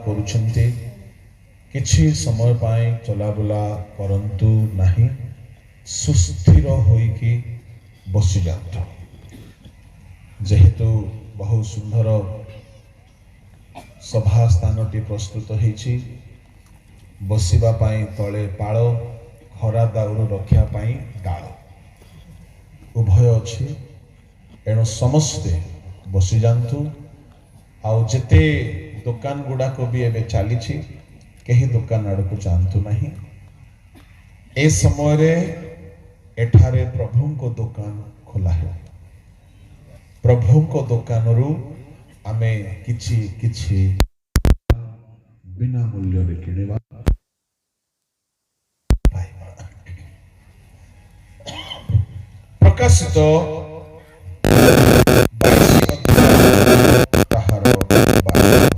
କରୁଛନ୍ତି, କିଛି ସମୟ ପାଇଁ ଚଲାବୁଲା କରନ୍ତୁ ନାହିଁ। ସୁସ୍ଥିର ହୋଇକି ବସିଯାଆନ୍ତୁ। ଯେହେତୁ ବହୁ ସୁନ୍ଦର ସଭା ସ୍ଥାନଟି ପ୍ରସ୍ତୁତ ହେଇଛି, ବସିବା ପାଇଁ ତଳେ ପାଳ, ଖରା ଦାଉରୁ ରକ୍ଷା ପାଇଁ ଡାଳ ଉଭୟ ଅଛି। ଏଣୁ ସମସ୍ତେ ବସିଯାଆନ୍ତୁ। ଆଉ ଯେତେ ଦୋକାନ ଗୁଡ଼ାକ ବି ଏବେ ଚାଲିଛି, କେହି ଦୋକାନ ଆଡ଼କୁ ଯାଆନ୍ତୁ ନାହିଁ। ଏ ସମୟରେ ଏଠାରେ ପ୍ରଭୁଙ୍କ ଦୋକାନ ଖୋଲା ହେବ। ପ୍ରଭୁଙ୍କ ଦୋକାନରୁ ଆମେ କିଛି କିଛି ବିନା ମୂଲ୍ୟରେ କିଣିବା, ପାଇବା। ପ୍ରକାଶିତ 22 ଅଧ୍ୟାୟ, ତାହାର 12।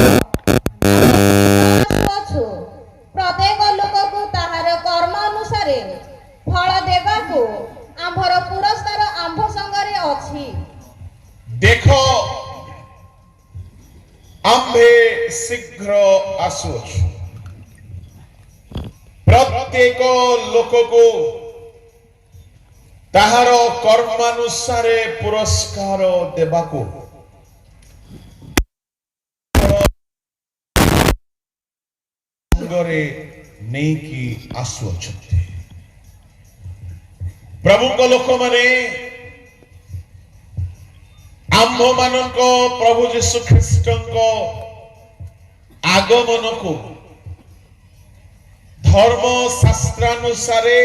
ଦେଖ, ଆମ୍ଭେ ଶୀଘ୍ର ଆସୁଅଛୁ। ପ୍ରତ୍ୟେକ ଲୋକକୁ ତାହାର କର୍ମ ଅନୁସାରେ ଫଳ ଦେବାକୁ ଆମ୍ଭର ପୁରସ୍କାର ଆମ୍ଭ ସଙ୍ଗରେ ଅଛି। ଦେଖ, ଆମ୍ଭେ ଶୀଘ୍ର ଆସୁଅଛୁ। ପ୍ରତ୍ୟେକ ଲୋକକୁ ତାହାର କର୍ମାନୁସାରେ ପୁରସ୍କାର ଦେବାକୁ ସଙ୍ଗରେ ନେଇକି ଆସୁଅଛନ୍ତି। ପ୍ରଭୁଙ୍କ ଲୋକମାନେ, ଆମ୍ଭମାନଙ୍କ ପ୍ରଭୁ ଯୀଶୁ ଖ୍ରୀଷ୍ଟଙ୍କ ଆଗମନକୁ ଧର୍ମ ଶାସ୍ତ୍ରାନୁସାରେ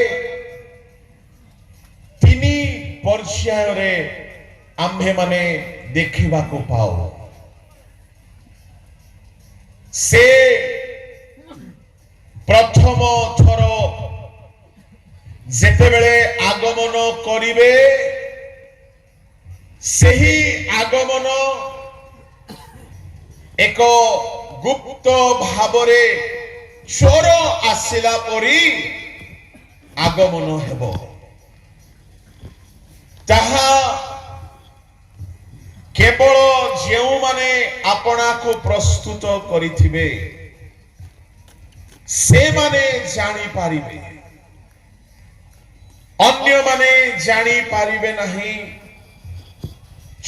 ତିନି ପର୍ଯ୍ୟାୟରେ ଆମ୍ଭେମାନେ ଦେଖିବାକୁ ପାଉ। ସେ ପ୍ରଥମ ଥର ଯେତେବେଳେ ଆଗମନ କରିବେ, ସେହି ଆଗମନ ଏକ ଗୁପ୍ତ ଭାବରେ ଚୋର ଆସିଲା ପରି ଆଗମନ ହେବ। ତାହା କେବଳ ଯେଉଁମାନେ ଆପଣାକୁ ପ୍ରସ୍ତୁତ କରିଥିବେ, ସେମାନେ ଜାଣିପାରିବେ, ଅନ୍ୟମାନେ ଜାଣିପାରିବେ ନାହିଁ।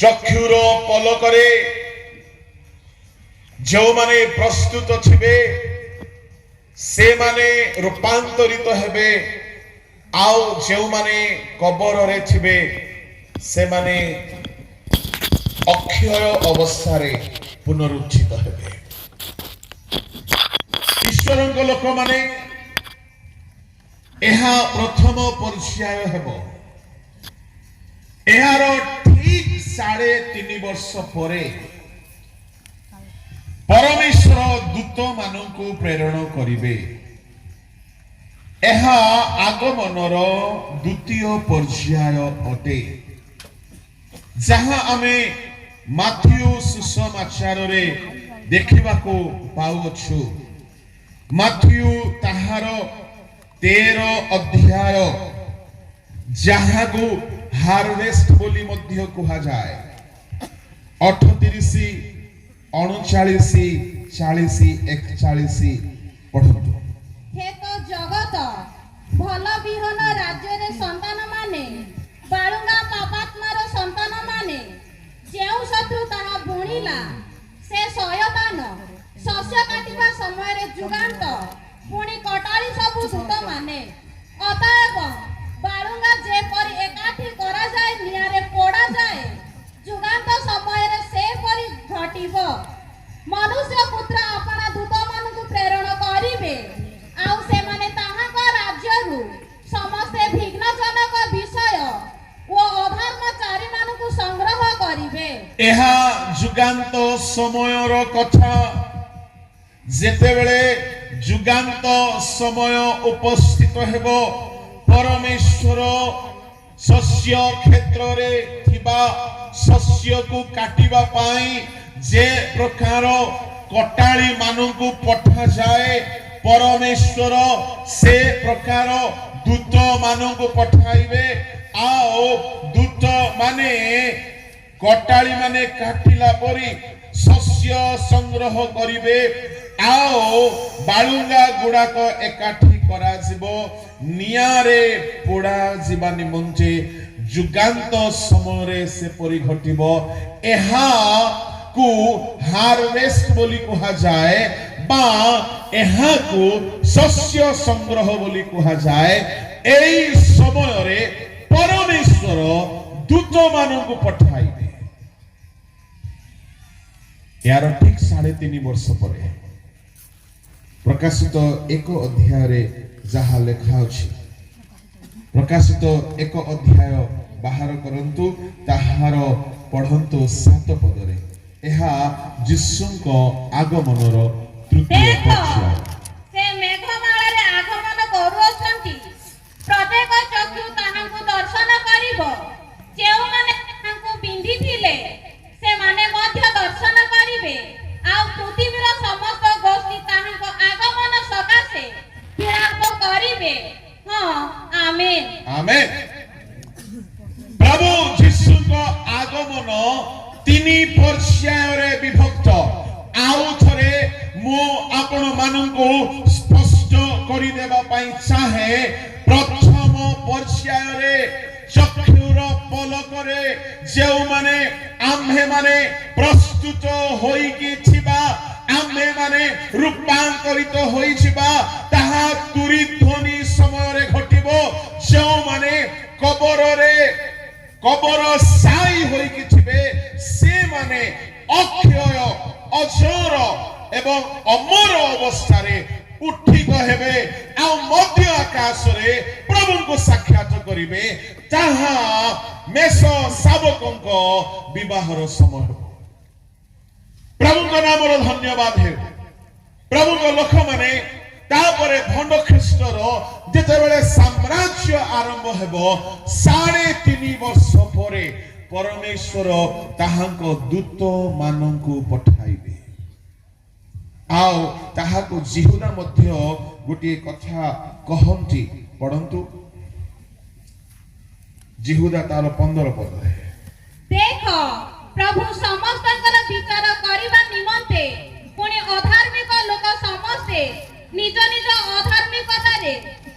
ଚକ୍ଷୁର ପଲକରେ ଯେଉଁମାନେ ପ୍ରସ୍ତୁତ ଥିବେ, ସେମାନେ ରୂପାନ୍ତରିତ ହେବେ, ଆଉ ଯେଉଁମାନେ କବରରେ ଥିବେ, ସେମାନେ ଅକ୍ଷୟ ଅବସ୍ଥାରେ ପୁନରୁତ୍ଥିତ ହେବେ। ଈଶ୍ୱରଙ୍କ ଲୋକମାନେ, ଏହା ପ୍ରଥମ ପର୍ଯ୍ୟାୟ ହେବ। ଏହାର ଠିକ 3.5 ବର୍ଷ ପରେ ପରମେଶ୍ୱର ଦୂତମାନଙ୍କୁ ପ୍ରେରଣ କରିବେ। ଏହା ଆଗମନର ଦ୍ୱିତୀୟ ପର୍ଯ୍ୟାୟ ଅଟେ, ଯାହା ଆମେ ମାଥିଉ ସୁସମାଚାରରେ ଦେଖିବାକୁ ପାଉଅଛୁ। ମାଥିଉ ତାହାର 13 ଅଧ୍ୟାୟ, ଯାହାକୁ ହାରଭେଷ୍ଟ ବୋଲି ମଧ୍ୟ କୁହାଯାଏ, 38, 39, 40, 41 ପଢ଼ନ୍ତୁ। କ୍ଷେତ ଜଗତ, ଭଲ ବିହନ ରାଜ୍ୟର ସନ୍ତାନମାନେ, ବାଳୁଙ୍ଗା ପାପାତ୍ମାର ସନ୍ତାନମାନେ। ଯେଉଁ ଶତ୍ରୁ ତାହା ବୁଣିଲା, ସେ ଶୟତାନ। ଶସ୍ୟ କାଟିବା ସମୟରେ ଯୁଗାନ୍ତ, ପୁଣି କଟାଳି ସବୁ ଦୂତମାନେ। ଅତଏବ ବାଳୁଙ୍ଗା ଯେପରି ଏକାଠି କରାଯାଇ ନିଆଁରେ ପୋଡ଼ାଯାଏ, ଯୁଗାନ୍ତ ସମୟରେ ସେପରି ଘଟିବ। ମନୁଷ୍ୟ ପୁତ୍ର ଆପଣା ଦୂତମାନଙ୍କୁ ପ୍ରେରଣ କରିବେ, ଆଉ ସେମାନେ ତାହାଙ୍କ ରାଜ୍ୟରୁ ସମସ୍ତେ ବିଘ୍ନଜନକ ବିଷୟ ଓ ଅଧର୍ମଚାରୀମାନଙ୍କୁ ସଂଗ୍ରହ କରିବେ। ଏହା ଯୁଗାନ୍ତ ସମୟର କଥା। ଯେତେବେଳେ ଯୁଗାନ୍ତ ସମୟ ଉପସ୍ଥିତ ହେବ, ପରମେଶ୍ୱର ଶସ୍ୟ କ୍ଷେତ୍ରରେ ଥିବା ଶସ୍ୟକୁ କାଟିବା ପାଇଁ ଯେ ପ୍ରକାର କଟାଳି ମାନଙ୍କୁ ପଠାଯାଏ, ପରମେଶ୍ୱର ସେ ପ୍ରକାର ଦୂତ ମାନଙ୍କୁ ପଠାଇବେ। ଆଉ ଦୂତ ମାନେ କଟାଳି ମାନେ କାଟିଲା ପରି ଶସ୍ୟ ସଂଗ୍ରହ କରିବେ ଆଉ ବାଳୁଙ୍ଗା ଗୁଡାକ ଏକାଠି କରାଯିବ ନିଆଁରେ ପୋଡ଼ା ଯିବା ନିମନ୍ତେ। ଯୁଗାନ୍ତ ସମୟରେ ସେପରି ଘଟିବ। ଏହାକୁ ହାରଭେଷ୍ଟ ବୋଲି କୁହାଯାଏ ବା ଏହାକୁ ଶସ୍ୟ ସଂଗ୍ରହ ବୋଲି କୁହାଯାଏ। ଏଇ ସମୟରେ ପରମେଶ୍ୱର ଦୂତମାନଙ୍କୁ ପଠାଇବେ। ଏହାର ଠିକ 3.5 ବର୍ଷ ପରେ ପ୍ରକାଶିତ 1 ଅଧ୍ୟାୟରେ ଯାହା ଲେଖା ଅଛି, ପ୍ରକାଶିତ 1 ଅଧ୍ୟାୟ ବାହାର କରନ୍ତୁ, ତାହାର ପଢ଼ନ୍ତୁ 7 ପଦରେ। ଏହା ଯୀଶୁଙ୍କ ଆଗମନର ତୃତୀୟ ଦେଖ, ପର୍ଯ୍ୟାୟ। ସେ ମେଘମାଳାରେ ଆଗମନ କରୁଅଛନ୍ତି। ପ୍ରତ୍ୟେକ ଚକ୍ଷୁ ତାହାଙ୍କୁ ଦର୍ଶନ କରିବ। ଯେଉଁମାନେ ତାହାଙ୍କୁ ବିନ୍ଧିଥିଲେ, ସେମାନେ ମଧ୍ୟ ଦର୍ଶନ କରିବେ। ଆଉ ପୃଥିବୀର ସମସ୍ତ ଗୋଷ୍ଠୀ ତାହାଙ୍କ ଆଗମନ ସକାଶେ ବିଳାପ କରିବେ। ହଁ, ଆମେନ୍। ଆମେନ୍। ପ୍ରଭୁ ଯୀଶୁଙ୍କ ଆଗମନ ତିନି ପର୍ଯ୍ୟାୟରେ ବିଭକ୍ତ। ଆଉ ଥରେ ମୁଁ ଆପଣ ମାନଙ୍କୁ ସ୍ପଷ୍ଟ କରିଦେବା ପାଇଁ ଚାହେଁ। ପ୍ରଥମ ପର୍ଯ୍ୟାୟରେ ଚକ୍ଷୁର ପଲକରେ ଯେଉଁମାନେ ଆମ୍ଭେମାନେ ପ୍ରସ୍ତୁତ ହୋଇକି ଥିବା, ଆମ୍ଭେମାନେ ରୂପାନ୍ତରିତ ହୋଇଯିବା। ତାହା ତୁରୀ ଧ୍ୱନି ସମୟରେ ଘଟିବ। ଯେଉଁମାନେ କବରରେ କବର ଶାୟୀ ହୋଇକି ଥିବେ, ସେମାନେ ଅକ୍ଷୟ, ଅଜର ଏବଂ ଅମର ଅବସ୍ଥାରେ ଉତ୍ଥିତ ହେବେ ଆଉ ମଧ୍ୟ ଆକାଶରେ ପ୍ରଭୁଙ୍କୁ ସାକ୍ଷାତ କରିବେ। ତାହା ମେଷ ଶାବକଙ୍କ ବିବାହର ସମୟ ହେବ। ପ୍ରଭୁଙ୍କ ନାମର ଧନ୍ୟବାଦ ହେଉ। ପ୍ରଭୁଙ୍କ ଲୋକମାନେ, ତାପରେ ଭଣ୍ଡ ଖ୍ରୀଷ୍ଟର ଯେତେବେଳେ ସାମ୍ରାଜ୍ୟ ଆରମ୍ଭ ହେବ, 3.5 ବର୍ଷ ପରେ ପରମେଶ୍ୱର ତାହାଙ୍କ ଦୂତ ମାନଙ୍କୁ ପଠାଇବେ। ଆଉ ତାହାକୁ ଯିହୁଦା ମଧ୍ୟ ଗୋଟିଏ କଥା କହନ୍ତି। ପଢନ୍ତୁ ଯିହୁଦା ତାର 15 ପଦରେ। ଦେଖ, ପ୍ରଭୁ ସମସ୍ତଙ୍କର ବିଚାର କରିବା ନିମନ୍ତେ, ପୁଣି ଅଧାର୍ମିକ ଲୋକ ସମସ୍ତେ ନିଜ ନିଜ ଅଧାର୍ମିକତାରେ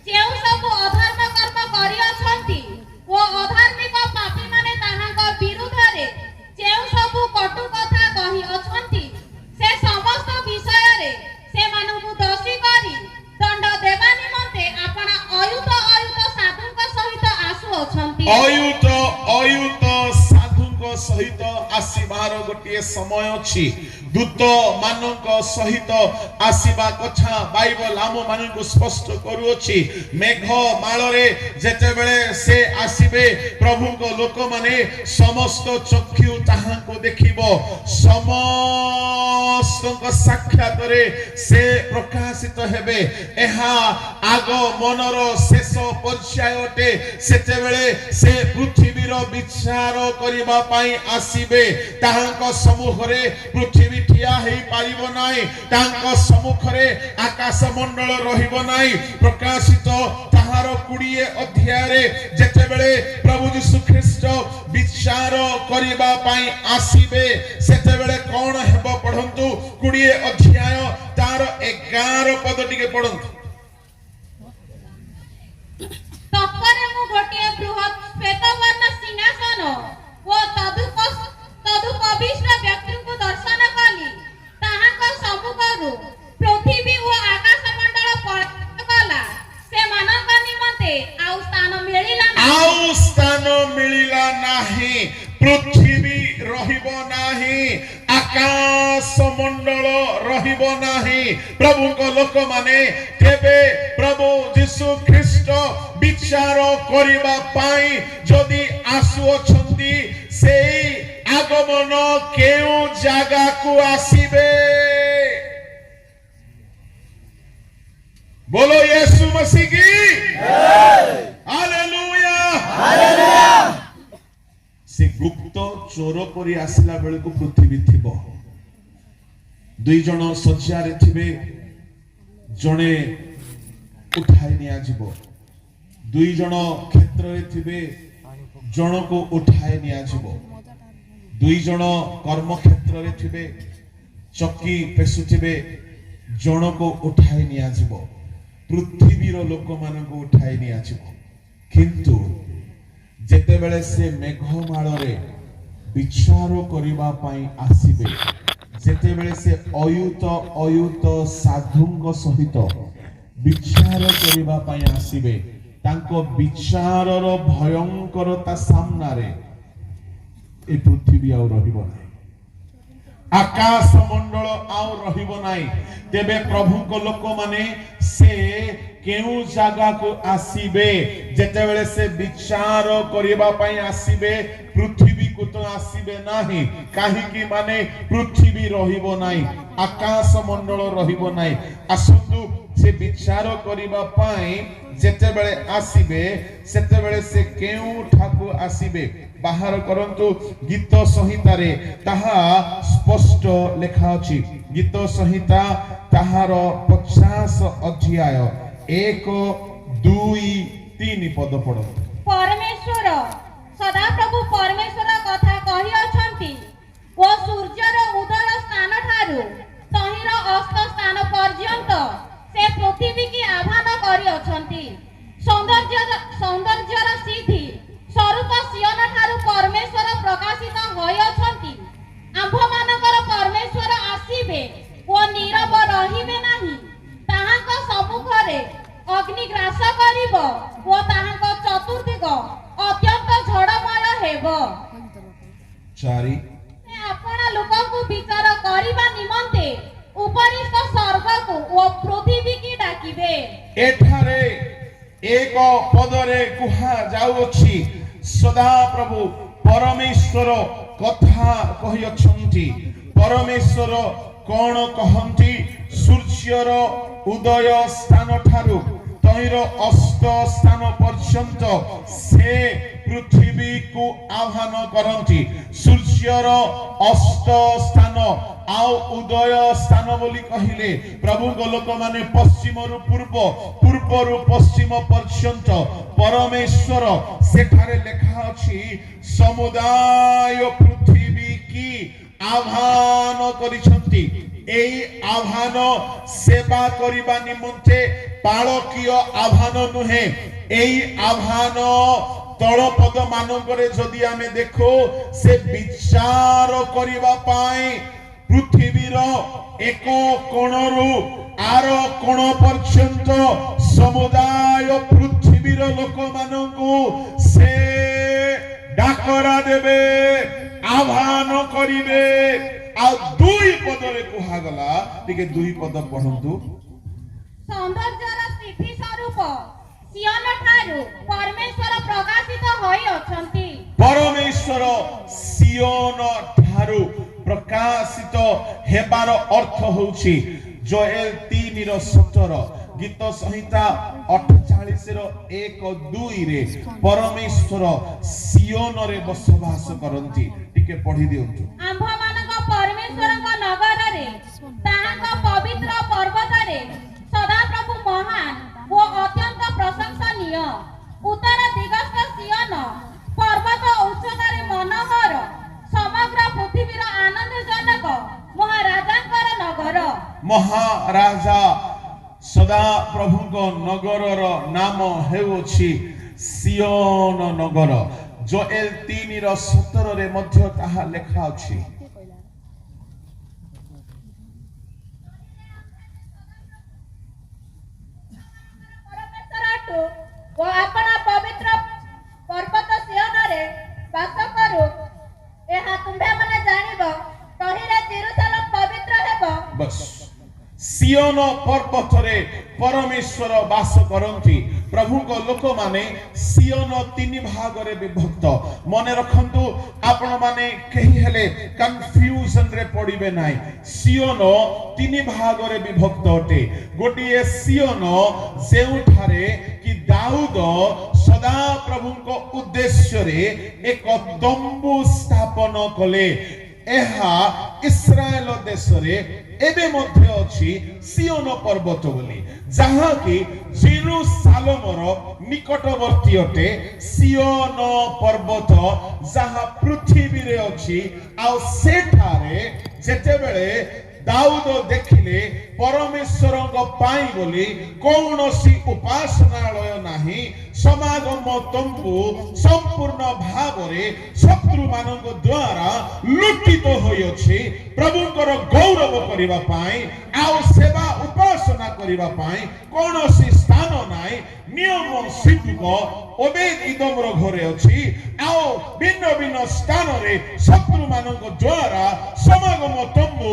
ଯେଉଁ ସବୁ ଅଧର୍ମ କର୍ମ କରିଅଛନ୍ତି ଓ ଅଧାର୍ମିକ ପାପୀମାନେ ତାହାଙ୍କ ବିରୁଦ୍ଧରେ ଯେଉଁ ସବୁ କଟୁ କଥା କହିଅଛନ୍ତି, ସେ ସମସ୍ତ ବିଷୟରେ ସେମାନଙ୍କୁ ଦୋଷୀ କରି ଦଣ୍ଡ ଦେବା ନିମନ୍ତେ ଆପଣା ଅୟୁତ ଅୟୁତ ସାଧୁଙ୍କ ସହିତ ଆସୁଅଛନ୍ତି। ଅୟୁତ ଅୟୁତ ସାଧୁଙ୍କ ସହିତ ଆସିବାର ଗୋଟିଏ ସମୟ ଅଛି। ଦୂତ ମାନଙ୍କ ସହିତ ଆସିବା କଥା ବାଇବଲ ଆମ ମାନଙ୍କୁ ସ୍ପଷ୍ଟ କରୁଅଛି। ମେଘ ମାଳରେ ଯେତେବେଳେ ସେ ଆସିବେ, ପ୍ରଭୁଙ୍କ ଲୋକମାନେ, ସମସ୍ତ ଚକ୍ଷୁ ତାହାଙ୍କୁ ଦେଖିବ। ସମସ୍ତଙ୍କ ସାକ୍ଷାତରେ ସେ ପ୍ରକାଶିତ ହେବେ। ଏହା ଆଗମନର ଶେଷ ପର୍ଯ୍ୟାୟ ଅଟେ। ସେତେବେଳେ ସେ ପୃଥିବୀର ବିଚାର କରିବା ପାଇଁ ଆସିବେ। ତାହାଙ୍କ ସମ୍ମୁଖରେ ପୃଥିବୀ ଠିଆ ହେଇପାରିବ ନାହିଁ। ତାଙ୍କ ସମ୍ମୁଖରେ ଆକାଶ ମଣ୍ଡଳ ରହିବ ନାହିଁ। ପ୍ରକାଶିତ ତାହାର 20 ଅଧ୍ୟାୟରେ ଯେତେବେଳେ ପ୍ରଭୁ ଯୀଶୁ ଖ୍ରୀଷ୍ଟ ବିଚାର କରିବା ପାଇଁ ଆସିବେ, ସେତେବେଳେ କଣ ହେବ ପଢନ୍ତୁ। 20 ଅଧ୍ୟାୟ ତାର 11 ପଦ ଟିକେ ପଢନ୍ତୁ। ତତ୍ପରେ ମୁଁ ଗୋଟିଏ ବୃହତ୍ ଶ୍ଵେତବର୍ଣ୍ଣ ସିଂହାସନ ଓ ତଦୁପବିଷ୍ଟ ବ୍ୟକ୍ତିଙ୍କୁ ଦର୍ଶନ କଲି। ତାହାଙ୍କ ସମ୍ମୁଖରୁ ପୃଥିବୀ ଓ ଆକାଶମଣ୍ଡଳ ପଳାୟନ କଲା। ସେମାନଙ୍କ ନିମନ୍ତେ ଆଉ ସ୍ଥାନ ମିଳିଲା ନାହିଁ। ଆଉ ସ୍ଥାନ ମିଳିଲା ନାହିଁ। ପୃଥିବୀ ରହିବ ନାହିଁ, ଆକାଶ ମଣ୍ଡଳ ରହିବ ନାହିଁ। ପ୍ରଭୁଙ୍କ ଲୋକମାନେ, ତେବେ ପ୍ରଭୁ ଯୀଶୁ ଖ୍ରୀଷ୍ଟ ବିଚାର କରିବା ପାଇଁ ଯଦି ଆସୁଅଛନ୍ତି, ସେଇ ଆଗମନ କେଉଁ ଜାଗାକୁ ଆସିବେ? बोलो यीशु मसीह की। हालेलुया। ସେ ଗୁପ୍ତ ଚୋର ପରି ଆସିଲା ବେଳକୁ ପୃଥିବୀ ଥିବ। ଦୁଇ ଜଣ ଶଯ୍ୟାରେ ଥିବେ, ଜଣେ ଉଠାଇ ନିଆଯିବ। ଦୁଇ ଜଣ କ୍ଷେତ୍ରରେ ଥିବେ, ଜଣକୁ ଉଠାଇ ନିଆଯିବ। ଦୁଇ ଜଣ କର୍ମକ୍ଷେତ୍ରରେ ଥିବେ, ଚକି ପେଶୁଥିବେ, ଜଣକୁ ଉଠାଇ ନିଆଯିବ, ପୃଥିବୀର ଲୋକମାନଙ୍କୁ ଉଠାଇ ନିଆଯିବ। କିନ୍ତୁ ଯେତେବେଳେ ସେ ମେଘମାଳରେ ବିଚାର କରିବା ପାଇଁ ଆସିବେ, ଯେତେବେଳେ ସେ ଅୟୁତ ଅୟୁତ ସାଧୁଙ୍କ ସହିତ ବିଚାର କରିବା ପାଇଁ ଆସିବେ, ତାଙ୍କ ବିଚାରର ଭୟଙ୍କରତା ସାମ୍ନାରେ ଏ ପୃଥିବୀ ଆଉ ରହିବ ନାହିଁ, ଆକାଶ ମଣ୍ଡଳ ଆଉ ରହିବ ନାହିଁ। ତେବେ ପ୍ରଭୁଙ୍କ ଲୋକମାନେ ସେ କେଉଁ ଜାଗାକୁ ଆସିବେ? ଯେତେବେଳେ ସେ ବିଚାର କରିବା ପାଇଁ ଆସିବେ, ପୃଥିବୀକୁ ତ ଆସିବେ ନାହିଁ। କାହିଁକି ମାନେ ପୃଥିବୀ ରହିବ ନାହିଁ, ଆକାଶ ମଣ୍ଡଳ ରହିବ ନାହିଁ। ଆସନ୍ତୁ, ସେ ବିଚାର କରିବା ପାଇଁ ଯେତେବେଳେ ଆସିବେ, ସେତେବେଳେ ସେ କେଉଁଠାକୁ ଆସିବେ? ବାହାର କରନ୍ତୁ, ଗୀତ ସଂହିତାରେ ତାହା ସ୍ପଷ୍ଟ ଲେଖା ଅଛି। ଗୀତ ସଂହିତା ତାହାର 50 ଅଧ୍ୟାୟ, 1, 2, 3 ପଦ ପଢନ୍ତୁ। ପରମେଶ୍ୱର ସଦାପ୍ରଭୁ ପରମେଶ୍ୱର କଥା କହିଅଛନ୍ତି ଓ ସୂର୍ଯ୍ୟର ଉଦୟ ସ୍ଥାନ ଠାରୁ ତହିଁର ଅସ୍ତ ସ୍ଥାନ ପର୍ଯ୍ୟନ୍ତ ସେ ପୃଥିବୀକି ଆହ୍ୱାନ କରିଅଛନ୍ତି। ସୌନ୍ଦର୍ଯ୍ୟର ସିଦ୍ଧି ସ୍ୱରୂପ ସିୟୋନ ଠାରୁ ପରମେଶ୍ୱର ପ୍ରକାଶିତ ହୋଇଅଛନ୍ତି। ଆମ୍ଭମାନଙ୍କର ପରମେଶ୍ୱର ଆସିବେ ଓ ନୀରବ ରହିବେ ନାହିଁ। ତାହାଙ୍କ ସମ୍ମୁଖରେ ଅଗ୍ନି ଗ୍ରାସ କରିବ ଓ ତାହାଙ୍କ ଚତୁର୍ଦିଗ ଅତ୍ୟନ୍ତ ଝଡ଼ମୟ ହେବ। 4। ସେ ଆପଣା ଲୋକଙ୍କୁ ବିଚାର କରିବା ନିମନ୍ତେ ଉପରିସ୍ଥ ସ୍ୱର୍ଗକୁ ଓ ପୃଥିବୀକି ଡାକିବେ। ଏଠାରେ 1 ପଦରେ କୁହାଯାଉଅଛି, ସଦାପ୍ରଭୁ ପରମେଶ୍ୱର କଥା କହିଅଛନ୍ତି। ପରମେଶ୍ୱର କଣ କହନ୍ତି? ସୂର୍ଯ୍ୟର ଉଦୟ ସ୍ଥାନ ଠାରୁ ତହିଁର ଅସ୍ତ ସ୍ଥାନ ପର୍ଯ୍ୟନ୍ତ ସେ ପୃଥିବୀକୁ ଆହ୍ୱାନ କରନ୍ତି। ସୂର୍ଯ୍ୟର ଅସ୍ତ ସ୍ଥାନ ଆଉ ଉଦୟ ସ୍ଥାନ ବୋଲି କହିଲେ, ପ୍ରଭୁଙ୍କ ଲୋକମାନେ, ପଶ୍ଚିମରୁ ପୂର୍ବ, ପୂର୍ବରୁ ପଶ୍ଚିମ ପର୍ଯ୍ୟନ୍ତ ପରମେଶ୍ୱର, ସେଠାରେ ଲେଖା ଅଛି, ସମୁଦାୟ ପୃଥିବୀ କି ଆହ୍ୱାନ କରିଛନ୍ତି। ଏଇ ଆହ୍ୱାନ ସେବା କରିବା ନିମନ୍ତେ ପାଳକୀୟ ଆହ୍ୱାନ ନୁହେଁ। ଏଇ ଆହ୍ୱାନ ତଳପଦ ମାନଙ୍କରେ ଯଦି ଆମେ ଦେଖୁ, ସେ ବିଚାର କରିବା ପାଇଁ ପୃଥିବୀର ଏକ କୋଣରୁ ଆର କୋଣ ପର୍ଯ୍ୟନ୍ତ ସମୁଦାୟ ପୃଥିବୀର ଲୋକମାନଙ୍କୁ ସେ ଡାକରା ଦେବେ, ଆହ୍ୱାନ କରିବେ। ଆଉ 2 ପଦରେ କୁହାଗଲା, ଟିକେ 2 ପଦ ପଢନ୍ତୁ। ସୌନ୍ଦର୍ଯ୍ୟର ସିଦ୍ଧି ସ୍ୱରୂପ ସିୟୋନ ଠାରୁ ପରମେଶ୍ୱର ପ୍ରକାଶିତ ହୋଇଅଛନ୍ତି। ପରମେଶ୍ୱର ସିୟୋନ ଠାରୁ ପ୍ରକାଶିତ ହେବାର ଅର୍ଥ ହେଉଛି ଯୋଏଲ 3ର 17, ଗୀତ ସଂହିତା 48ର 1, 2ରେ ପରମେଶ୍ୱର ସିୟୋନରେ ବସବାସ କରନ୍ତି। ଟିକେ ପଢି ଦିଅନ୍ତୁ। ଆମ୍ଭମାନଙ୍କ ପରମେଶ୍ୱରଙ୍କ ନଗରରେ, ତାହାଙ୍କ ପବିତ୍ର ପର୍ବତରେ ସଦାପ୍ରଭୁ ମହାନ ଓ ଅତ୍ୟନ୍ତ ପ୍ରଶଂସନୀୟ। ଉତ୍ତର ଦିଗସ୍ଥ ସିୟୋନ ପର୍ବତ ଉଚ୍ଚତାରେ ମନୋହର, ସମଗ୍ର ପୃଥିବୀର ଆନନ୍ଦଜନକ ମହାରାଜାଙ୍କର ନଗର। ମହାରାଜା ସଦା ପ୍ରଭୁଙ୍କ ନଗରର ନାମ ହେଉଅଛି ସିୟୋନ ନଗର। ଯୋଏଲ 3ର 17ରେ ମଧ୍ୟ ତାହା ଲେଖା ଅଛି। ପରମେଶ୍ୱର ଅଟୁ ଓ ଆପଣା ପବିତ୍ର ପର୍ବତ ସିୟୋନରେ ବାସ କରୁ, ଏହା ତୁମ୍ଭେମାନେ ଜାଣିବ। ତହିଁରେ ଯିରୂଶାଲମ ପବିତ୍ର ହେବ। ବସ୍, ସିୟୋନ ପର୍ବତରେ ପରମେଶ୍ୱର ବାସ କରନ୍ତି। ପ୍ରଭୁଙ୍କ ଲୋକମାନେ, ସିୟୋନ ତିନି ଭାଗରେ ବିଭକ୍ତ। ମନେ ରଖନ୍ତୁ ଆପଣମାନେ, କେହି ହେଲେ କନଫ୍ୟୁଜନରେ ପଡ଼ିବେ ନାହିଁ। ସିୟୋନ ତିନି ଭାଗରେ ବିଭକ୍ତ ଅଟେ। ଗୋଟିଏ ସିୟୋନ ଯେଉଁଠାରେ କି ଦାଉଦ ସଦା ପ୍ରଭୁଙ୍କ ଉଦ୍ଦେଶ୍ୟରେ ଏକ ତମ୍ବୁ ସ୍ଥାପନ କଲେ। ଏହା ଇସ୍ରାଏଲ ଦେଶରେ ଏବେ ମଧ୍ୟ ଅଛି ସିୟୋନ ପର୍ବତ ବୋଲି, ଯାହାକି ଜେରୁସାଲମର ନିକଟବର୍ତ୍ତୀ ଅଟେ। ସିୟୋନ ପର୍ବତ ଯାହା ପୃଥିବୀରେ ଅଛି, ଆଉ ସେଠାରେ ଯେତେବେଳେ ଦାଉଦ ଦେଖିଲେ, ପରମେଶ୍ୱରଙ୍କ ପାଇଁ ବୋଲି କୌଣସି ଉପାସନାଳୟ ନାହିଁ, ସମାଗମ ତମ୍ବୁ ସମ୍ପୂର୍ଣ୍ଣ ଭାବରେ ଶତ୍ରୁମାନଙ୍କ ଦ୍ୱାରା ଲୁଟିତ ହୋଇଅଛି। ପ୍ରଭୁଙ୍କର ଗୌରବ କରିବା ପାଇଁ ଆଉ ସେବା ଉପାସନା କରିବା ପାଇଁ କୌଣସି ସ୍ଥାନ ନାହିଁ। ନିୟମ ସିନ୍ଦୁକ ଓବେଦ ଇଦମର ଘରେ ଅଛି ଆଉ ଭିନ୍ନ ଭିନ୍ନ ସ୍ଥାନରେ ଶତ୍ରୁମାନଙ୍କ ଦ୍ୱାରା ସମାଗମ ତମ୍ବୁ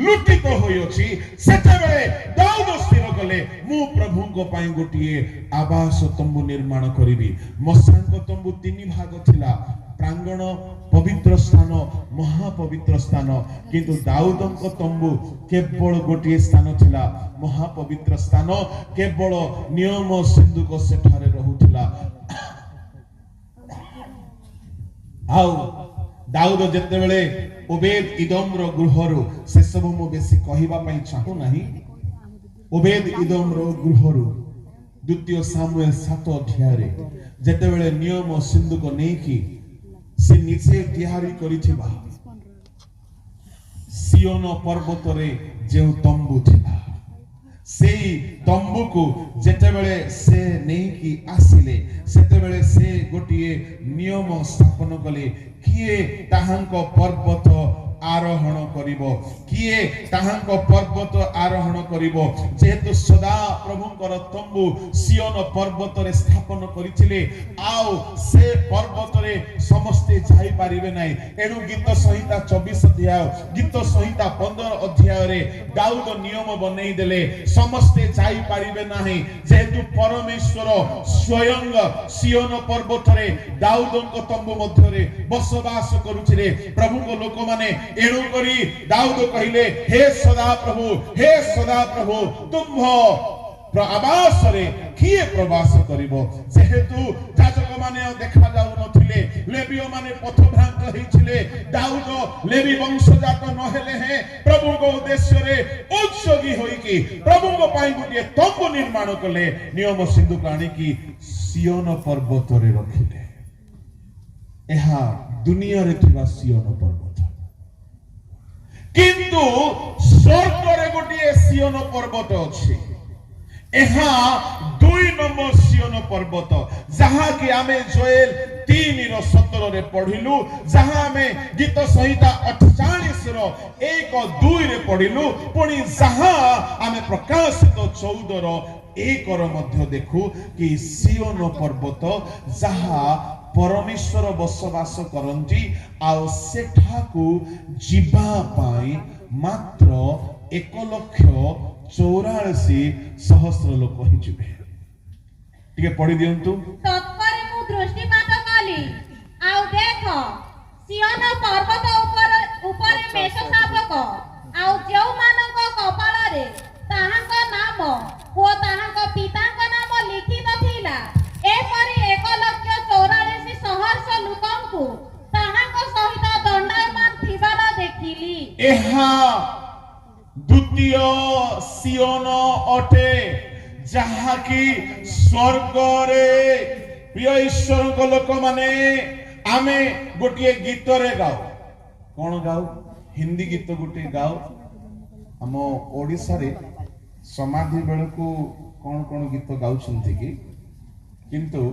ଲୁଟିତ ହୋଇଅଛି। ସେତେବେଳେ ଦାଉଦ ସ୍ଥିର କଲେ, ମୁଁ ପ୍ରଭୁଙ୍କ ପାଇଁ ଗୋଟିଏ ଆବାସ ତମ୍ବୁ ନିର୍ମାଣ କରିବି। ମୋଶାଙ୍କ ତମ୍ବୁ ତିନି ଭାଗ ଥିଲା, ପ୍ରାଙ୍ଗଣ, ପବିତ୍ର ସ୍ଥାନ, ମହାପବିତ୍ର ସ୍ଥାନ। କିନ୍ତୁ ଦାଉଦଙ୍କ ତମ୍ବୁ କେବଳ ଗୋଟିଏ ସ୍ଥାନ ଥିଲା, ମହାପବିତ୍ର ସ୍ଥାନ। କେବଳ ନିୟମ ସିନ୍ଦୁକ ସେଠାରେ ରହୁଥିଲା। ଆଉ ଦାଉଦ ଯେତେବେଳେ ଓବେଦ ଇଦମର ଗୃହରୁ, ସେସବୁ ମୁଁ ବେଶୀ କହିବା ପାଇଁ ଚାହୁଁନାହିଁ, ଓବେଦ ଇଦମର ଗୃହରୁ ଦ୍ୱିତୀୟ ସାମୁଏଲ 7 ଅଧ୍ୟାୟରେ ଯେତେବେଳେ ନିୟମ ସିନ୍ଦୁକ ନେଇକି ସେ ନିଜେ ତିଆରି କରିଥିବା ସିଓନ ପର୍ବତରେ ଯେଉଁ ତମ୍ବୁ ଥିଲା, ସେଇ ତମ୍ବୁକୁ ଯେତେବେଳେ ସେ ନେଇକି ଆସିଲେ, ସେତେବେଳେ ସେ ଗୋଟିଏ ନିୟମ ସ୍ଥାପନ କଲେ। କିଏ ତାହାଙ୍କ ପର୍ବତ ଆରୋହଣ କରିବ? କିଏ ତାହାଙ୍କ ପର୍ବତ ଆରୋହଣ କରିବ? ଯେହେତୁ ସଦା ପ୍ରଭୁଙ୍କର ତମ୍ବୁ ସିଓନ ପର୍ବତରେ ସ୍ଥାପନ କରିଥିଲେ ଆଉ ସେ ପର୍ବତରେ ସମସ୍ତେ ଯାଇପାରିବେ ନାହିଁ, ଏଣୁ ଗୀତ ସଂହିତା 24 ଅଧ୍ୟାୟ, ଗୀତ ସଂହିତା 15 ଅଧ୍ୟାୟରେ ଦାଉଦ ନିୟମ ବନେଇ ଦେଲେ, ସମସ୍ତେ ଯାଇପାରିବେ ନାହିଁ। ଯେହେତୁ ପରମେଶ୍ୱର ସ୍ୱୟଂ ସିଓନ ପର୍ବତରେ ଦାଉଦଙ୍କ ତମ୍ବୁ ମଧ୍ୟରେ ବସବାସ କରୁଥିଲେ ପ୍ରଭୁଙ୍କ ଲୋକମାନେ, ଏଣୁ କରି ଦାଉଦ କହିଲେ, ହେ ସଦାପ୍ରଭୁ, ହେ ସଦାପ୍ରଭୁ, ତୁମ୍ଭ ଆବାସରେ କିଏ ପ୍ରବାସ କରିବ? ଯେହେତୁ ଯାଜକମାନେ ଆଉ ଦେଖା ଯାଉନଥିଲେ, ଲେବୀୟ ମାନେ ପଥଭ୍ରାନ୍ତ ହେଇଥିଲେ, ଦାଉଦ ଲେବି ବଂଶଜାତ ନହେଲେ ହେଁ ପ୍ରଭୁଙ୍କ ଉଦ୍ଦେଶ୍ୟରେ ଉତ୍ସର୍ଗୀ ହୋଇକି ପ୍ରଭୁଙ୍କ ପାଇଁ ଗୋଟିଏ ତମ୍ବୁ ନିର୍ମାଣ କଲେ। ନିୟମ ସିନ୍ଦୁକ ଆଣିକି ସିଓନ ପର୍ବତରେ ରଖିଲେ। ଏହା ଦୁନିଆରେ ଥିବା ସିଓନ ପର୍ବତ, କିନ୍ତୁ ସ୍ୱର୍ଗରେ ଗୋଟିଏ ସିଓନ ପର୍ବତ ଅଛି। ଏହା 2 ନମ୍ବର ସିଓନ ପର୍ବତ, ଯାହାକି ଆମେ ଯୋଏଲ 3:17ରେ ପଢିଲୁ, ଯାହା ଆମେ ଗୀତ ସଂହିତା 48ର 1-2ରେ ପଢିଲୁ, ପୁଣି ଯାହା ଆମେ ପ୍ରକାଶିତ 14ର 1ର ମଧ୍ୟ ଦେଖୁ କି ସିଓନ ପର୍ବତ ଯାହା ପରମେଶ୍ୱର ବସବାସ କରନ୍ତି ଆଉ ସେଠାକୁ ଯିବା ପାଇଁ ମାତ୍ର 1,44,000 ଲୋକ ହିଁ ଯିବେ। ଟିକେ ପଢି ଦିଅନ୍ତୁ। ତତ୍ପରେ ମୁଁ ଦୃଷ୍ଟିପାତ କଲି, ଆଉ ଦେଖ, ସିଓନ ପର୍ବତ ଉପରେ ଉପରେ ମେଷ ଶାବକ ଆଉ ଯେଉଁମାନଙ୍କ କପାଳରେ ତାହାଙ୍କ ନାମ ଓ ତାହାଙ୍କ ପିତାଙ୍କ ନାମ ଲିଖିତ ଥିଲା, ଏପରି 1,44,000 ଲୋକଙ୍କୁ ତାହାଙ୍କ ସହିତ ଦଣ୍ଡାୟମାନ ଥିବାର ଦେଖିଲି। ଏହା ଦ୍ୱିତୀୟ ସିଓନ ଅଟେ, ଯାହାକି ସ୍ୱର୍ଗରେ। ପ୍ରିୟ ଈଶ୍ୱରଙ୍କ ଲୋକମାନେ, ଆମେ ଗୋଟିଏ ଗୀତରେ ଗାଉ। କଣ ଗାଉ? ହିନ୍ଦୀ ଗୀତ ଗୋଟିଏ ଗାଉ। ଆମ ଓଡ଼ିଶାରେ ସମାଧି ବେଳକୁ କଣ କଣ ଗୀତ ଗାଉଛନ୍ତି କି, କିନ୍ତୁ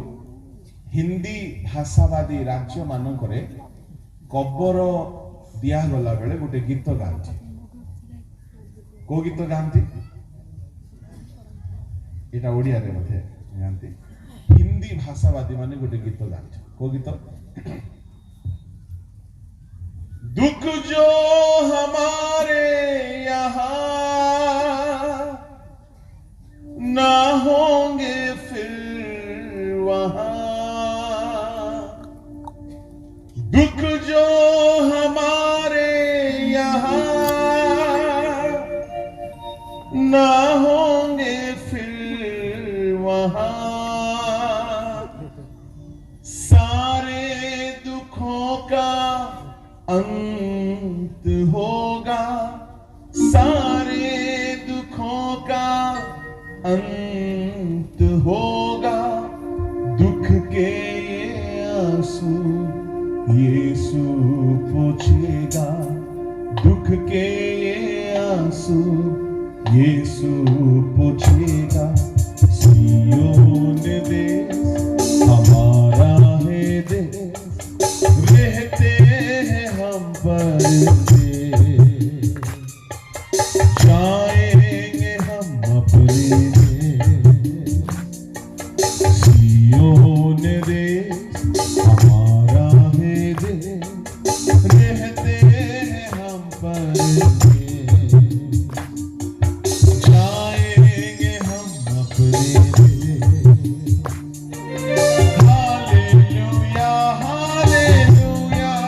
ହିନ୍ଦୀ ଭାଷାବାଦୀ ରାଜ୍ୟମାନଙ୍କରେ କବର ଦିଆଗଲା ବେଳେ ଗୋଟେ ଗୀତ ଗାଆନ୍ତି। କୋଉ ଗୀତ ଗାଆନ୍ତି? ଏଇଟା ଓଡ଼ିଆରେ ବୋଧେ ଗାଆନ୍ତି। ହିନ୍ଦୀ ଭାଷାବାଦୀ ମାନେ ଗୋଟେ ଗୀତ ଗାଆନ୍ତି। କୋଉ ଗୀତ? दुख जो हमारे यहाँ ना होंगे फिर वहां, दुख जो हमारे यहाँ ना होंगे फिर वहां, सारे दुखों का अंत होगा, सारे दुखों का अंत होगा, दुख के ये आंसू यीशु पोछेगा, दुख के ये आंसू यीशु पोछेगा। सियोन देश हमारा है देश, रहते हैं हम परदेश, जाएंगे हम अपने देश। सियोन देश हमारा है देश, रहते हैं हम परदेश, जाएंगे हम अपने देश। Hallelujah, hallelujah,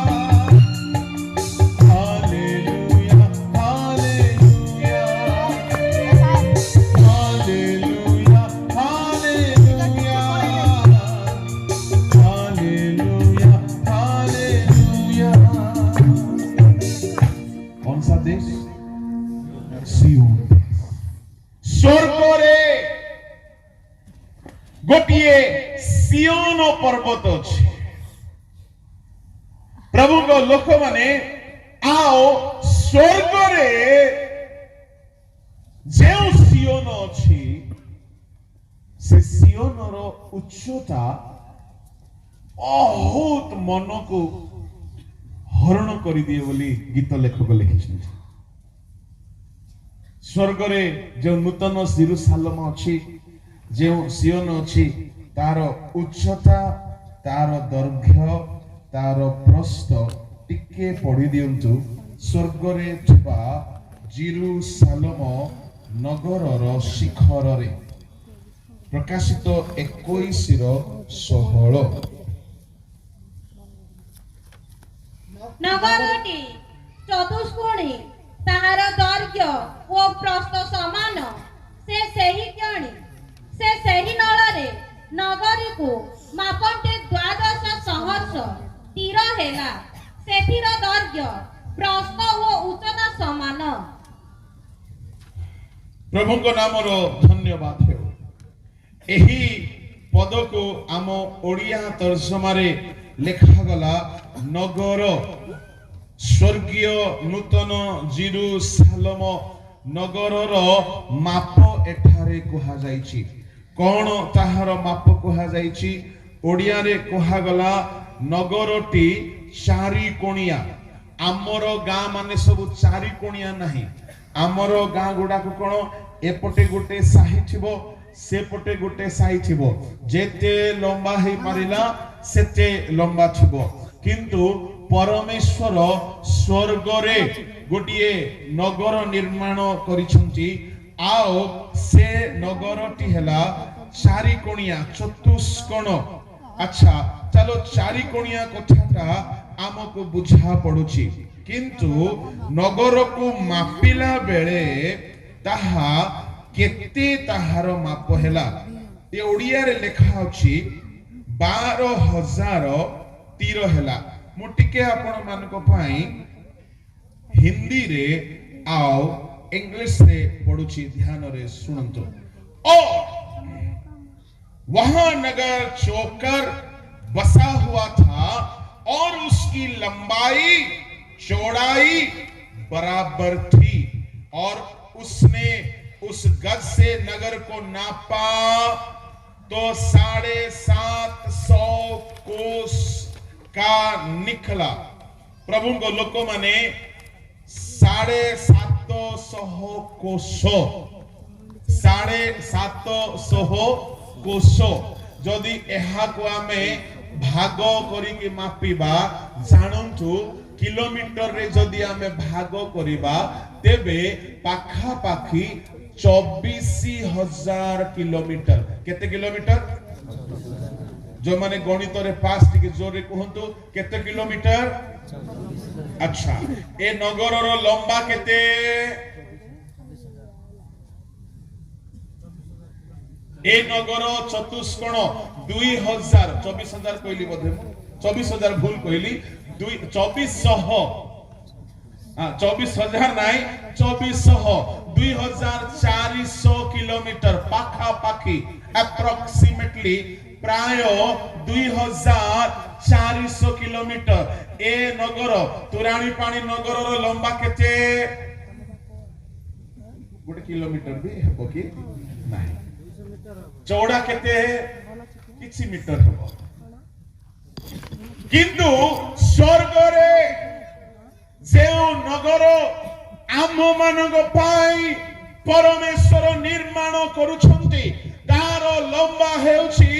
hallelujah, hallelujah, hallelujah, hallelujah, hallelujah, hallelujah. कौन सा देश? सियोन देश। ସ୍ୱର୍ଗରେ ଗୋଟିଏ ସିଓନ ପର୍ବତ ଅଛି। ପ୍ରଭୁଙ୍କ ଲୋକମାନେ, ଆଉ ସ୍ୱର୍ଗରେ ଯେଉଁ ସିଓନ ଅଛି, ସେ ସିଓନର ଉଚ୍ଚତା ବହୁତ ମନକୁ ହରଣ କରିଦିଏ ବୋଲି ଗୀତ ଲେଖକ ଲେଖିଛନ୍ତି। ସ୍ୱର୍ଗରେ ଯେଉଁ ନୂତନ ଯିରୂଶାଲମ ଅଛି, ଯେଉଁ ସିଓନ ଅଛି, ତାର ଉଚ୍ଚତା, ତାର ଦୈର୍ଘ୍ୟ, ତାର ପ୍ରସ୍ଥ ଟିକେ ପଢି ଦିଅନ୍ତୁ। ସ୍ୱର୍ଗରେ ଥିବା ଜିରୁସାଲମ ନଗରର ଶିଖରରେ, ପ୍ରକାଶିତ 21ର 16। ନଗରଟି ଚତୁଷ୍କୋଣୀ, ତାହାର ଦୈର୍ଘ୍ୟ ଓ ପ୍ରସ୍ଥ ସମାନ। ସେ ସେହି ନଳରେ ନଗରୀକୁ ମାପନ୍ତେ 12 ସହସ୍ର ତୀର ହେଲା। ସେଥିର ଦୈର୍ଘ୍ୟ, ପ୍ରସ୍ଥ ଓ ଉଚ୍ଚତା ସମାନ। ପ୍ରଭୁଙ୍କ ନାମର ଧନ୍ୟବାଦ ହେଉ। ଏହି ପଦକୁ ଆମ ଓଡ଼ିଆ ତର୍ଜମାରେ ଲେଖାଗଲା, ନଗର, ସ୍ୱର୍ଗୀୟ ନୂତନ ଜିରୁସାଲମ ନଗରର ମାପ ଏଠାରେ କୁହାଯାଇଛି। କଣ ତାହାର ମାପ କୁହାଯାଇଛି? ଓଡ଼ିଆରେ କୁହାଗଲା, ନଗରଟି ଚାରି କୋଣିଆ। ଆମର ଗାଁ ମାନେ ସବୁ ଚାରି କୋଣିଆ ନାହିଁ। ଆମର ଗାଁ ଗୁଡାକ କଣ, ଏପଟେ ଗୋଟେ ସାହି ଥିବ, ସେପଟେ ଗୋଟେ ସାହି ଥିବ, ଯେତେ ଲମ୍ବା ହେଇପାରିଲା ସେତେ ଲମ୍ବା ଥିବ। କିନ୍ତୁ ପରମେଶ୍ୱର ସ୍ୱର୍ଗରେ ଗୋଟିଏ ନଗର ନିର୍ମାଣ କରିଛନ୍ତି, ଆଉ ସେ ନଗରଟି ହେଲା ଚାରି କୋଣିଆ, ଚତୁଷ୍କୋଣ। ଆଚ୍ଛା, ଚାଲ, ଚାରି କୋଣିଆ କଥାଟା ଆମକୁ ବୁଝା ପଡୁଛି, କିନ୍ତୁ ନଗରକୁ ମାପିଲା ବେଳେ ତାହା କେତେ, ତାହାର ମାପ ହେଲା? ଏ ଓଡ଼ିଆରେ ଲେଖା ଅଛି, 12,000 ତୀର ହେଲା। ମୁଁ ଟିକେ ଆପଣ ମାନଙ୍କ ପାଇଁ ହିନ୍ଦୀରେ ଆଉ ଇଂଲିଶରେ ପଢୁଛି, ଧ୍ୟାନରେ ଶୁଣନ୍ତୁ। और वहां नगर चौकर बसा हुआ था और उसकी लंबाई चौड़ाई बराबर थी और उसने उस गज से नगर को नापा तो 750 कोस का निकला। ପ୍ରଭୁଙ୍କ ଲୋକମାନେ, 750 କୋଶ, 750 କୋଶ। ଯଦି ଏହାକୁ ଆମେ ଭାଗ କରିକି ମାପିବା, ଜାଣନ୍ତୁ, କିଲୋମିଟରରେ ଯଦି ଆମେ ଭାଗ କରିବା, ତେବେ ପାଖାପାଖି 24,000 କିଲୋମିଟର। କେତେ କିଲୋମିଟର? ଯୋଉମାନେ ଗଣିତରେ ପାସ୍, ଟିକେ ଜୋରରେ କୁହନ୍ତୁ, କେତେ କିଲୋମିଟର? ଆଚ୍ଛା, ଏ ନଗରର ଲମ୍ବା କେତେ? ଏ ନଗର ଚତୁଷ୍କୋଣ, 2000, 24,000 କହିଲି ବୋଧେ ମୁଁ, 24,000 ଭୁଲ କହିଲି, ଦୁଇ 2400, 24,000 ନାଇଁ, 2400, 2400 କିଲୋମିଟର ପାଖାପାଖି, ଆପ୍ରକ୍ସିମେଟଲି ପ୍ରାୟ 2400 କିଲୋମିଟର। ଏ ନଗର, ତୁରାଣୀ ପାଣି ନଗରର ଲମ୍ବା କେତେ? ଗୋଟେ କିଲୋମିଟର ବି ହେବ କି ନାହିଁ। ଚଉଡ଼ା କେତେ? କିଛି ମିଟର ହେବ। କିନ୍ତୁ ସ୍ୱର୍ଗରେ ଯେଉଁ ନଗର ଆମ୍ଭମାନଙ୍କ ପାଇଁ ପରମେଶ୍ୱର ନିର୍ମାଣ କରୁଛନ୍ତି, ତାର ଲମ୍ବା ହେଉଛି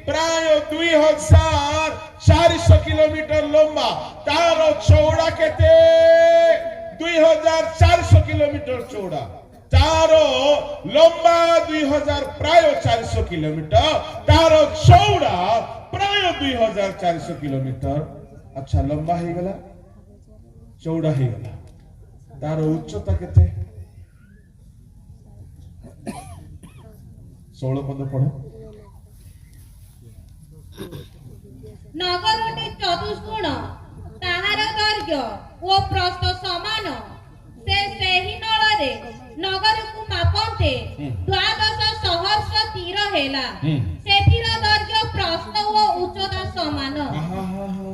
ପ୍ରାୟ 2400 କିଲୋମିଟର ଲମ୍ବା। ତାର ଚଉଡ଼ା କେତେ? 2400 କିଲୋମିଟର ଚଉଡ଼ା। ତାର ଲମ୍ବା 2000 ପ୍ରାୟ 400 କିଲୋମିଟର, ତାର ଚଉଡ଼ା ପ୍ରାୟ 2400 କିଲୋମିଟର। ଆଚ୍ଛା, ଲମ୍ବା ହେଇଗଲା, ଚଉଡ଼ା ହେଇଗଲା, ତାର ଉଚ୍ଚତା କେତେ? 16 ପଦ ପଢ। ନଗରଟି ଚତୁଷ୍କୋଣ, ତାହାର ଦୈର୍ଘ୍ୟ ଓ ପ୍ରସ୍ଥ ସମାନ। ସେ ସେହି ନଳରେ ନଗରକୁ ମାପନ୍ତେ 12 ସହସ୍ର ତୀର ହେଲା। ସେଥିର ଦୈର୍ଘ୍ୟ, ପ୍ରସ୍ଥ ଓ ଉଚ୍ଚତା ସମାନ। ଆହାହାହା।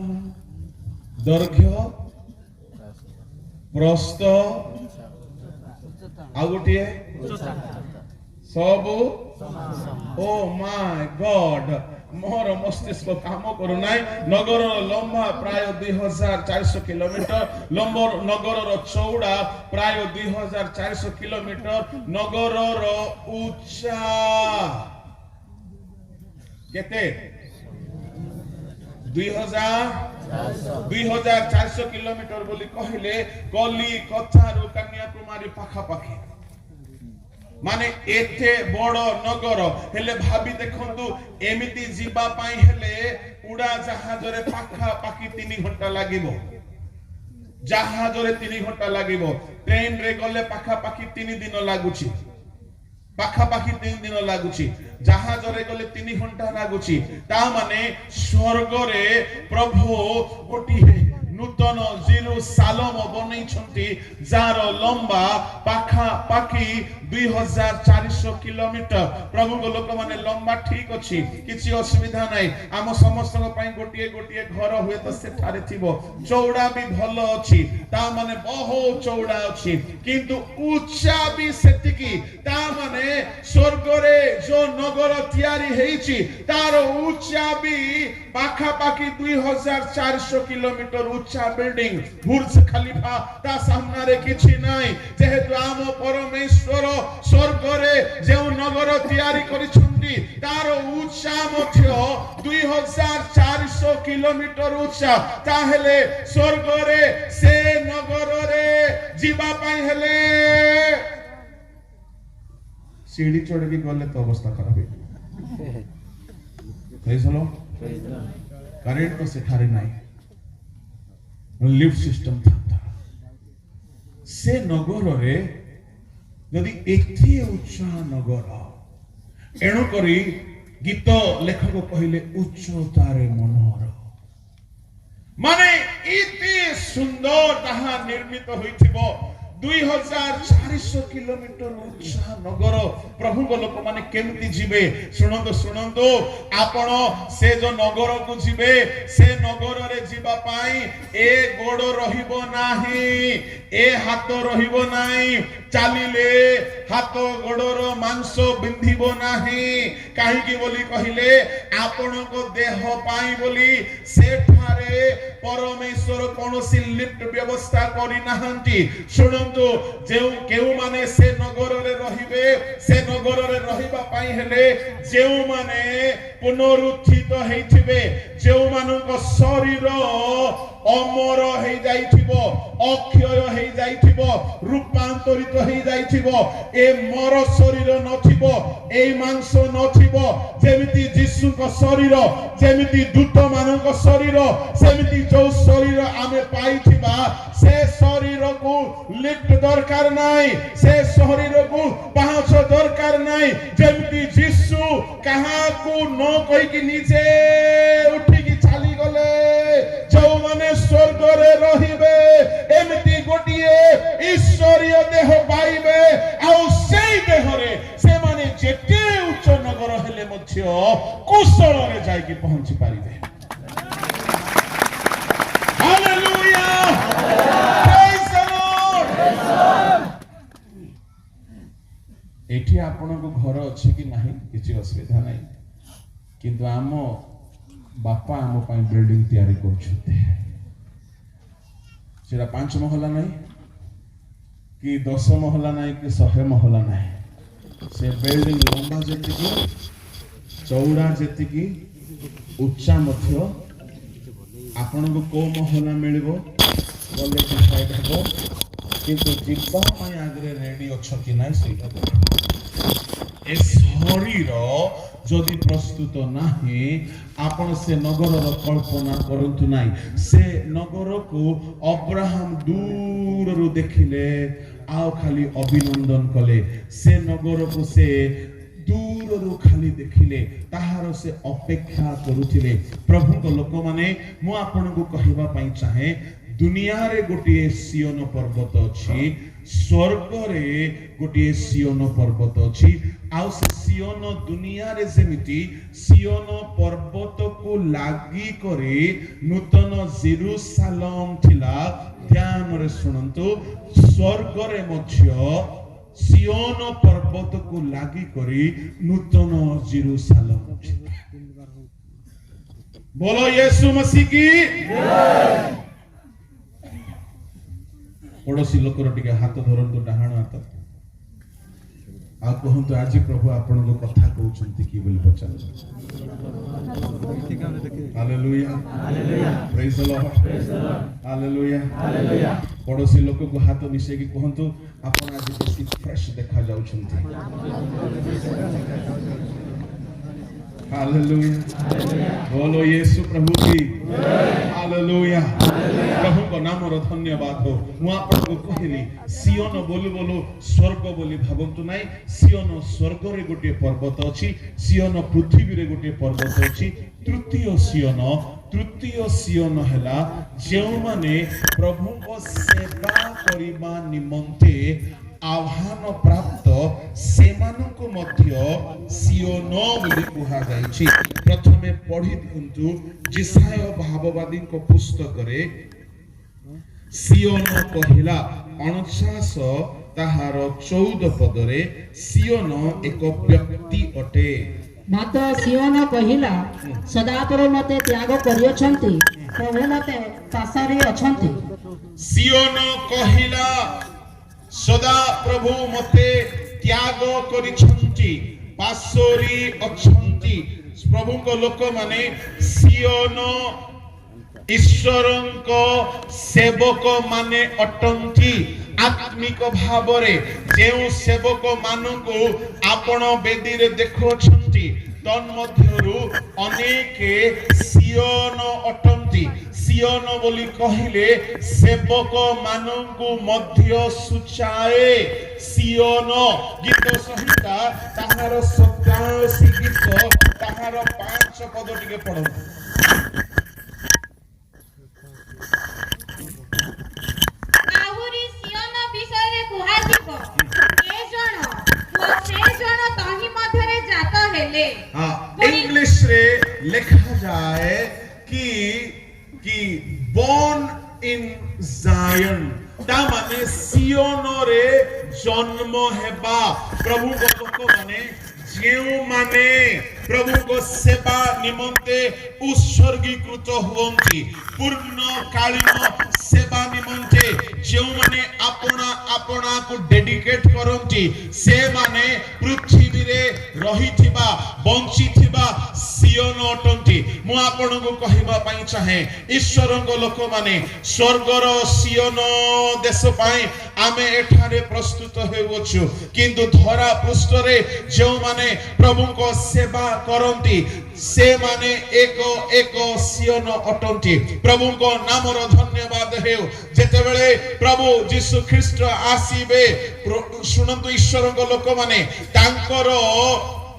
ଦୈର୍ଘ୍ୟ, ପ୍ରସ୍ଥ, ଆଉ ଗୋଟିଏ ସବୁ। ଓ ମାଇ ଗଡ, ମୋର ମସ୍ତିଷ୍କ କାମ କରୁନାହିଁ। ନଗରର ଲମ୍ବା ପ୍ରାୟ 2400 କିଲୋମିଟର ଲମ୍ବ, ନଗରର ଚଉଡ଼ା ପ୍ରାୟ 2400 କିଲୋମିଟର, ନଗରର ଉଚ୍ଚା କେତେ? 2400 କିଲୋମିଟର ବୋଲି କହିଲେ କଲିକତାରୁ କନ୍ୟାକୁମାରୀ ପାଖାପାଖି। ମାନେ ଏତେ ବଡ ନଗର ହେଲେ, ଭାବି ଦେଖନ୍ତୁ, ଏମିତି ଯିବା ପାଇଁ ହେଲେ ଉଡା ଜାହାଜରେ ପାଖାପାଖି 3 ଘଣ୍ଟା ଲାଗିବ। ଜାହାଜରେ 3 ଘଣ୍ଟା ଲାଗିବ। ଟ୍ରେନରେ ଗଲେ ପାଖାପାଖି 3 ଦିନ ଲାଗୁଛି, ପାଖାପାଖି 3 ଦିନ ଲାଗୁଛି। ଜାହାଜରେ ଗଲେ 3 ଘଣ୍ଟା ଲାଗୁଛି। ତା ମାନେ ସ୍ୱର୍ଗରେ ପ୍ରଭୁ ଗୋଟିଏ ନୂତନ ଜିରୁସାଲମ ବନେଇଛନ୍ତି, ଯାହାର ଲମ୍ବା ପାଖାପାଖି 2400 କିଲୋମିଟର। ପ୍ରଭୁଙ୍କ ଲୋକମାନେ, ଲମ୍ବା ଠିକ ଅଛି, କିଛି ଅସୁବିଧା ନାହିଁ। ଆମ ସମସ୍ତଙ୍କ ପାଇଁ ଗୋଟିଏ ଗୋଟିଏ ଘର ହୁଏତ ସେଠାରେ ଥିବ। ଚଉଡ଼ା ବି ଭଲ ଅଛି, ତା ମାନେ ବହୁତ ଚଉଡ଼ା ଅଛି, କିନ୍ତୁ ଉଚ୍ଚା ବି ସେତିକି। ତା ମାନେ ସ୍ୱର୍ଗରେ ଯୋଉ ନଗର ତିଆରି ହେଇଛି, ତାର ଉଚ୍ଚା ବି ପାଖାପାଖି 2400 କିଲୋମିଟର ଉଚ୍ଚା ବିଲ୍ଡିଂ। ବୁର୍ଜ ଖଲିଫା ତା ସାମ୍ନାରେ କିଛି ନାହିଁ। ଯେହେତୁ ଆମ ପରମେଶ୍ୱର ସ୍ୱର୍ଗରେ ଯେଉଁ ନଗର ତିଆରି କରିଛନ୍ତି, ତାର ଉଚ୍ଚା ମଧ୍ୟ 2400 କିଲୋମିଟର ଉଚ୍ଚା, ତାହେଲେ ସ୍ୱର୍ଗରେ ସେ ନଗରରେ ଯିବା ପାଇଁ ହେଲେ ସିଢି ଚଢିକି ଗଲେ ତ ଅବସ୍ଥା ଖରାପ ହେଇଯିବ। Praise the Lord. Current ତ ସେଠାରେ ନାହିଁ, ଲିଫ୍ଟ ସିଷ୍ଟମ ଥାନ୍ତା। ସେ ନଗରରେ ଯଦି ଏତେ ଉଚ୍ଚ ନଗର, ଏଣୁକରି ଗୀତ ଲେଖକ କହିଲେ, ଉଚ୍ଚତାରେ ମନୋହର। ମାନେ ଏତେ ସୁନ୍ଦର ତାହା ନିର୍ମିତ ହୋଇଥିବ, 2400 କିଲୋମିଟର ଉଚ୍ଚ ନଗର। ପ୍ରଭୁଙ୍କ ଲୋକମାନେ କେମିତି ଯିବେ? ଶୁଣନ୍ତୁ, ଶୁଣନ୍ତୁ, ଆପଣ ସେ ଯୋଉ ନଗରକୁ ଯିବେ, ସେ ନଗରରେ ଯିବା ପାଇଁ ଏ ଗୋଡ ରହିବ ନାହିଁ, ଏ ହାତ ରହିବ ନାହିଁ। ଚାଲିଲେ ହାତ ଗୋଡର ମାଂସ ବିନ୍ଧିବ ନାହିଁ। କାହିଁକି ବୋଲି କହିଲେ, ଆପଣଙ୍କ ଦେହ ପାଇଁ ବୋଲି ସେଠାରେ ପରମେଶ୍ୱର କୌଣସି ଲିଫ୍ଟ ବ୍ୟବସ୍ଥା କରିନାହାନ୍ତି। ଶୁଣନ୍ତୁ, କେଉଁମାନେ ସେ ନଗରରେ ରହିବେ, ସେ ନଗରରେ ରହିବା ପାଇଁ ହେଲେ ଯେଉଁମାନେ ପୁନରୁତ୍ଥିତ ହେଇଥିବେ, ଯେଉଁମାନଙ୍କ ଶରୀର ଅମର ହେଇଯାଇଥିବ, ଅକ୍ଷୟ ହେଇଯାଇଥିବ, ରୂପାନ୍ତରିତ ହେଇଯାଇଥିବ, ଏ ମର ଶରୀର ନଥିବ, ଏଇ ମାଂସ ନଥିବ। ଯେମିତି ଯୀଶୁଙ୍କ ଶରୀର, ଯେମିତି ଦୂତମାନଙ୍କ ଶରୀର, ସେମିତି ଯୋଉ ଶରୀର ଆମେ ପାଇଥିବା, ସେ ଶରୀରକୁ ଲିଫ୍ଟ ଦରକାର ନାହିଁ, ସେ ଶରୀରକୁ ପାହାଚ ଦରକାର ନାହିଁ। ଯେମିତି ଯୀଶୁ କାହାକୁ ନ କହିକି ନିଜେ ଉଠିକି ଚାଲିଗଲେ, ଯୋଉମାନେ ସ୍ୱର୍ଗରେ ରହିବେ ଏମିତି ଗୋଟିଏ ଈଶ୍ୱରୀୟ ଦେହ ପାଇବେ। ଆଉ ସେଇ ଦେହରେ ସେମାନେ ଯେତେ ଉଚ୍ଚ ନଗର ହେଲେ ମଧ୍ୟ କୁଶଳରେ ଯାଇକି ପହଞ୍ଚି ପାରିବେ। Hallelujah! Praise the Lord! ଏଠି ଆପଣଙ୍କ ଘର ଅଛି କି ନାହିଁ, କିଛି ଅସୁବିଧା ନାହିଁ, କିନ୍ତୁ ଆମ ବାପା ଆମ ପାଇଁ ବିଲ୍ଡିଂ ତିଆରି କରୁଛନ୍ତି। ସେଟା 5 ମହଲା ନାହିଁ କି 10 ମହଲା ନାହିଁ କି 100 ମହଲା ନାହିଁ। ସେ ବିଲ୍ଡିଂ ଲମ୍ବା ଯେତିକି, ଚଉଡ଼ା ଯେତିକି, ଉଚ୍ଚା ମଧ୍ୟ। ଆପଣଙ୍କୁ କୋଉ ମହଲା ମିଳିବ ଗଲେ ଡିସାଇଡ୍ ହେବ, କିନ୍ତୁ ଯିବା ପାଇଁ ଆଗରେ ରେଡି ଅଛ କି ନାହିଁ, ସେଇଟା ଦେଖ। ଏ ଶରୀର ଯଦି ପ୍ରସ୍ତୁତ ନାହିଁ, ଆପଣ ସେ ନଗରର କଳ୍ପନା କରନ୍ତୁ ନାହିଁ। ସେ ନଗରକୁ ଅବ୍ରାହମ ଦୂରରୁ ଦେଖିଲେ ଆଉ ଖାଲି ଅଭିନନ୍ଦନ କଲେ। ସେ ନଗରକୁ ସେ ଦୂରରୁ ଖାଲି ଦେଖିଲେ, ତାହାର ସେ ଅପେକ୍ଷା କରୁଥିଲେ। ପ୍ରଭୁଙ୍କ ଲୋକମାନେ, ମୁଁ ଆପଣଙ୍କୁ କହିବା ପାଇଁ ଚାହେଁ, ଦୁନିଆରେ ଗୋଟିଏ ସିଓନ ପର୍ବତ ଅଛି, ସ୍ୱର୍ଗରେ ଗୋଟିଏ ସିଓନ ପର୍ବତ ଅଛି। ଆଉ ସେ ସିଓନ ଦୁନିଆରେ ଯେମିତି ସିଓନ ପର୍ବତକୁ ଲାଗି କରି ନୂତନ ଜେରୁସାଲମ ଥିଲା, ଧ୍ୟାନରେ ଶୁଣନ୍ତୁ, ସ୍ୱର୍ଗରେ ମଧ୍ୟ ସିଓନ ପର୍ବତକୁ ଲାଗି କରି ନୂତନ ଜେରୁସାଲମ ଅଛି। बोलो यीशु मसीह की। ପଡ଼ୋଶୀ ଲୋକର ଟିକେ ହାତ ଧରନ୍ତୁ, ଡାହାଣ ହାତ, ଆଉ କୁହନ୍ତୁ, ଆଜି ପ୍ରଭୁ ଆପଣଙ୍କ କଥା କହୁଛନ୍ତି କି ବୋଲି ପଚାରନ୍ତୁ। Hallelujah. Praise the Lord. Hallelujah. ପଡ଼ୋଶୀ ଲୋକକୁ ହାତ ମିଶେଇକି କୁହନ୍ତୁ, ଆପଣ ଆଜି ବେଶୀ ଫ୍ରେଶ ଦେଖା ଯାଉଛନ୍ତି। ହାଲେଲୁୟା। बोलो यीशु प्रभु की। ହାଲେଲୁୟା। ପ୍ରଭୁଙ୍କ ନାମର ଧନ୍ୟବାଦ ହଉ। ମୁଁ ଆପଣଙ୍କୁ କହିଲି, ସିଓନ ବୋଲୁ ବୋଲୁ ସ୍ୱର୍ଗ ବୋଲି ଭାବନ୍ତୁ ନାହିଁ। ସିଓନ ସ୍ୱର୍ଗରେ ଗୋଟିଏ ପର୍ବତ ଅଛି, ସିଓନ ପୃଥିବୀରେ ଗୋଟିଏ ପର୍ବତ ଅଛି। ତୃତୀୟ ସିଓନ, ତୃତୀୟ ସିଓନ ହେଲା ଯେଉଁମାନେ ପ୍ରଭୁଙ୍କ ସେବା କରିବା ନିମନ୍ତେ ଆହ୍ୱାନ ପ୍ରାପ୍ତ, ସେମାନଙ୍କୁ ମଧ୍ୟ ସିଓନ ବୋଲି କୁହାଯାଇଛି। ପ୍ରଥମେ ପଢି ଦିଅନ୍ତୁ, ଯିଶାଇୟ ଭାବବାଦୀଙ୍କ ପୁସ୍ତକରେ ସିଓନ କହିଲା, 49 ତାହାର 14 ପଦରେ, ସିଓନ ଏକ ବ୍ୟକ୍ତି ଅଟେ। ମାତ୍ର ସିଓନ କହିଲା, ସଦାପ୍ରଭୁ ମୋତେ ତ୍ୟାଗ କରିଅଛନ୍ତି, ପ୍ରଭୁ ମୋତେ ପାସୋରି ଅଛନ୍ତି। ସିଓନ କହିଲା, ସଦା ପ୍ରଭୁ ମତେ ତ୍ୟାଗ କରିଛନ୍ତି, ପାସୋରି ଅଛନ୍ତି। ପ୍ରଭୁଙ୍କ ଲୋକମାନେ, ସିଓନ ଈଶ୍ୱରଙ୍କ ସେବକ ମାନେ ଅଟନ୍ତି। ଆତ୍ମିକ ଭାବରେ ଯେଉଁ ସେବକ ମାନଙ୍କୁ ଆପଣ ବେଦୀରେ ଦେଖୁଅଛନ୍ତି, ତନ୍ମଧ୍ୟରୁ ଅନେକ ସିଓନ ଅଟନ୍ତି। ସିଓନ ବୋଲି କହିଲେ ସେବକ ମାନଙ୍କୁ ମଧ୍ୟ ସୂଚାଏ। ସିଓନ ଗୀତ ସଂହିତା ତାହାର 87 ଗୀତ ତାହାର 5 ପଦ ଟିକେ ପଢନ୍ତୁ। ଆହୁରି ସିଓନ ବିଷୟରେ କୁହାଯିବ, ଏ ଜଣ ଓ ସେ ଜଣ ତହିଁ ମଧ୍ୟରେ ଜାତ ହେଲେ। ହଁ, ଇଂଲିଶରେ ଲେଖାଯାଏ କି ବର୍ନ ଇନ୍ ଜାୟନ, ତା ମାନେ ସିଓନରେ ଜନ୍ମ ହେବା। ପ୍ରଭୁଙ୍କ ଲୋକମାନେ, ଯେଉଁମାନେ ପ୍ରଭୁଙ୍କ ସେବା ନିମନ୍ତେ ଉତ୍ସର୍ଗୀକୃତ ହୁଅନ୍ତି, ପୂର୍ଣ୍ଣକାଳୀନ ସେବା ନିମନ୍ତେ ଯେଉଁମାନେ ଆପଣା ଆପଣାକୁ ଡେଡିକେଟ କରନ୍ତି, ସେମାନେ ପୃଥିବୀରେ ରହିଥିବା, ବଞ୍ଚିଥିବା ସିଓନ ଅଟନ୍ତି। ମୁଁ ଆପଣଙ୍କୁ କହିବା ପାଇଁ ଚାହେଁ, ଈଶ୍ୱରଙ୍କ ଲୋକମାନେ, ସ୍ୱର୍ଗର ସିଓନ ଦେଶ ପାଇଁ ଆମେ ଏଠାରେ ପ୍ରସ୍ତୁତ ହେଉଅଛୁ, କିନ୍ତୁ ଧରା ପୃଷ୍ଠରେ ଯେଉଁମାନେ ପ୍ରଭୁଙ୍କ ସେବା କରନ୍ତି, ସେମାନେ ଏକ ଏକ ସିଓନ ଅଟନ୍ତି। ପ୍ରଭୁଙ୍କ ନାମର ଧନ୍ୟବାଦ ହେଉ। ଯେତେବେଳେ ପ୍ରଭୁ ଯୀଶୁ ଖ୍ରୀଷ୍ଟ ଆସିବେ, ଶୁଣନ୍ତୁ ଈଶ୍ୱରଙ୍କ ଲୋକମାନେ, ତାଙ୍କର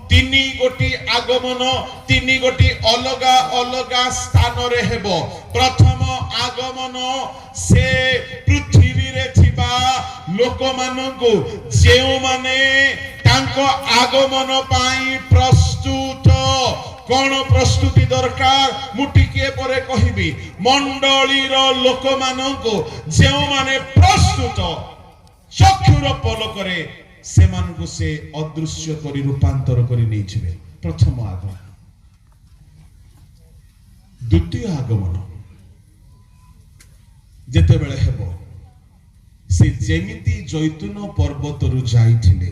ତିନି ଗୋଟି ଆଗମନ ତିନି ଗୋଟି ଅଲଗା ଅଲଗା ସ୍ଥାନରେ ହେବ। ପ୍ରଥମ ଆଗମନ, ସେ ପୃଥିବୀରେ ଥିବା ଲୋକମାନଙ୍କୁ, ଯେଉଁମାନେ ତାଙ୍କ ଆଗମନ ପାଇଁ ପ୍ରସ୍ତୁତ। କଣ ପ୍ରସ୍ତୁତି ଦରକାର, ମୁଁ ଟିକିଏ ପରେ କହିବି। ମଣ୍ଡଳୀର ଲୋକମାନଙ୍କୁ ଯେଉଁମାନେ ପ୍ରସ୍ତୁତ, ଚକ୍ଷୁର ପଲକରେ ସେମାନଙ୍କୁ ସେ ଅଦୃଶ୍ୟ କରି ରୂପାନ୍ତର କରି ନେଇଯିବେ। ପ୍ରଥମ ଆଗମନ। ଦ୍ୱିତୀୟ ଆଗମନ ଯେତେବେଳେ ହେବ, ସେ ଯେମିତି ଜୈତୁନ ପର୍ବତରୁ ଯାଇଥିଲେ,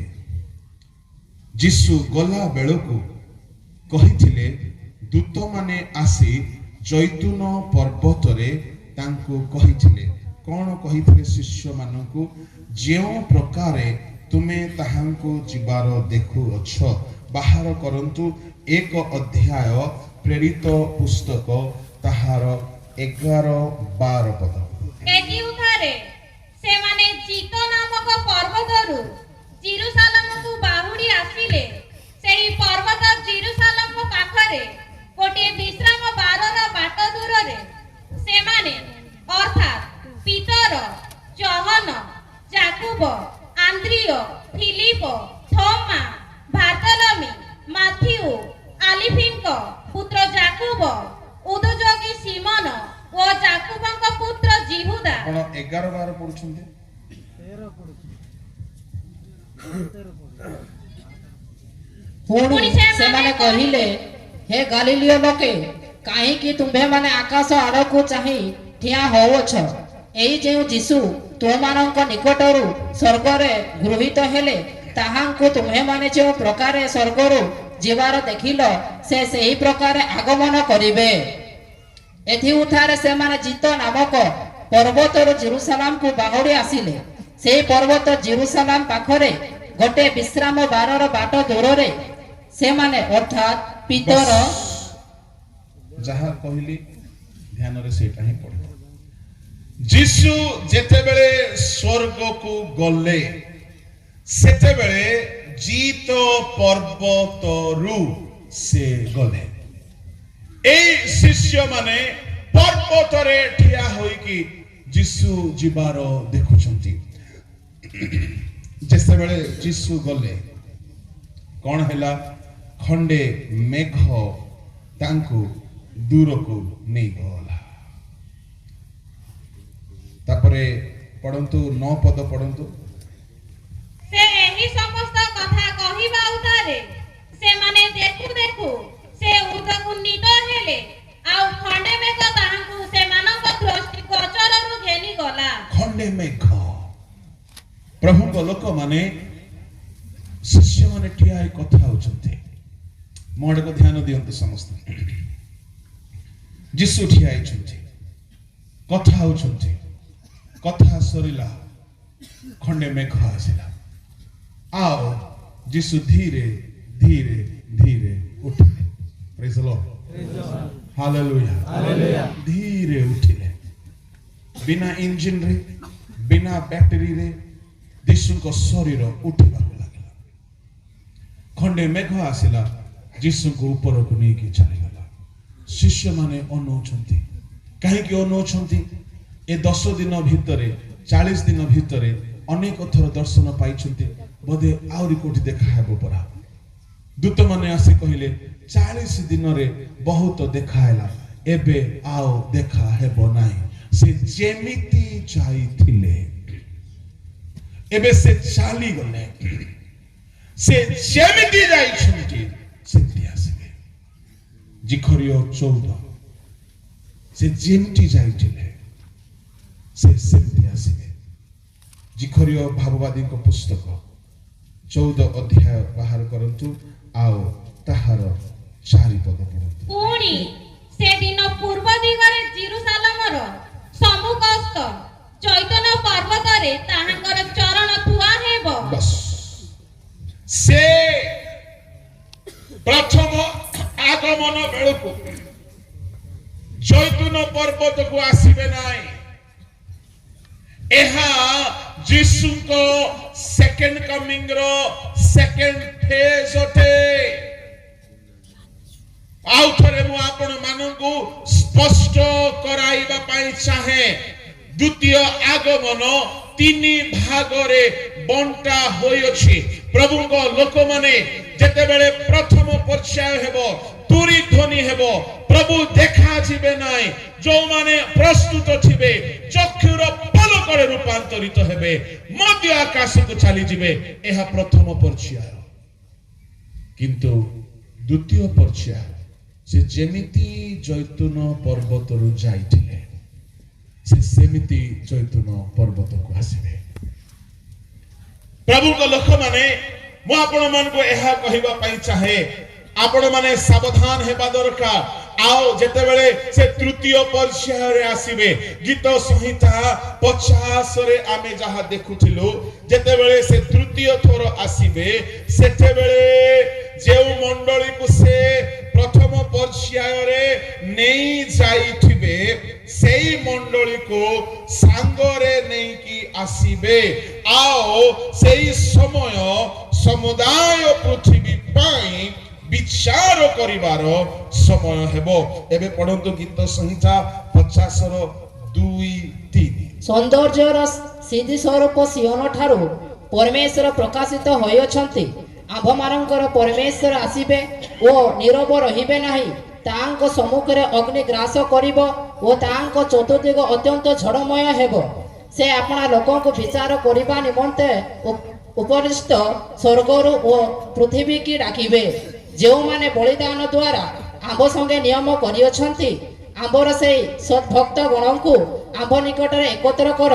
ଯୀଶୁ ଗଲା ବେଳକୁ କହିଥିଲେ, ଦୂତମାନେ ଆସି ଜୈତୁନ ପର୍ବତରେ ତାଙ୍କୁ କହିଥିଲେ। କ'ଣ କହିଥିଲେ ଶିଷ୍ୟମାନଙ୍କୁ? ଯେଉଁ ପ୍ରକାରେ ତୁମେ ତାହାଙ୍କୁ ଯିବାର ଦେଖୁଅଛ। ବାହାର କରନ୍ତୁ 1 ଅଧ୍ୟାୟ, ପ୍ରେରିତ ପୁସ୍ତକ, ତାହାର 11-12 ପଦ। ଏଥିଉତ୍ତାରେ ସେମାନେ ଜିତ ନାମକ ପର୍ବତରୁ ଯିରୂଶାଲମକୁ ବାହୁଡ଼ି ଆସିଲେ। ସେହି ପର୍ବତ ଯିରୂଶାଲମ ପାଖରେ ଗୋଟିଏ ବିଶ୍ରାମ ବାରର ବାଟ ଦୂରରେ। ସେମାନେ ଅର୍ଥାତ୍ ପିତର, ଯୋହନ, ଯାକୁବ, ଆନ୍ଦ୍ରିୟ, ଫିଲିପ, ଥୋମା, ବାର୍ଥଲମି, ମାଥିଉ, ଆଲିଫିଙ୍କ ପୁତ୍ର ଯାକୁବ, ଉଦଯୋଗୀ ସିମନ ଓ ଯାକୁବଙ୍କ ପୁତ୍ର ଯିହୁଦା। ଆପଣ 11-12 ପଢୁଛନ୍ତି। ପୁଣି ପୁଣି ସେମାନେ ସେମାନେ କହିଲେ, ହେ ଗାଲିଲୀୟ ଲୋକେ, କାହିଁକି ତୁମ୍ଭେମାନେ ଆକାଶ ଆଡ଼କୁ ଚାହିଁ ଠିଆ ହେଉଅଛ? ଏଇ ଯେଉଁ ଯୀଶୁ ତୁମମାନଙ୍କ ନିକଟରୁ ସ୍ୱର୍ଗରେ ଗୃହୀତ ହେଲେ, ତାହାଙ୍କୁ ତୁମ୍ଭେମାନେ ଯେଉଁ ପ୍ରକାରେ ସ୍ୱର୍ଗରୁ ଯିବାର ଦେଖିଲ, ସେ ସେହି ପ୍ରକାରେ ଆଗମନ କରିବେ। ଏଥିଉତ୍ତାରେ ସେମାନେ ଜିତ ନାମକ ପର୍ବତରୁ ଯିରୂଶାଲମକୁ ବାହୁଡ଼ି ଆସିଲେ। ସେହି ପର୍ବତ ଯିରୂଶାଲମ ପାଖରେ ଗୋଟେ ବିଶ୍ରାମ ବାରର ବାଟ ଦୂରରେ। ସେମାନେ ଅର୍ଥାତ୍ ପିତର ଯାହା କହିଲି ଧ୍ୟାନରେ ସେଇଟା ହିଁ ପଢିବ। ଯୀଶୁ ଯେତେବେଳେ ସ୍ୱର୍ଗକୁ ଗଲେ, ସେତେବେଳେ ଜିତ ପର୍ବତରୁ ସେ ଗଲେ। ଏଇ ଶିଷ୍ୟମାନେ ପର୍ବତରେ ଠିଆ ହୋଇକି ଯୀଶୁ ଯିବାର ଦେଖୁଛନ୍ତି। ଯେତେବେଳେ ଯୀଶୁ ଗଲେ, କଣ ହେଲା? ଖଣ୍ଡେ ମେଘ ତାଙ୍କୁ ଦୂରକୁ ନେଇଗଲା। ତାପରେ ପଢନ୍ତୁ, 9 ପଦ ପଢନ୍ତୁ। ସେ ଏହି ସମସ୍ତ କଥା କହିବା ଉତ୍ତାରେ ସେମାନେ ଦେଖୁ ଦେଖୁ ସେ ଉର୍ଦ୍ଧ୍ୱକୁ ନୀତ ହେଲେ, ଆଉ ଖଣ୍ଡେ ମେଘ ତାହାଙ୍କୁ ସେମାନଙ୍କ ଦୃଷ୍ଟି ଗୋଚରରୁ ଘେନିଗଲା। ଖଣ୍ଡେ ମେଘ। ପ୍ରଭୁଙ୍କ ଲୋକମାନେ, ଶିଷ୍ୟମାନେ ଠିଆ ହୋଇ କଥା ହଉଛନ୍ତି। ମୋ ଆଡ଼କୁ ଧ୍ୟାନ ଦିଅନ୍ତୁ ସମସ୍ତେ। ଯୀଶୁ ଠିଆ ହେଇଛନ୍ତି, କଥା ହଉଛନ୍ତି। କଥା ସରିଲା, ଖଣ୍ଡେ ମେଘ ଆସିଲା ଆଉ ଯୀଶୁ ଧୀରେ ଧୀରେ ଧୀରେ ଉଠିଲେ। Praise the Lord. Hallelujah. ଧୀରେ ଉଠିଲେ, ବିନା ଇଞ୍ଜିନରେ, ବିନା ବ୍ୟାଟେରୀରେ ଯୀଶୁଙ୍କ ଶରୀର ଉଠିବାକୁ ଲାଗିଲା। ଖଣ୍ଡେ ମେଘ ଆସିଲା, ଯୀଶୁଙ୍କୁ ଉପରକୁ ନେଇକି ଚାଲିଗଲା। ଶିଷ୍ୟମାନେ ଅନଉଛନ୍ତି। କାହିଁକି ଅନଉଛନ୍ତି? ଏ 10 ଦିନ ଭିତରେ, 40 ଦିନ ଭିତରେ ଅନେକ ଥର ଦର୍ଶନ ପାଇଛନ୍ତି, ବୋଧେ ଆହୁରି କୋଉଠି ଦେଖା ହେବ ପରା। ଦୂତମାନେ ଆସି କହିଲେ, 40 ଦିନରେ ବହୁତ ଦେଖା ହେଲା, ଏବେ ଆଉ ଦେଖା ହେବ ନାହିଁ। ସେ ଯେମିତି ଯାଇଥିଲେ, ଏବେ ସେ ଚାଲିଗଲେ, ସେ ଯେମିତି ଯାଇଛନ୍ତି ସେମିତି ଆସିବେ। ଜିଖରିୟ 14, ସେ ଯେମିତି ଯାଇଥିଲେ ସେ ସେମିତି ଆସିବେ। ଜିଖରିୟ ଭାବବାଦୀଙ୍କ ପୁସ୍ତକ 14 ଅଧ୍ୟାୟ ବାହାର କରନ୍ତୁ ଆଉ ତାହାର 4 ପଦ ପଢନ୍ତୁ। ପୁଣି ସେଦିନ ପୂର୍ବ ଦିଗରେ ଯିରୂଶାଲମର ସମ୍ମୁଖସ୍ଥ ଜୈତୂନ ପର୍ବତରେ ତାହାଙ୍କର ଚରଣ ଥୁଆ ହେବ। ବସ୍। ସେ ପ୍ରଥମ ଆଗମନ ବେଳକୁ ଜୈତୁନ ପର୍ବତକୁ ଆସିବେ ନାହିଁ। ଏହା ଯୀଶୁଙ୍କ ସେକେଣ୍ଡ କମିଂ ର ସେକେଣ୍ଡ ଫେଜ ଅଟେ। ଆଉ ଥରେ ମୁଁ ଆପଣ ମାନଙ୍କୁ ସ୍ପଷ୍ଟ କରାଇବା ପାଇଁ ଚାହେଁ, ଦ୍ୱିତୀୟ ଆଗମନ ତିନି ଭାଗରେ ବଣ୍ଟା ହୋଇଅଛି। ପ୍ରଭୁଙ୍କ ଲୋକମାନେ, ଯେତେବେଳେ ପ୍ରଥମ ପର୍ଯ୍ୟାୟ ହେବ, ତୁରୀ ଧ୍ୱନି ହେବ, ପ୍ରଭୁ ଦେଖାଯିବେ ନାହିଁ। ଯୋଉମାନେ ପ୍ରସ୍ତୁତ ଥିବେ, ଚକ୍ଷୁର ପଲକ ପଲକରେ ରୂପାନ୍ତରିତ ହେବେ, ମଧ୍ୟ ଆକାଶକୁ ଚାଲିଯିବେ। ଏହା ପ୍ରଥମ ପର୍ଯ୍ୟାୟ। କିନ୍ତୁ ଦ୍ୱିତୀୟ ପର୍ଯ୍ୟାୟ, ସେ ଯେମିତି ଜୈତୁନ ପର୍ବତରୁ ଯାଇଥିଲେ, ସେ ସେମିତି ଜୈତୁନ ପର୍ବତକୁ ଆସିବେ। ପ୍ରଭୁଙ୍କ ଲୋକମାନେ, ମୁଁ ଆପଣମାନଙ୍କୁ ଏହା କହିବା ପାଇଁ ଚାହେଁ, ଆପଣମାନେ ସାବଧାନ ହେବା ଦରକାର। ଆଉ ଯେତେବେଳେ ସେ ତୃତୀୟ ପର୍ଯ୍ୟାୟରେ ଆସିବେ, ଗୀତ ସଂହିତା 50ରେ ଆମେ ଯାହା ଦେଖୁଥିଲୁ, ଯେତେବେଳେ ସେ ତୃତୀୟ ଥର ଆସିବେ, ସେତେବେଳେ ଯେଉଁ ମଣ୍ଡଳୀକୁ ସେ ପ୍ରଥମ ପର୍ଯ୍ୟାୟରେ ନେଇ ଯାଇଥିବେ, ସେଇ ମଣ୍ଡଳୀକୁ ସାଙ୍ଗରେ ନେଇକି ଆସିବେ। ଆଉ ସେଇ ସମୟ ସମୁଦାୟ ପୃଥିବୀ ପାଇଁ ବିଚାର କରିବାର ସମୟ ହେବ। ଏବେ ପଢନ୍ତୁ ଗୀତ ସଂହିତା 50ର 2-3। ସୌନ୍ଦର୍ଯ୍ୟର ସିଦ୍ଧି ସ୍ୱରୂପ ସିଓନ ଠାରୁ ପରମେଶ୍ୱର ପ୍ରକାଶିତ ହୋଇଅଛନ୍ତି। ଆମ୍ଭମାନଙ୍କର ପରମେଶ୍ୱର ଆସିବେ ଓ ନୀରବ ରହିବେ ନାହିଁ। ତାହାଙ୍କ ସମ୍ମୁଖରେ ଅଗ୍ନି ଗ୍ରାସ କରିବ ଓ ତାହାଙ୍କ ଚତୁର୍ଦିଗ ଅତ୍ୟନ୍ତ ଝଡ଼ମୟ ହେବ। ସେ ଆପଣା ଲୋକଙ୍କୁ ବିଚାର କରିବା ନିମନ୍ତେ ଉପରିସ୍ଥ ସ୍ୱର୍ଗରୁ ଓ ପୃଥିବୀକି ଡାକିବେ। ଯେଉଁମାନେ ବଳିଦାନ ଦ୍ୱାରା ଆମ୍ଭ ସଙ୍ଗେ ନିୟମ କରିଅଛନ୍ତି, ଆମ୍ଭର ସେଇ ସଦ୍ଭକ୍ତ ଗଣଙ୍କୁ ଆମ୍ଭ ନିକଟରେ ଏକତ୍ର କର।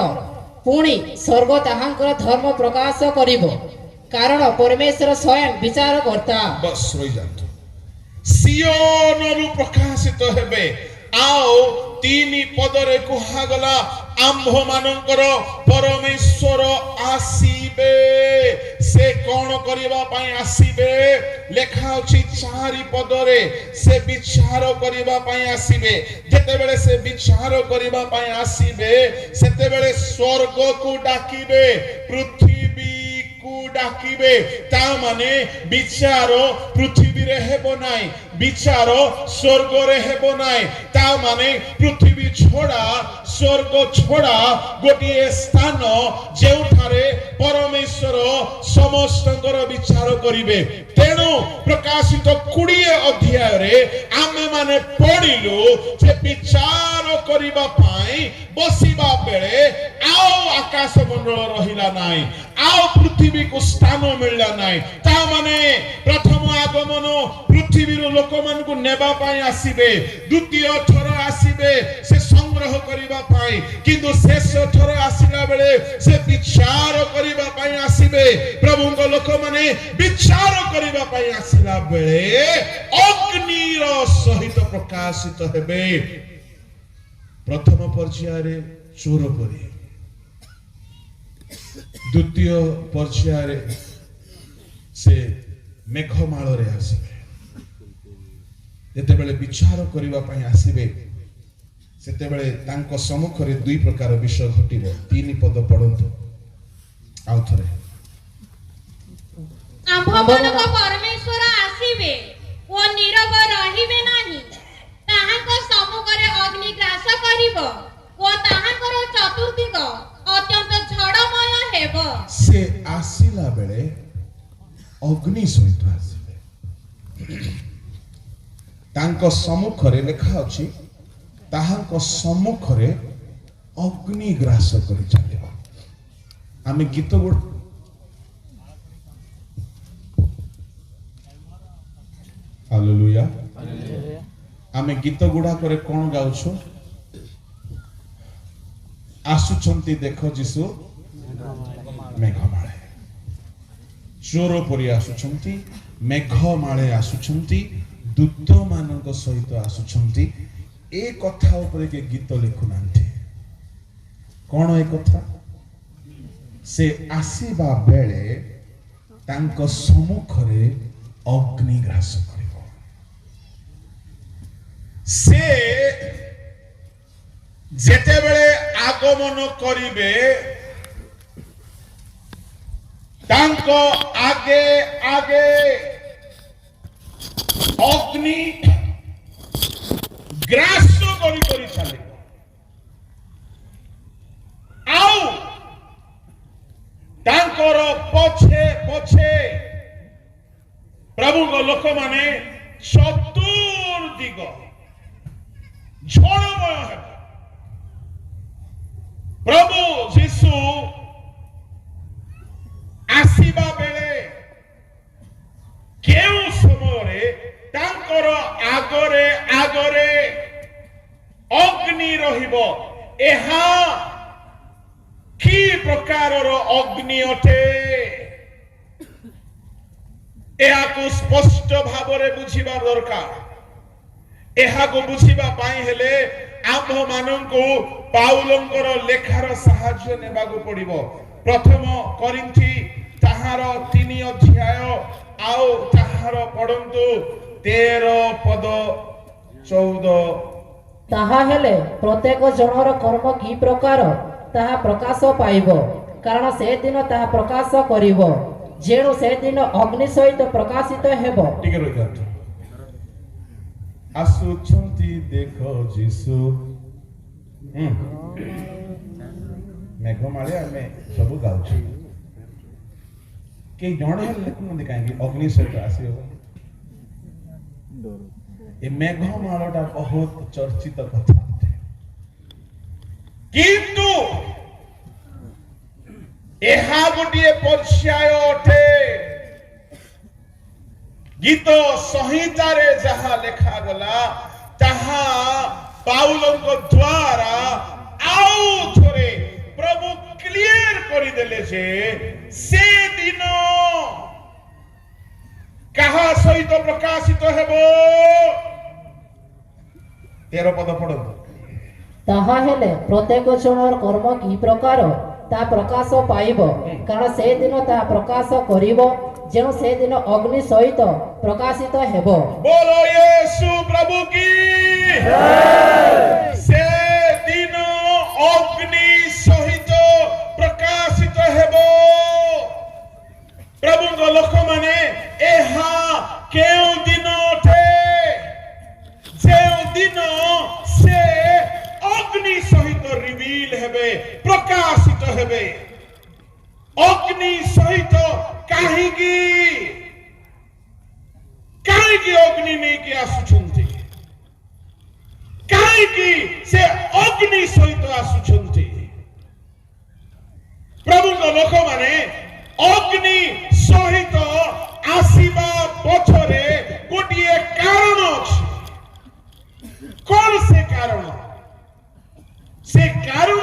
ପୁଣି ସ୍ୱର୍ଗ ତାହାଙ୍କର ଧର୍ମ ପ୍ରକାଶ କରିବ, କାରଣ ପରମେଶ୍ୱର ସ୍ୱୟଂ ବିଚାରକର୍ତ୍ତା। ବସ୍, ରହିଯାନ୍ତୁ। ସିଓନରୁ ପ୍ରକାଶିତ ହେବେ। ଆଉ 3 ପଦରେ କୁହାଗଲା, ଆମ୍ଭ ମାନଙ୍କର ପରମେଶ୍ୱର ଆସିବେ। ସେ କଣ କରିବା ପାଇଁ ଆସିବେ? ଲେଖା ଅଛି 4 ପଦରେ, ସେ ବିଚାର କରିବା ପାଇଁ ଆସିବେ। ଯେତେବେଳେ ସେ ବିଚାର କରିବା ପାଇଁ ଆସିବେ, ସେତେବେଳେ ସ୍ୱର୍ଗକୁ ଡାକିବେ, ପୃଥିବୀକୁ ଡାକିବେ। ତା ମାନେ ବିଚାର ପୃଥିବୀରେ ହେବ ନାହିଁ, ବିଚାର ସ୍ୱର୍ଗରେ ହେବ ନାହିଁ। ତା ମାନେ ପୃଥିବୀ ଛଡା, ସ୍ୱର୍ଗ ଛଡା ଗୋଟିଏ ସ୍ଥାନ ଯେଉଁଠାରେ ପରମେଶ୍ୱର ସମସ୍ତଙ୍କର ବିଚାର କରିବେ। ତେଣୁ ପ୍ରକାଶିତ 20 ଅଧ୍ୟାୟରେ ଆମେମାନେ ପଢିଲୁ ଯେ ବିଚାର କରିବା ପାଇଁ ବସିବା ବେଳେ ଆଉ ଆକାଶ ମଣ୍ଡଳ ରହିଲା ନାହିଁ, ଆଉ ପୃଥିବୀକୁ ସ୍ଥାନ ମିଳିଲା ନାହିଁ। ତା ମାନେ ପ୍ରଥମ ଆଗମନ ପୃଥିବୀରୁ ଲୋକମାନଙ୍କୁ ନେବା ପାଇଁ ଆସିବେ, ଦ୍ୱିତୀୟ ଥର ଆସିବେ ସେ ସଂଗ୍ରହ କରିବା ପାଇଁ, କିନ୍ତୁ ଶେଷ ଥର ଆସିଲା ବେଳେ ସେ ବିଚାର କରିବା ପାଇଁ ଆସିବେ। ପ୍ରଭୁଙ୍କ ଲୋକମାନେ, ବିଚାର କରିବା ପାଇଁ ଆସିଲା ବେଳେ ଅଗ୍ନିର ସହିତ ପ୍ରକାଶିତ ହେବେ। ପ୍ରଥମ ପର୍ଯ୍ୟାୟରେ ଚୋର ପରି, ଦ୍ୱିତୀୟ ପର୍ଯ୍ୟାୟରେ ସେ ମେଘମାଳରେ ଆସିବେ। ଯେତେବେଳେ ବିଚାର କରିବା ପାଇଁ ଆସିବେ, ସେତେବେଳେ ତାଙ୍କ ସମ୍ମୁଖରେ ଦୁଇ ପ୍ରକାର ବିଷୟ ଘଟିବ। 3 ପଦ ପଢନ୍ତୁ ଆଉ ଥରେ। ଆମ୍ଭମାନଙ୍କ ପରମେଶ୍ୱର ଆସିବେ ଓ ନୀରବ ରହିବେ ନାହିଁ। ତାହାଙ୍କ ସମ୍ମୁଖରେ ଅଗ୍ନି ଗ୍ରାସ କରିବ ଓ ତାହାଙ୍କର ଚତୁର୍ଦିଗ ଅତ୍ୟନ୍ତ ଝଡ଼ମୟ ହେବ। ସେ ଆସିଲା ବେଳେ ଅଗ୍ନି ସହିତ ଆସିବେ। ତାଙ୍କ ସମ୍ମୁଖରେ ଲେଖା ଅଛି, ତାହାଙ୍କ ସମ୍ମୁଖରେ ଅଗ୍ନି ଗ୍ରାସ କରି ଚାଲିବ। ଆମେ ଗୀତ ଗୁଡ ହାଲେଲୁୟା। ଆମେ ଗୀତ ଗୁଡାକରେ କଣ ଗାଉଛୁ? ଆସୁଛନ୍ତି ଦେଖ ଯୀଶୁ ମେଘମାଳେ। ଚୋର ପରି ଆସୁଛନ୍ତି, ମେଘମାଳେ ଆସୁଛନ୍ତି, ଦୂତମାନଙ୍କ ସହିତ ଆସୁଛନ୍ତି। ଏ କଥା ଉପରେ କିଏ ଗୀତ ଲେଖୁନାହାନ୍ତି। କଣ ଏ କଥା? ସେ ଆସିବା ବେଳେ ତାଙ୍କ ସମ୍ମୁଖରେ ଅଗ୍ନି ଗ୍ରାସ କରିବ। ସେ ଯେତେବେଳେ ଆଗମନ କରିବେ, ତାଙ୍କ ଆଗେ ଆଗେ ଅଗ୍ନି ଗ୍ରାସ କରି କରି ଚାଲିବ। ଆଉ ତାଙ୍କର ପଛେ ପଛେ ପ୍ରଭୁଙ୍କ ଲୋକମାନେ ଚତୁର୍ଦିଗ ଝଡ଼ମୟ ହେବ। ପ୍ରଭୁ ଯୀଶୁ ଆସିବା ବେଳେ କେଉଁ ସମୟରେ ତାଙ୍କର ଆଗରେ ଆଗରେ ଅଗ୍ନି ରହିବ? ଏହା କି ପ୍ରକାରର ଅଗ୍ନି ଅଟେ? ଏହାକୁ ସ୍ପଷ୍ଟ ଭାବରେ ବୁଝିବା ଦରକାର। ଏହାକୁ ବୁଝିବା ପାଇଁ ହେଲେ ଆମ୍ଭମାନଙ୍କୁ ପାଉଲଙ୍କର ଲେଖାର ସାହାଯ୍ୟ ନେବାକୁ ପଡିବ। ପ୍ରଥମ କରିନ୍ଥି ତାହାର 3 ଅଧ୍ୟାୟ ଆଉ ତାହାର ପଢନ୍ତୁ 13 ପଦ, 14। ତାହା ହେଲେ ପ୍ରତ୍ୟେକ ଜଣର କର୍ମ କି ପ୍ରକାର, ତାହା ପ୍ରକାଶ ପାଇବ, କାରଣ ସେଦିନ ତାହା ପ୍ରକାଶ କରିବ, ଯେଣୁ ସେଦିନ ଅଗ୍ନି ସହିତ ପ୍ରକାଶିତ ହେବ। ଟିକେ ରହିଯାନ୍ତୁ। ଆସୁଛନ୍ତି ଦେଖ ଯୀଶୁ ମେଘମାଳେ, ଆମେ ସବୁ ଗାଉଛୁ। କେହି ଜଣେ ହେଲେ ଲେଖୁନାହାନ୍ତି କାହିଁକି ଅଗ୍ନି ସହିତ ଆସିବ ବୋଲି? ଏ ମେଘମାଳଟା ବହୁତ ଚର୍ଚ୍ଚିତ କଥା ଅଟେ। କିନ୍ତୁ ଏହା ଗୋଟିଏ ପର୍ଯ୍ୟାୟ ଅଟେ। ଗୀତ ସଂହିତାରେ ଯାହା ଲେଖାଗଲା, ତାହା ପାଉଲଙ୍କ ଦ୍ୱାରା ଆଉ ଥରେ ପ୍ରଭୁ କ୍ଲିୟର କରିଦେଲେ ଯେ ସେ ଦିନ କାହା ସହିତ ପ୍ରକାଶିତ ହେବ। 13 ପଦ ପଢନ୍ତୁ। ତାହା ହେଲେ ପ୍ରତ୍ୟେକ ଜଣର କର୍ମ କି ପ୍ରକାର, ତାହା ପ୍ରକାଶ ପାଇବ, କାରଣ ସେଦିନ ତାହା ପ୍ରକାଶ କରିବ, ଯେଣୁ ସେଦିନ ଅଗ୍ନି ସହିତ ପ୍ରକାଶିତ ହେବ। बोलो यीशु प्रभु की। ସେ ଦିନ ଅଗ୍ନି ସହିତ ପ୍ରକାଶିତ ହେବ। ପ୍ରଭୁଙ୍କ ଲୋକମାନେ, ଏହା କେଉଁ ଦିନ ଅଟେ ଯେଉଁ ଦିନ ସେ ଅଗ୍ନି ସହିତ ରିଭିଲ ହେବେ, ପ୍ରକାଶିତ ହେବେ? ଅଗ୍ନି ସହିତ କାହିଁକି? କାହିଁକି ଅଗ୍ନି ନେଇକି ଆସୁଛନ୍ତି? କାହିଁକି ସେ ଅଗ୍ନି ସହିତ ଆସୁଛନ୍ତି? ପ୍ରଭୁଙ୍କ ଲୋକମାନେ, ଅଗ୍ନି ସହିତ ଆସିବା ପଛରେ ଗୋଟିଏ କାରଣ ଅଛି। କଣ ସେ କାରଣ? ସେ କାରଣ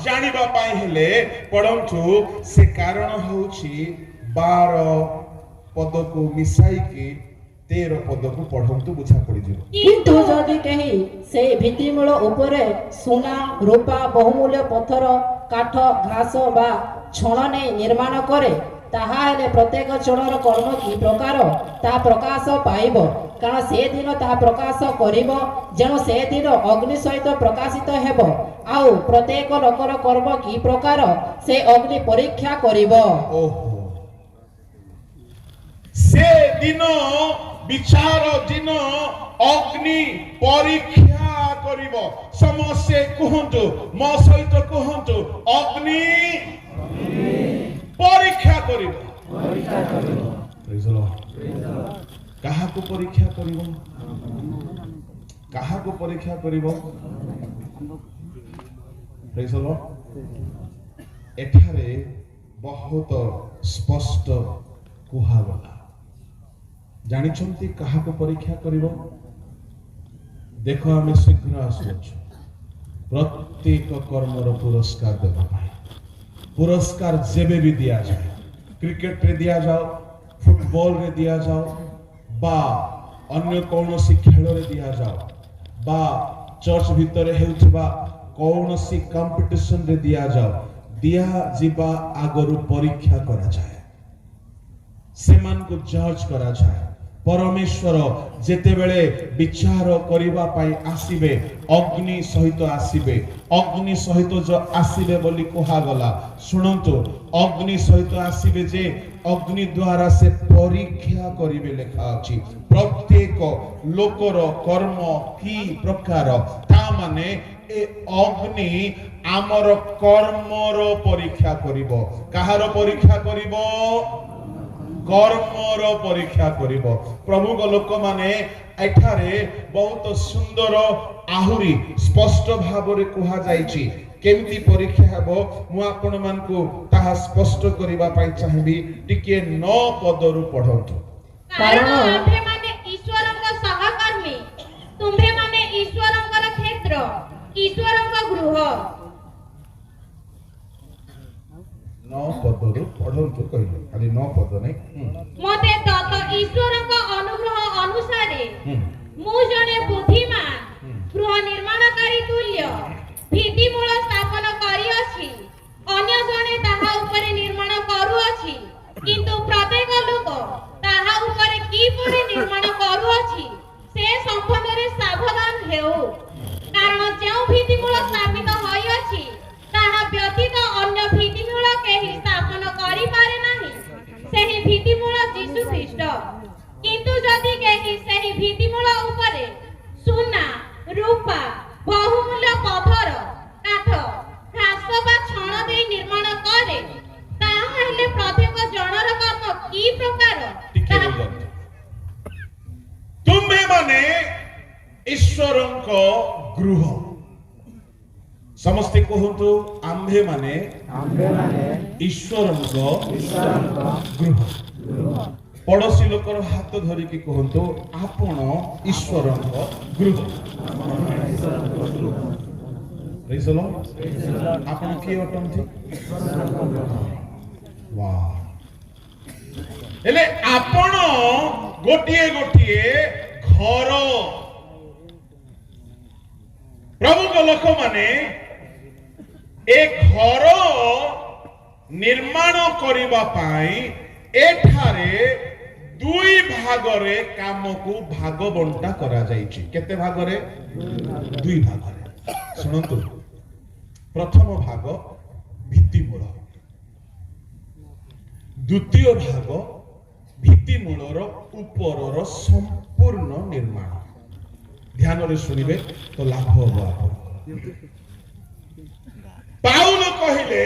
ଜାଣିବା ପାଇଁ ହେଲେ ପଢନ୍ତୁ। ସେ କାରଣ ହେଉଛି 12 ପଦକୁ ମିଶାଇକି 13 ପଦକୁ ପଢନ୍ତୁ, ବୁଝା ପଡିଯିବ। କିନ୍ତୁ ଯଦି କେହି ସେଇ ଭିତ୍ତିମୂଳ ଉପରେ ସୁନା, ରୂପା, ବହୁମୂଲ୍ୟ ପଥର, କାଠ, ଘାସ ବା ଛଣ ନେଇ ନିର୍ମାଣ କରେ, ତାହା ହେଲେ ପ୍ରତ୍ୟେକ ଜଣର କର୍ମ କି ପ୍ରକାର, ତାହା ପ୍ରକାଶ ପାଇବ, କାରଣ ସେଦିନ ତାହା ପ୍ରକାଶ କରିବ, ଯେଣୁ ସେଦିନ ଅଗ୍ନି ସହିତ ପ୍ରକାଶିତ ହେବ, ଆଉ ପ୍ରତ୍ୟେକ ଲୋକର କର୍ମ କି ପ୍ରକାର, ସେ ଅଗ୍ନି ପରୀକ୍ଷା କରିବ। ଓହୋ, ସେ ଦିନ, ବିଚାର ଦିନ ଅଗ୍ନି ପରୀକ୍ଷା କରିବ। ସମସ୍ତେ କୁହନ୍ତୁ, ମୋ ସହିତ କୁହନ୍ତୁ, ଅଗ୍ନି ପରୀକ୍ଷା କରିବ। Praise the Lord. କାହାକୁ ପରୀକ୍ଷା କରିବ? କାହାକୁ ପରୀକ୍ଷା କରିବ? Praise the Lord. ଏଠାରେ ବହୁତ ସ୍ପଷ୍ଟ କୁହାଗଲା। ଜାଣିଛନ୍ତି କାହାକୁ ପରୀକ୍ଷା କରିବ? ଦେଖ, ଆମେ ଶୀଘ୍ର ଆସୁଅଛୁ ପ୍ରତ୍ୟେକ କର୍ମର ପୁରସ୍କାର ଦେବା ପାଇଁ। ପୁରସ୍କାର ଯେବେ ବି ଦିଆଯାଏ, କ୍ରିକେଟରେ ଦିଆଯାଉ, ଫୁଟବଲରେ ଦିଆଯାଉ ବା ଅନ୍ୟ କୌଣସି ଖେଳରେ ଦିଆଯାଉ ବା ଚର୍ଚ୍ଚ ଭିତରେ ହେଉଥିବା କୌଣସି କମ୍ପିଟିସନରେ ଦିଆଯାଉ, ଦିଆଯିବା ଆଗରୁ ପରୀକ୍ଷା କରାଯାଏ, ସେମାନଙ୍କୁ ଜଜ୍ କରାଯାଏ। ପରମେଶ୍ୱର ଯେତେବେଳେ ବିଚାର କରିବା ପାଇଁ ଆସିବେ, ଅଗ୍ନି ସହିତ ଆସିବେ। ଅଗ୍ନି ସହିତ ଯୋଉ ଆସିବେ ବୋଲି କୁହାଗଲା, ଶୁଣନ୍ତୁ, ଅଗ୍ନି ସହିତ ଆସିବେ ଯେ ଅଗ୍ନି ଦ୍ୱାରା ସେ ପରୀକ୍ଷା କରିବେ। ଲେଖା ଅଛି ପ୍ରତ୍ୟେକ ଲୋକର କର୍ମ କି ପ୍ରକାର। ତା ମାନେ ଏ ଅଗ୍ନି ଆମର କର୍ମର ପରୀକ୍ଷା କରିବ। କାହାର ପରୀକ୍ଷା କରିବ? କର୍ମର ପରୀକ୍ଷା କରିବ। ପ୍ରଭୁଙ୍କ ଲୋକମାନେ, ଏଠାରେ ବହୁତ ସୁନ୍ଦର, ଆହୁରି ସ୍ପଷ୍ଟ ଭାବରେ କୁହାଯାଇଛି। କେମିତି ପରୀକ୍ଷା ହେବ, ମୁଁ ଆପଣମାନଙ୍କୁ ତାହା ସ୍ପଷ୍ଟ କରିବା ପାଇଁ ଚାହିଁବି। ଟିକିଏ 9 ପଦରୁ ପଢନ୍ତୁ। କାରଣ ଆମ୍ଭେମାନେ ଈଶ୍ୱରଙ୍କ ସହକର୍ମୀ, ତୁମ୍ଭେମାନେ ଈଶ୍ୱରଙ୍କର କ୍ଷେତ୍ର, ଈଶ୍ୱରଙ୍କ ଗୃହ। 9 ପଦରୁ ପଢନ୍ତୁ କହିଲେ, ଖାଲି 9 ପଦ ନାଇଁ। ମୋତେ ଦତ୍ତ ଈଶ୍ୱରଙ୍କ ଅନୁଗ୍ରହ ଅନୁସାରେ ମୁଁ ଜଣେ ବୁଦ୍ଧିମାନ ଗୃହ ନିର୍ମାଣକାରୀ ତୁଲ୍ୟ ଭିତ୍ତିମୂଳ ସ୍ଥାପନ କରିଅଛି, ଅନ୍ୟ ଜଣେ ତାହା ଉପରେ ନିର୍ମାଣ କରୁଅଛି। କିନ୍ତୁ ପ୍ରତ୍ୟେକ ଲୋକ ତାହା ଉପରେ କିପରି ନିର୍ମାଣ କରୁଅଛି, ସେ ସମ୍ବନ୍ଧରେ ସାବଧାନ ହେଉ। କାରଣ ଯେଉଁ ଭିତ୍ତିମୂଳ ସ୍ଥାପିତ ହୋଇଅଛି, ତାହା ବ୍ୟତୀତ ଅନ୍ୟ ଭିତ୍ତିମୂଳ କେହି ସ୍ଥାପନ କରିପାରେ ନାହିଁ। ସେହି ଭିତ୍ତିମୂଳ ଯୀଶୁ ଖ୍ରୀଷ୍ଟ। କିନ୍ତୁ ଯଦି କେହି ସେହି ଭିତ୍ତିମୂଳ ଉପରେ ସୁନା, ରୂପା, ବହୁମୂଲ୍ୟ ପଥର, କାଠ, ଘାସ ବା ଛଣ ଦେଇ ନିର୍ମାଣ କରେ, ତାହା ହେଲେ ପ୍ରତ୍ୟେକ ଜଣର କର୍ମ କି ପ୍ରକାର ଟିକେ ତାହା ରହିଯାନ୍ତୁ। ତୁମ୍ଭେମାନେ ଈଶ୍ୱରଙ୍କ ଗୃହ। ସମସ୍ତେ କୁହନ୍ତୁ, ଆମ୍ଭେମାନେ ଆମ୍ଭେମାନେ ଈଶ୍ୱରଙ୍କ ଈଶ୍ୱରଙ୍କ ଗୃହ। ଗୃହ। ପଡ଼ୋଶୀ ଲୋକର ହାତ ଧରିକି କୁହନ୍ତୁ, ଆପଣ ଈଶ୍ୱରଙ୍କ ଗୃହ। Praise the Lord. ଆପଣ କିଏ ଅଟନ୍ତି? Wow. ହେଲେ ଆପଣ ଗୋଟିଏ ଗୋଟିଏ ଘର। ପ୍ରଭୁଙ୍କ ଲୋକମାନେ, ଏ ଘର ନିର୍ମାଣ କରିବା ପାଇଁ ଏଠାରେ ଦୁଇ ଭାଗରେ କାମକୁ ଭାଗ ବଣ୍ଟା କରାଯାଇଛି। କେତେ ଭାଗରେ? ଦୁଇ ଭାଗରେ। ଶୁଣନ୍ତୁ, ପ୍ରଥମ ଭାଗ ଭିତ୍ତିମୂଳ, ଦ୍ୱିତୀୟ ଭାଗ ଭିତ୍ତିମୂଳର ଉପରର ସମ୍ପୂର୍ଣ୍ଣ ନିର୍ମାଣ। ଧ୍ୟାନରେ ଶୁଣିବେ ତ ଲାଭ ହବ ଆପଣଙ୍କର। ପାଉଲ କହିଲେ,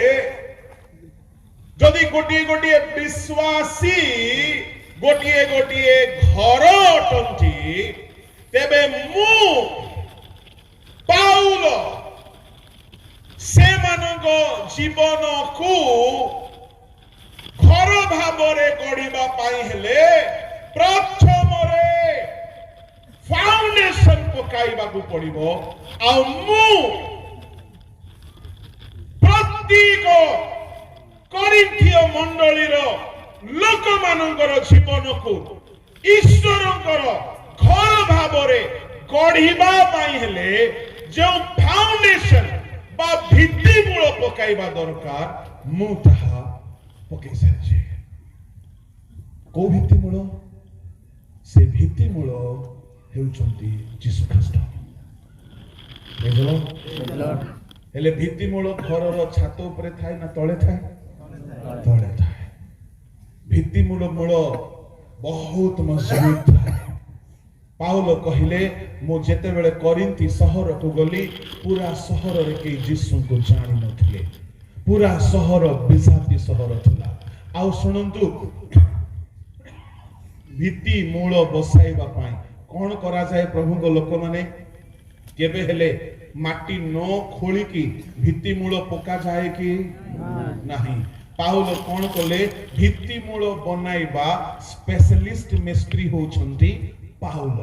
ଯଦି ଗୋଟିଏ ଗୋଟିଏ ବିଶ୍ୱାସୀ ଗୋଟିଏ ଗୋଟିଏ ଘର ଅଟନ୍ତି, ତେବେ ମୁଁ ପାଉଲ ସେମାନଙ୍କ ଜୀବନକୁ ଘର ଭାବରେ ଗଢିବା ପାଇଁ ହେଲେ ପ୍ରଥମରେ ଫାଉଣ୍ଡେସନ ପକାଇବାକୁ ପଡିବ। ଆଉ ମୁଁ ପ୍ରତ୍ୟେକ କରିନ୍ଥୀୟ ମଣ୍ଡଳୀର ଲୋକମାନଙ୍କର ଜୀବନକୁ ଈଶ୍ୱରଙ୍କର ଘର ଭାବରେ ଗଢିବା ପାଇଁ ହେଲେ ଯେଉଁ ଫାଉଣ୍ଡେସନ ବା ଭିତ୍ତିମୂଳ ପକାଇବା ଦରକାର, ମୁଁ ତାହା ପକେଇ ସାରିଛି। କୋଉ ଭିତ୍ତିମୂଳ? ସେ ଭିତ୍ତିମୂଳ ହେଉଛନ୍ତି ଯୀଶୁ ଖ୍ରୀଷ୍ଟ। Praise the Lord. ହେଲେ ଭିତ୍ତିମୂଳ ଘରର ଛାତ ଉପରେ ଥାଏ ନା ତଳେ ଥାଏ? ତଳେ ଥାଏ। ଭିତ୍ତିମୂଳ ମୂଳ ବହୁତ ମଜବୁତ ଥାଏ। ପାଉଲ କହିଲେ, ମୁଁ ଯେତେବେଳେ କରିନ୍ତି ସହରକୁ ଗଲି, ପୁରା ସହରରେ କେହି ଯୀଶୁଙ୍କୁ ଜାଣିନଥିଲେ। ପୁରା ସହର ବିଜାତି ସହର ଥିଲା। ଆଉ ଶୁଣନ୍ତୁ, ଭିତ୍ତି ମୂଳ ବସାଇବା ପାଇଁ କଣ କରାଯାଏ ପ୍ରଭୁଙ୍କ ଲୋକମାନେ? କେବେ ହେଲେ ମାଟି ନ ଖୋଳିକି ଭିତ୍ତିମୂଳ ପକାଯାଏ କି ନାହିଁ? ପାଉଲ କଣ କଲେ? ଭିତ୍ତିମୂଳ ବନାଇବା ସ୍ପେଶାଲିଷ୍ଟ ମିସ୍ତ୍ରୀ ହଉଛନ୍ତି ପାଉଲ।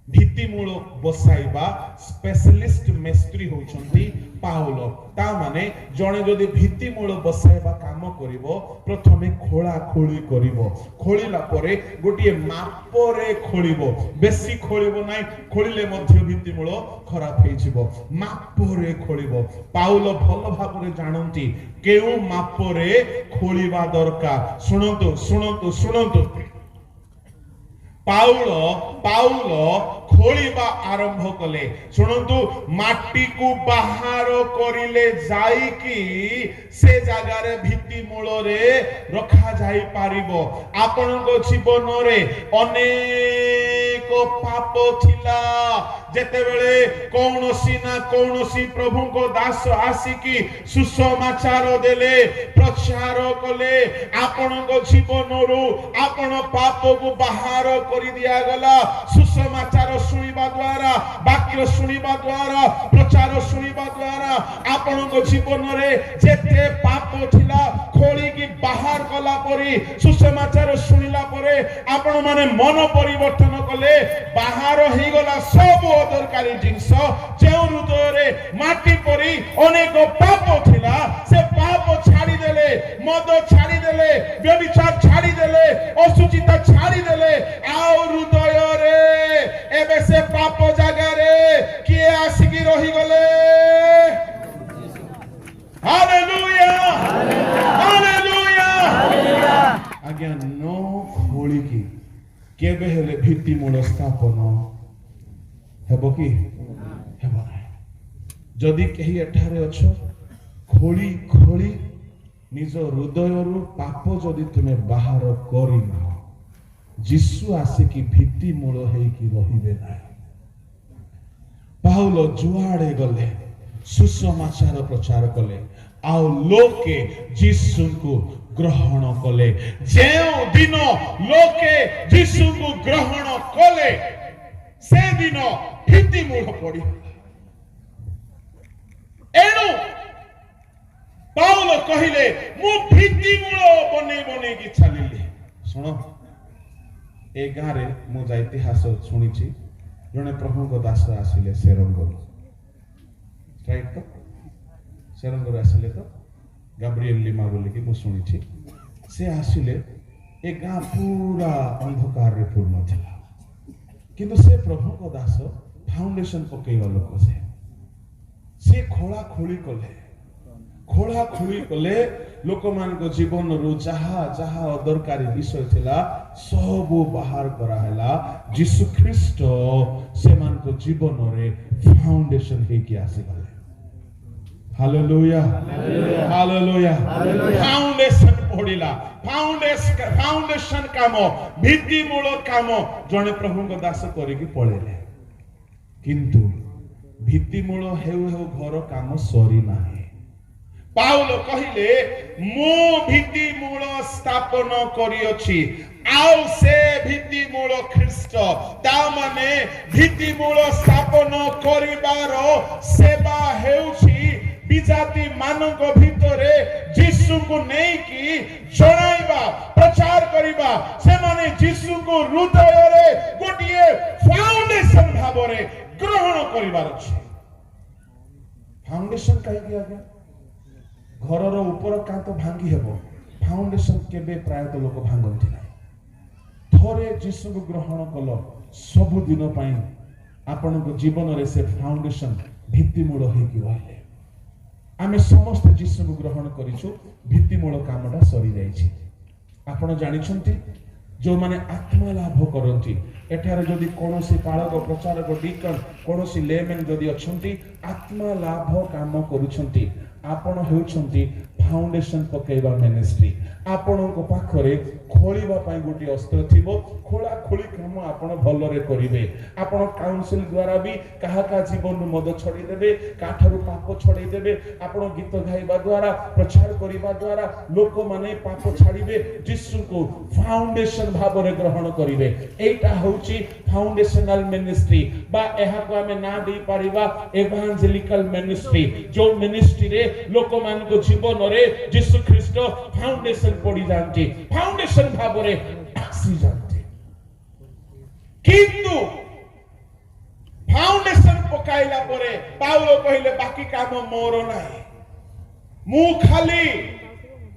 ଭିତ୍ତିମୂଳ ବସାଇବା ସ୍ପେଶାଲିଷ୍ଟ ମିସ୍ତ୍ରୀ ହଉଛନ୍ତି ପାଉଲ। ତା ମାନେ ଜଣେ ଯଦି ଭିତ୍ତିମୂଳ ବସାଇବା କାମ କରିବ, ପ୍ରଥମେ ଖୋଳା ଖୋଳି କରିବ। ଖୋଳିଲା ପରେ ଗୋଟିଏ ମାପରେ ଖୋଳିବ, ବେଶୀ ଖୋଳିବ ନାହିଁ। ଖୋଳିଲେ ମଧ୍ୟ ଭିତ୍ତିମୂଳ ଖରାପ ହେଇଯିବ। ମାପରେ ଖୋଳିବ। ପାଉଲ ଭଲ ଭାବରେ ଜାଣନ୍ତି କେଉଁ ମାପରେ ଖୋଳିବା ଦରକାର। ଶୁଣନ୍ତୁ, ଶୁଣନ୍ତୁ, ଶୁଣନ୍ତୁ। ପାଉଲ ଖୋଳିବା ଆରମ୍ଭ କଲେ। ଶୁଣନ୍ତୁ, ମାଟିକୁ ବାହାର କରିଲେ ଯାଇକି ସେ ଜାଗାରେ ଭିତ୍ତି ମୂଳରେ ରଖାଯାଇ ପାରିବ। ଆପଣଙ୍କ ଜୀବନରେ ଅନେକ ପାପ ଥିଲା। ଯେତେବେଳେ କୌଣସି ନା କୌଣସି ପ୍ରଭୁଙ୍କ ଦାସ ଆସିକି ସୁସମାଚାର ଦେଲେ, ପ୍ରଚାର କଲେ, ଆପଣଙ୍କ ଜୀବନରୁ ଆପଣ ପାପକୁ ବାହାର କରି ଦିଆଗଲା। ସୁସମାଚାର ଶୁଣିବା ଦ୍ୱାରା, ବାକ୍ୟ ଶୁଣିବା ଦ୍ୱାରା, ପ୍ରଚାର ଶୁଣିବା ଦ୍ୱାରା ଆପଣଙ୍କ ଜୀବନରେ ଯେତେ ପାପ ଥିଲା, ଖୋଳିକି ବାହାର କଲା ପରି, ସୁସମାଚାର ଶୁଣିଲା ପରେ ଆପଣ ମାନେ ମନ ପରିବର୍ତ୍ତନ କଲେ, ବାହାର ହେଇଗଲା ସବୁ ଅଦରକାରୀ ଜିନିଷ। ଯେଉଁ ହୃଦୟରେ ମାଟି ପରି ଅନେକ ପାପ ଥିଲା, ସେ ପାପ ଛାଡ଼ିଦେଲେ, ମଦ ଛାଡ଼ିଦେଲେ, ବ୍ୟଭିଚାର ଛାଡ଼ିଦେଲେ, ଅଶୁଚିତା ଛାଡ଼ିଦେଲେ। ଆଉ ହୃଦୟରେ ଏବେ ସେ ପାପ ଜାଗାରେ କିଏ ଆସିକି ରହିଗଲେ? Hallelujah, hallelujah. ଆଜ୍ଞା, ନ ଖୋଳିକି କେବେ ହେଲେ ଭିତ୍ତିମୂଳ ସ୍ଥାପନ ହେବ କି? ହେବ ନାହିଁ। ଯଦି କେହି ଏଠାରେ ଅଛ, ଖୋଳି ଖୋଳି ନିଜ ହୃଦୟରୁ ପାପ ଯଦି ତୁମେ ବାହାର କରିନ, ଯୀଶୁ ଆସିକି ଭିତ୍ତିମୂଳ ହେଇକି ରହିବେ ନାହିଁ। ପାଉଲ ଯୁଆଡ଼େ ଗଲେ, ସୁସମାଚାର ପ୍ରଚାର କଲେ ଆଉ ଲୋକେ ଯୀଶୁଙ୍କୁ ଗ୍ରହଣ କଲେ। ଯେଉଁ ଦିନ ଲୋକେ ଯୀଶୁଙ୍କୁ ଗ୍ରହଣ କଲେ, ସେଦିନ ଭିତ୍ତିମୂଳ ପଡ଼ିଗଲା। ଏଣୁ ପାଉଲ କହିଲେ, ମୁଁ ଭିତ୍ତିମୂଳ ବନେଇ ବନେଇକି ଚାଲିଲି। ଶୁଣ, ଏ ଗାଁରେ ମୁଁ ଯା ଇତିହାସ ଶୁଣିଛି, ଜଣେ ପ୍ରଭୁଙ୍କ ଦାସ ଆସିଲେ ସେରଙ୍ଗରୁ, ରାଇଟ୍ ତ? ସେରଙ୍ଗରୁ ଆସିଲେ ତ, ଗାବ୍ରିଏଲ ଲିମା ବୋଲିକି ମୁଁ ଶୁଣିଛି। ସେ ଆସିଲେ, ଏ ଗାଁ ପୁରା ଅନ୍ଧକାରରେ ପୂର୍ଣ୍ଣ ଥିଲା। କିନ୍ତୁ ସେ ପ୍ରଭୁଙ୍କ ଦାସ, ଫାଉଣ୍ଡେସନ ପକେଇବା ଲୋକ। ସେ ସେ ଖୋଳା ଖୋଳି କଲେ, ଖୋଳା ଖୋଳି କଲେ। ଲୋକମାନଙ୍କ ଜୀବନରୁ ଯାହା ଯାହା ଅଦରକାରୀ ବିଷୟ ଥିଲା, ସବୁ ବାହାର କରାହେଲା। ଯୀଶୁ ଖ୍ରୀଷ୍ଟ ସେମାନଙ୍କ ଜୀବନରେ ଫାଉଣ୍ଡେସନ ହେଇକି ଆସିଗଲେ। Hallelujah, hallelujah. ଫାଉଣ୍ଡେସନ ପଡିଲା। ଫାଉଣ୍ଡେସନ କାମ, ଭିତ୍ତିମୂଳ କାମ ଜଣେ ପ୍ରଭୁଙ୍କ ଦାସ କରିକି ପଳେଇଲେ। କିନ୍ତୁ ଭିତ୍ତିମୂଳ ହେଉ ହେଉ ଘର କାମ ସରି ନାହିଁ। ପାଉଲ କହିଲେ, ମୁଁ ଭିତ୍ତିମୂଳ ସ୍ଥାପନ କରିଅଛି ଆଉ ସେ ଭିତ୍ତିମୂଳ ଖ୍ରୀଷ୍ଟ। ତା ମାନେ ଭିତ୍ତିମୂଳ ସ୍ଥାପନ କରିବାର ସେବା ହେଉଛି ବିଜାତି ମାନଙ୍କ ଭିତରେ ଯୀଶୁଙ୍କୁ ନେଇକି ଜଣାଇବା, ପ୍ରଚାର କରିବା। ସେମାନେ ଯୀଶୁଙ୍କୁ ହୃଦୟରେ ଗୋଟିଏ ଫାଉଣ୍ଡେସନ ଭାବରେ ଗ୍ରହଣ କରିବାର ଅଛି। ଫାଉଣ୍ଡେସନ କାହିଁକି ଆଜ୍ଞା? ଘରର ଉପର କାନ୍ଥ ଭାଙ୍ଗି ହେବ, ଫାଉଣ୍ଡେସନ କେବେ ପ୍ରାୟତଃ ଲୋକ ଭାଙ୍ଗନ୍ତି ନାହିଁ। ଥରେ ଯୀଶୁଙ୍କୁ ଗ୍ରହଣ କଲ, ସବୁଦିନ ପାଇଁ ଆପଣଙ୍କ ଜୀବନରେ ସେ ଫାଉଣ୍ଡେସନ, ଭିତ୍ତିମୂଳ ହେଇକି ରହିଲେ। ଆମେ ସମସ୍ତେ ଯୀଶୁଙ୍କୁ ଗ୍ରହଣ କରିଛୁ, ଭିତ୍ତିମୂଳ କାମଟା ସରିଯାଇଛି। ଆପଣ ଜାଣିଛନ୍ତି, ଯେଉଁମାନେ ଆତ୍ମା ଲାଭ କରନ୍ତି, ଏଠାରେ ଯଦି କୌଣସି ପାଳକ, ପ୍ରଚାରକ, ଡିକନ, କୌଣସି ଲେମେନ୍ ଯଦି ଅଛନ୍ତି, ଆତ୍ମା ଲାଭ କାମ କରୁଛନ୍ତି, ଆପଣ ହେଉଛନ୍ତି ଫାଉଣ୍ଡେସନ ପକେଇବା ମିନିଷ୍ଟ୍ରି। ଆପଣଙ୍କ ପାଖରେ ଖୋଳିବା ପାଇଁ ଗୋଟିଏ ଅସ୍ତ୍ର ଥିବ। ଖୋଳା ଖୋଳି କାମ ଆପଣ ଭଲରେ କରିବେ। ଆପଣ କାଉନସିଲ ଦ୍ୱାରା ବି କାହା କାହା ଜୀବନରୁ ମଦ ଛଡେଇ ଦେବେ, କାହାଠାରୁ ପାପ ଛଡେଇ ଦେବେ। ଆପଣ ଗୀତ ଗାଇବା ଦ୍ୱାରା, ପ୍ରଚାର କରିବା ଦ୍ୱାରା ଲୋକମାନେ ପାପ ଛାଡ଼ିବେ, ଯୀଶୁଙ୍କୁ ଫାଉଣ୍ଡେସନ ଭାବରେ ଗ୍ରହଣ କରିବେ। ଏଇଟା ହେଉଛି ଫାଉଣ୍ଡେସନାଲ ମିନିଷ୍ଟ୍ରି ବା ଏହାକୁ ଆମେ ନାଁ ଦେଇପାରିବା ଏଭାଞ୍ଜେଲିକାଲ ମିନିଷ୍ଟ୍ରି, ଯୋଉ ମିନିଷ୍ଟ୍ରିରେ ଲୋକମାନଙ୍କ ଜୀବନରେ ଯୀଶୁ ଖ୍ରୀଷ୍ଟ ଫାଉଣ୍ଡେସନ ପଡିଯାଆନ୍ତି, ଫାଉଣ୍ଡେସନ ଭାବରେ ଆସିଯାଆନ୍ତି। କିନ୍ତୁ ଫାଉଣ୍ଡେସନ ପକାଇଲା ପରେ ପାଉଲ କହିଲେ, ବାକି କାମ ମୋର ନାହିଁ, ମୁଁ ଖାଲି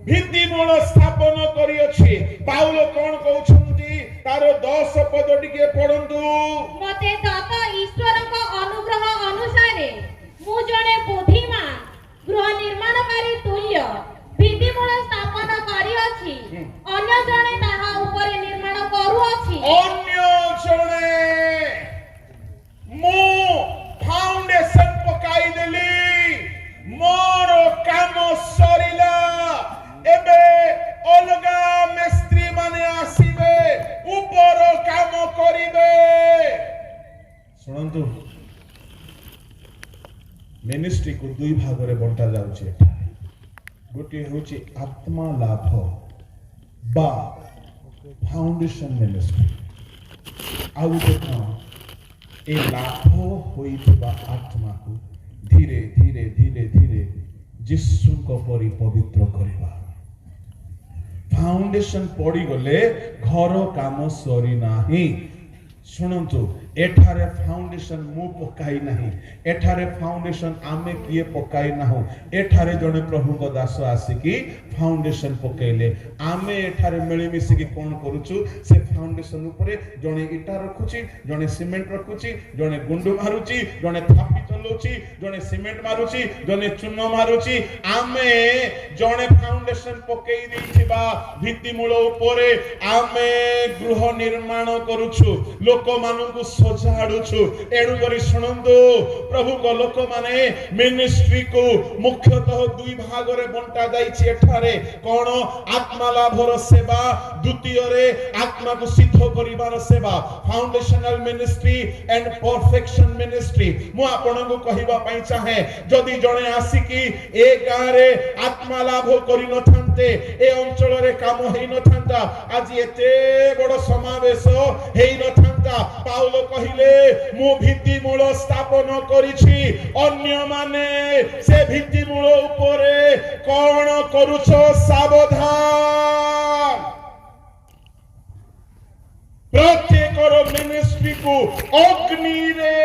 ଭିତ୍ତିମୂଳ ସ୍ଥାପନ କରିଅଛି। ପାଉଲ କଣ କହୁଛନ୍ତି, ତାର 10 ପଦ ଟିକେ ପଢନ୍ତୁ। ମତେ ଦତ୍ତ ଈଶ୍ୱରଙ୍କ ଅନୁଗ୍ରହ ଅନୁସାରେ ମୁଁ ଜଣେ ବୁଦ୍ଧିମାନ ଗୃହ ନିର୍ମାଣକାରୀ ତୁଲ୍ୟ ଭିତ୍ତିମୂଳ ସ୍ଥାପନ କରିଅଛି, ଅନ୍ୟ ଜଣେ ତାହା ଉପରେ ନିର୍ମାଣ କରୁଅଛି। ଅନ୍ୟ ଜଣେ। ମୁଁ ଫାଉଣ୍ଡେସନ ପକାଇଦେଲି, ମୋର କାମ ସରିଲା। ଏବେ ଅଲଗା ମିସ୍ତ୍ରୀ ମାନେ ଆସିବେ, ଉପର କାମ କରିବେ। ଶୁଣନ୍ତୁ, ମିନିଷ୍ଟ୍ରିକୁ ଦୁଇ ଭାଗରେ ବଣ୍ଟା ଯାଉଛି ଏଠାରେ। ଗୋଟିଏ ହେଉଛି ଆତ୍ମା ଲାଭ ବା ଫାଉଣ୍ଡେସନ ମିନିଷ୍ଟ୍ରି, ଆଉ ଗୋଟେ କ'ଣ? ଏ ଲାଭ ହୋଇଥିବା ଆତ୍ମାକୁ ଧୀରେ ଧୀରେ ଧୀରେ ଧୀରେ ଯୀଶୁଙ୍କ ପରି ପବିତ୍ର କରିବା। ଫାଉଣ୍ଡେସନ ପଡ଼ିଗଲେ ଘର କାମ ସରିନାହିଁ। ଶୁଣନ୍ତୁ, ଏଠାରେ ଫାଉଣ୍ଡେସନ ମୁଁ ପକାଇ ନାହିଁ, ଏଠାରେ ଫାଉଣ୍ଡେସନ ଆମେ କିଏ ପକାଇ ନାହୁଁ। ଏଠାରେ ଜଣେ ପ୍ରଭୁଙ୍କ ଦାସ ଆସିକି ଫାଉଣ୍ଡେସନ ପକେଇଲେ। ଆମେ ଏଠାରେ ମିଳିମିଶିକି କ'ଣ କରୁଛୁ? ସେ ଫାଉଣ୍ଡେସନ ଉପରେ ଜଣେ ଇଟା ରଖୁଛି, ଜଣେ ସିମେଣ୍ଟ ରଖୁଛି, ଜଣେ ଗୁଣ୍ଡୁ ମାରୁଛି, ଜଣେ ଥାପି ଚଲାଉଛି, ଜଣେ ସିମେଣ୍ଟ ମାରୁଛି, ଜଣେ ଚୂନ ମାରୁଛି। ଆମେ ଜଣେ ଫାଉଣ୍ଡେସନ ପକେଇ ଦେଇଥିବା ଭିତ୍ତିମୂଳ ଉପରେ ଆମେ ଗୃହ ନିର୍ମାଣ କରୁଛୁ, ଲୋକମାନଙ୍କୁ ସଜାଡୁଛୁ। ଏଣୁକରି ଶୁଣନ୍ତୁ ପ୍ରଭୁଙ୍କ ଲୋକମାନେ, ମିନିଷ୍ଟ୍ରିକୁ ମୁଖ୍ୟତଃ ଦୁଇ ଭାଗରେ ବଣ୍ଟା ଯାଇଛି ଏଠାରେ। କଣ? ଆତ୍ମା ଲାଭର ସେବା, ଦ୍ୱିତୀୟରେ ଆତ୍ମାକୁ ସିଦ୍ଧ କରିବାର ସେବା। Foundational ministry and perfection ministry. ମୁଁ ଆପଣଙ୍କୁ କହିବା ପାଇଁ ଚାହେଁ, ଯଦି ଜଣେ ଆସିକି ଏ ଗାଁରେ ଆତ୍ମା ଲାଭ କରିନଥାନ୍ତେ, ଏ ଅଞ୍ଚଳରେ କାମ ହେଇନଥାନ୍ତା, ଆଜି ଏତେ ବଡ ସମାବେଶ ହେଇନଥାନ୍ତା। ପାଉଲ କହିଲେ, ମୁଁ ଭିତ୍ତିମୂଳ ସ୍ଥାପନ କରିଛି, ଅନ୍ୟମାନେ ସେ ଭିତ୍ତିମୂଳ ଉପରେ କଣ କରୁଛ ସାବଧାନ। ପ୍ରତ୍ୟେକର ମିନିଷ୍ଟ୍ରିକୁ ଅଗ୍ନିରେ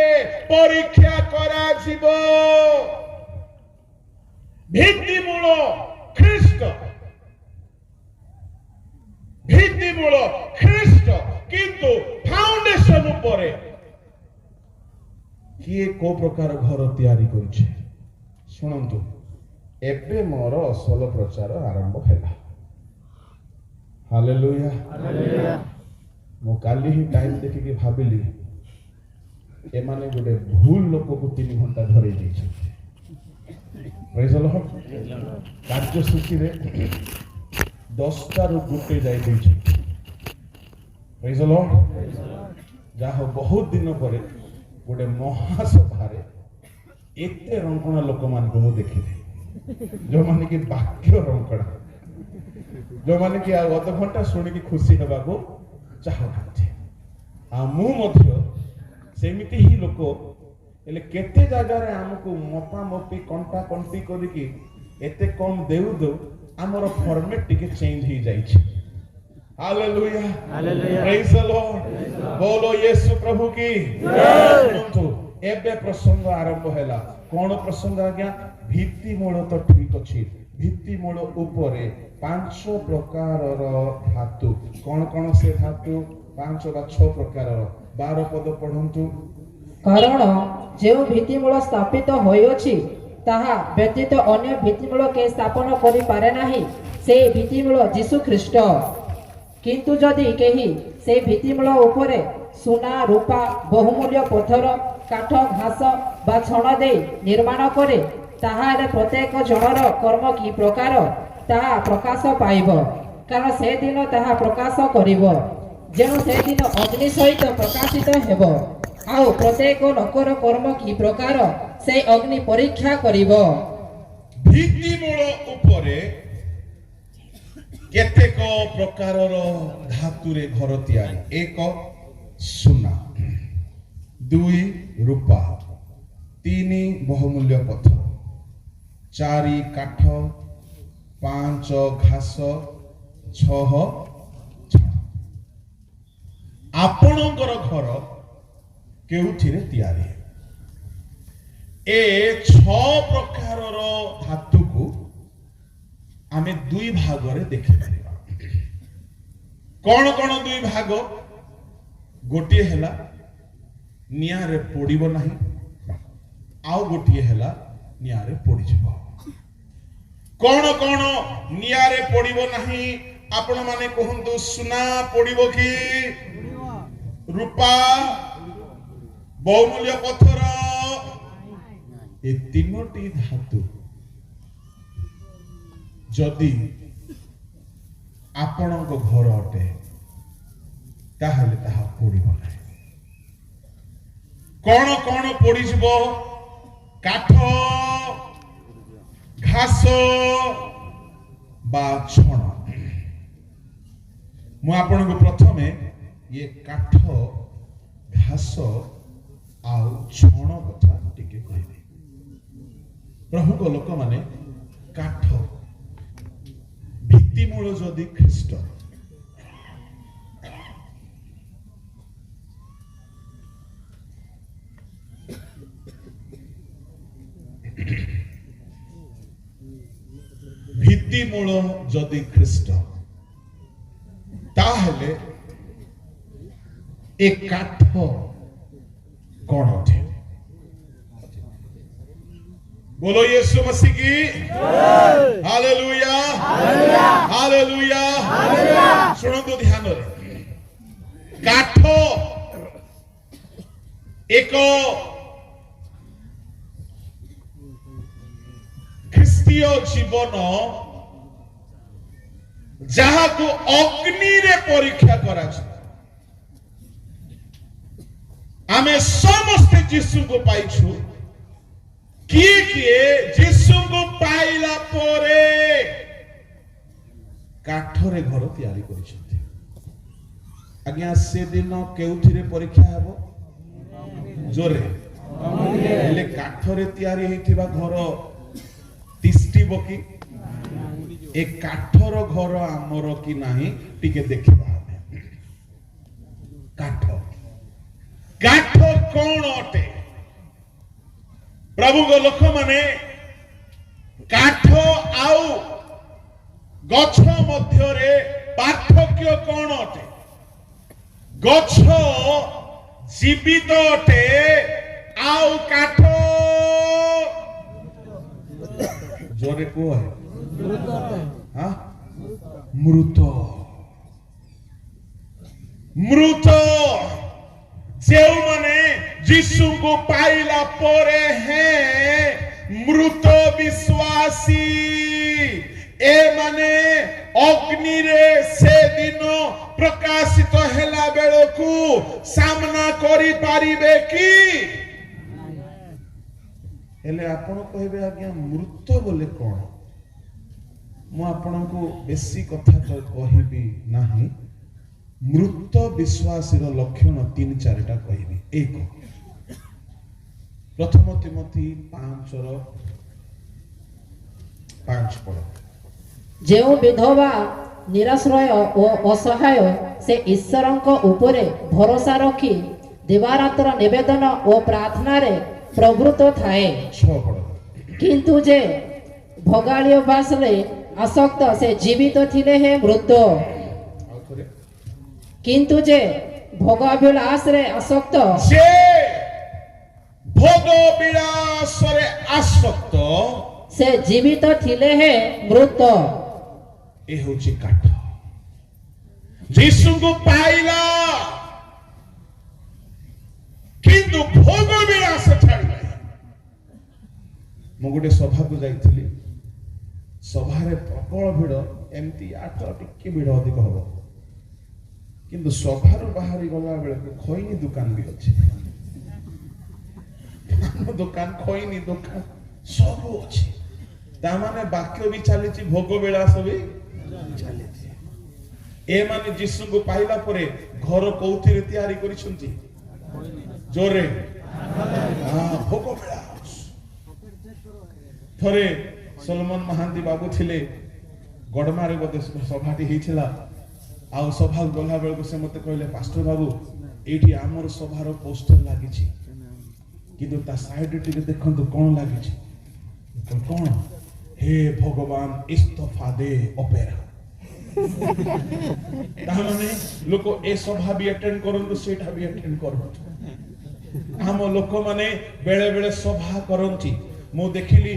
ପରୀକ୍ଷା କରାଯିବ। ଭିତ୍ତିମୂଳ ଖ୍ରୀଷ୍ଟ, ଭିତ୍ତିମୂଳ ଖ୍ରୀଷ୍ଟ, କିନ୍ତୁ ଫାଉଣ୍ଡେସନ ଉପରେ କିଏ କୋଉ ପ୍ରକାର ଘର ତିଆରି କରୁଛି? ଶୁଣନ୍ତୁ, ଏବେ ମୋର ଅସଲ ପ୍ରଚାର ଆରମ୍ଭ ହେଲା। ହାଲେଲୁୟା। ମୁଁ କାଲି ହିଁ ଟାଇମ ଦେଖିକି ଭାବିଲି, ଏମାନେ ଗୋଟେ ଭୁଲ ଲୋକକୁ 3 ଘଣ୍ଟା ଧରେଇ ଦେଇଛନ୍ତି। Praise the Lord. କାର୍ଯ୍ୟସୂଚୀରେ 10ଟାରୁ 1 ଯାଇ ଦେଇଛନ୍ତି। Praise the Lord. ଯାହା ହଉ, ବହୁତ ଦିନ ପରେ ଗୋଟେ ମହାସଭାରେ ଏତେ ରଙ୍କଣା ଲୋକମାନଙ୍କୁ ମୁଁ ଦେଖିଲି, ଯୋଉମାନେ କି ବାକ୍ୟ ରଙ୍କଣା, ଯୋଉମାନେ କି ଆଉ ଅଧଘଣ୍ଟା ଶୁଣିକି ଖୁସି ହେବାକୁ ଚାହୁଁନାହାନ୍ତି। ଆଉ ମୁଁ ମଧ୍ୟ ସେମିତି ହିଁ ଲୋକ। ହେଲେ କେତେ ଜାଗାରେ ଆମକୁ ମପାମପି କଣ୍ଟା କଣ୍ଟି କରିକି ଏତେ କମ ଦେଉ ଦେଉ ଆମର ଫର୍ମେଟ ଟିକେ ଚେଞ୍ଜ ହେଇଯାଇଛି। Hallelujah. Hallelujah. Praise the Lord. बोलो यीशु प्रभु की। ଶୁଣନ୍ତୁ, ଏବେ ପ୍ରସଙ୍ଗ ଆରମ୍ଭ ହେଲା। କଣ ପ୍ରସଙ୍ଗ ଆଜ୍ଞା? ଭିତ୍ତିମୂଳ ତ ଠିକ ଅଛି, ଭିତ୍ତିମୂଳ ଉପରେ ପାଞ୍ଚ ପ୍ରକାରର ଧାତୁ। କଣ କଣ ସେ ଧାତୁ? ପାଞ୍ଚ ବା ଛଅ ପ୍ରକାରର। 12 ପଦ ପଢନ୍ତୁ। କାରଣ ଯେଉଁ ଭିତ୍ତିମୂଳ ସ୍ଥାପିତ ହୋଇଅଛି, ତାହା ବ୍ୟତୀତ ଅନ୍ୟ ଭିତ୍ତିମୂଳ କେହି ସ୍ଥାପନ କରିପାରେ ନାହିଁ। ସେହି ଭିତ୍ତିମୂଳ ଯୀଶୁ ଖ୍ରୀଷ୍ଟ। କିନ୍ତୁ ଯଦି କେହି ସେହି ଭିତ୍ତିମୂଳ ଉପରେ ସୁନା, ରୂପା, ବହୁମୂଲ୍ୟ ପଥର, କାଠ, ଘାସ ବା ଛଣ ଦେଇ ନିର୍ମାଣ କରେ, ତାହାହେଲେ ପ୍ରତ୍ୟେକ ଜଣର କର୍ମ କି ପ୍ରକାର ତାହା ପ୍ରକାଶ ପାଇବ। କାରଣ ସେଦିନ ତାହା ପ୍ରକାଶ କରିବ, ଯେଣୁ ସେଦିନ ଅଗ୍ନି ସହିତ ପ୍ରକାଶିତ ହେବ। ଆଉ ପ୍ରତ୍ୟେକ ଲୋକର କର୍ମ କି ପ୍ରକାର ସେ ଅଗ୍ନି ପରୀକ୍ଷା କରିବ। ଭିତ୍ତିମୂଳ ଉପରେ କେତେକ ପ୍ରକାରର ଧାତୁରେ ଘର ତିଆରି। ଏକ, ସୁନା। ଦୁଇ, ରୂପା। ତିନି, ବହୁମୂଲ୍ୟ ପଥର। ଚାରି, କାଠ। ପାଞ୍ଚ, ଘାସ। ଛଅ, ଛଣ। ଆପଣଙ୍କର ଘର କେଉଁଥିରେ ତିଆରି? ଏ ଛଅ ପ୍ରକାରର ଧାତୁକୁ ଆମେ ଦୁଇ ଭାଗରେ ଦେଖିପାରିବା। କଣ କଣ ଦୁଇ ଭାଗ? ଗୋଟିଏ ହେଲା ନିଆଁରେ ପୋଡ଼ିବ ନାହିଁ, ଆଉ ଗୋଟିଏ ହେଲା ନିଆଁରେ ପୋଡ଼ିଯିବ। କଣ କଣ ନିଆଁରେ ପୋଡ଼ିବ ନାହିଁ? ଆପଣମାନେ କୁହନ୍ତୁ, ସୁନା ପୋଡ଼ିବ କି? ରୂପା, ବହୁମୂଲ୍ୟ ପଥର? ଏ ତିନୋଟି ଧାତୁ ଯଦି ଆପଣଙ୍କ ଘର ଅଟେ, ତାହେଲେ ତାହା ପୋଡ଼ିବ ନାହିଁ। କଣ କଣ ପୋଡ଼ିଯିବ? କାଠ, ଘାସ ବା ଛଣ। ମୁଁ ଆପଣଙ୍କୁ ପ୍ରଥମେ ଇଏ କାଠ, ଘାସ ଆଉ ଛଣ କଥା ଟିକେ କହିବି। ପ୍ରଭୁଙ୍କ ଲୋକମାନେ, କାଠ ଭିତ୍ତିମୂଳ ଯଦି ଖ୍ରୀଷ୍ଟ, ଭିତ୍ତିମୂଳ ଯଦି ଖ୍ରୀଷ୍ଟ, ତାହେଲେ ଏ କାଠ କଣ ଅଟେ? बोलो यीशु मसीह की। Hallelujah, hallelujah. ଶୁଣନ୍ତୁ ଧ୍ୟାନରେ, କାଠ ଏକ ଖ୍ରୀଷ୍ଟୀୟ ଜୀବନ ଯାହାକୁ ଅଗ୍ନିରେ ପରୀକ୍ଷା କରାଯିବ। ଆମେ ସମସ୍ତେ ଯୀଶୁଙ୍କୁ ପାଇଛୁ। କିଏ କିଏ ଯୀଶୁଙ୍କୁ ପାଇଲା ପରେ କାଠରେ ଘର ତିଆରି କରିଛନ୍ତି? ଆଜ୍ଞା, ସେଦିନ କେଉଁଥିରେ ପରୀକ୍ଷା ହେବ? ଜୋରେ। ହେଲେ କାଠରେ ତିଆରି ହେଇଥିବା ଘର ତିଷ୍ଠିବ କି? ଏ କାଠର ଘର ଆମର କି ନାହିଁ ଟିକେ ଦେଖିବା ଆମେ। କାଠ, କାଠ କଣ ଅଟେ? ପ୍ରଭୁଙ୍କ ଲୋକମାନେ, କାଠ ଆଉ ଗଛ ମଧ୍ୟରେ ପାର୍ଥକ୍ୟ କଣ ଅଟେ? ଗଛ ଜୀବିତ ଅଟେ ଆଉ କାଠ, ଜୋରେ କୁହ, ହଁ? ମୃତ, ମୃତ। ଯେଉଁମାନେ ଯୀଶୁଙ୍କୁ ପାଇଲା ପରେ ହେଁ ମୃତ ବିଶ୍ୱାସୀ, ଏମାନେ ଅଗ୍ନିରେ ସେଦିନ ପ୍ରକାଶିତ ହେଲା ବେଳକୁ ସାମ୍ନା କରିପାରିବେ କି? ହେଲେ ଆପଣ କହିବେ, ଆଜ୍ଞା, ମୃତ ବୋଲେ କଣ? ମୁଁ ଆପଣଙ୍କୁ ବେଶୀ କଥା ତ କହିବି ନାହିଁ। ମୃତ ବିଶ୍ୱାସୀର ଲକ୍ଷଣ ତିନି ଚାରିଟା କହିବି। ଏକ, ପ୍ରଥମ ତିମୋଥି 5ର 5 ପଢ। ଯେଉଁ ବିଧବା ନିରାଶ୍ରୟ ଓ ଅସହାୟ, ସେ ଈଶ୍ୱରଙ୍କ ଉପରେ ଭରସା ରଖି ଦିବାରାତ୍ର ନିବେଦନ ଓ ପ୍ରାର୍ଥନାରେ ପ୍ରବୃତ୍ତ ଥାଏ। 6 ପଢ। କିନ୍ତୁ ଯେ ଭୋଗାଭିଳାଷରେ ଆସକ୍ତ, ସେ ଜୀବିତ ଥିଲେ ହେଁ ମୃତ। ଆଉ ଥରେ। କିନ୍ତୁ ଯେ ଭୋଗାଭିଳାଷରେ ଆସକ୍ତ, ଯେ ଭୋଗ ବିଳାସରେ ଆସକ୍ତ, ସେ ଜୀବିତ ଥିଲେ ହେଁ ମୃତ। ଏ ହେଉଛି କାଠ। ଯୀଶୁଙ୍କୁ ପାଇଲା କିନ୍ତୁ ଭୋଗ ବିଳାସ ଛାଡ଼ିଲା। ମୁଁ ଗୋଟେ ସଭାକୁ ଯାଇଥିଲି। ସଭାରେ ପ୍ରବଳ ଭିଡ଼, ଏମିତି ଆଠ ଟିକେ ଭିଡ଼ ଅଧିକ ହବ। କିନ୍ତୁ ସଭାରୁ ବାହାରି ଗଲା ବେଳକୁ ଖଇନି ଦୋକାନ ବି ଅଛି, ପାନ ଦୋକାନ, ଖଇନି ଦୋକାନ ସବୁ ଅଛି। ତାମାନେ ବାକ୍ୟ ବି ଚାଲିଛି, ଭୋଗ ବିଳାସ ବି ଚାଲିଛି। ଏମାନେ ଯୀଶୁଙ୍କୁ ପାଇଲା ପରେ ଘର କୋଉଥିରେ ତିଆରି କରିଛନ୍ତି? ଜୋରେ। ହଁ, ଭୋଗ ବିଳାସ। ଥରେ ସଲମନ ମହାନ୍ତି ବାବୁ ଥିଲେ, ଗଡମାରେ ବୋଧେ ସଭାଟି ହେଇଥିଲା। ଆଉ ସଭାକୁ ଗଲା ବେଳକୁ ସେ ମତେ କହିଲେ, ପାଷ୍ଟର ବାବୁ, ଏଇଠି ଆମର ସଭାର ପୋଷ୍ଟର ଲାଗିଛି, କିନ୍ତୁ ତା ସାଇଡରେ ଟିକେ ଦେଖନ୍ତୁ କଣ ଲାଗିଛି। ମୁଁ କହିଲି, କଣ? ହେ ଭଗବାନ ଇସ୍ତଫା ଦେ ଅପେରା। ତାମାନେ ଲୋକ ଏ ସଭା ବି ଆଟେଣ୍ଡ କରନ୍ତୁ, ସେଇଟା ବି ଆଟେଣ୍ଡ କରନ୍ତୁ। ଆମ ଲୋକମାନେ ବେଳେ ବେଳେ ସଭା କରନ୍ତି। ମୁଁ ଦେଖିଲି,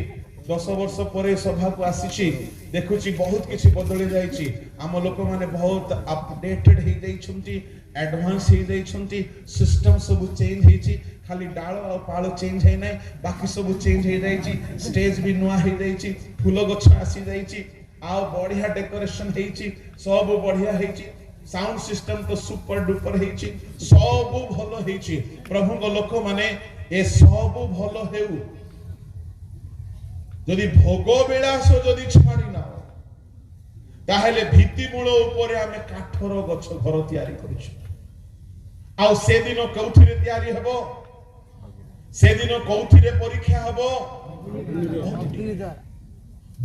10 ବର୍ଷ ପରେ ସଭାକୁ ଆସିଛି, ଦେଖୁଛି ବହୁତ କିଛି ବଦଳି ଯାଇଛି। ଆମ ଲୋକମାନେ ବହୁତ ଅପଡେଟେଡ ହେଇଯାଇଛନ୍ତି, ଆଡଭାନ୍ସ ହେଇଯାଇଛନ୍ତି। ସିଷ୍ଟମ ସବୁ ଚେଞ୍ଜ ହେଇଛି। ଖାଲି ଡାଳ ଆଉ ପାଳ ଚେଞ୍ଜ ହେଇନାହିଁ, ବାକି ସବୁ ଚେଞ୍ଜ ହେଇଯାଇଛି। ଷ୍ଟେଜ ବି ନୂଆ ହେଇଯାଇଛି, ଫୁଲ ଗଛ ଆସିଯାଇଛି, ଆଉ ବଢିଆ ଡେକୋରେସନ ହେଇଛି, ସବୁ ବଢିଆ ହେଇଛି। ସାଉଣ୍ଡ ସିଷ୍ଟମ ତ ସୁପର ଡୁପର ହେଇଛି, ସବୁ ଭଲ ହେଇଛି। ପ୍ରଭୁଙ୍କ ଲୋକମାନେ, ଏ ସବୁ ଭଲ ହେଉ। ଯଦି ଭୋଗ ବିଳାସ ଯଦି ଛାଡ଼ିନା, ତାହେଲେ ଭିତ୍ତିମୂଳ ଉପରେ ଆମେ କାଠର ଗଛ ଘର ତିଆରି କରିଛୁ। ଆଉ ସେଦିନ କୋଉଥିରେ ତିଆରି ହେବ? ସେଦିନ କୋଉଥିରେ ପରୀକ୍ଷା ହବ?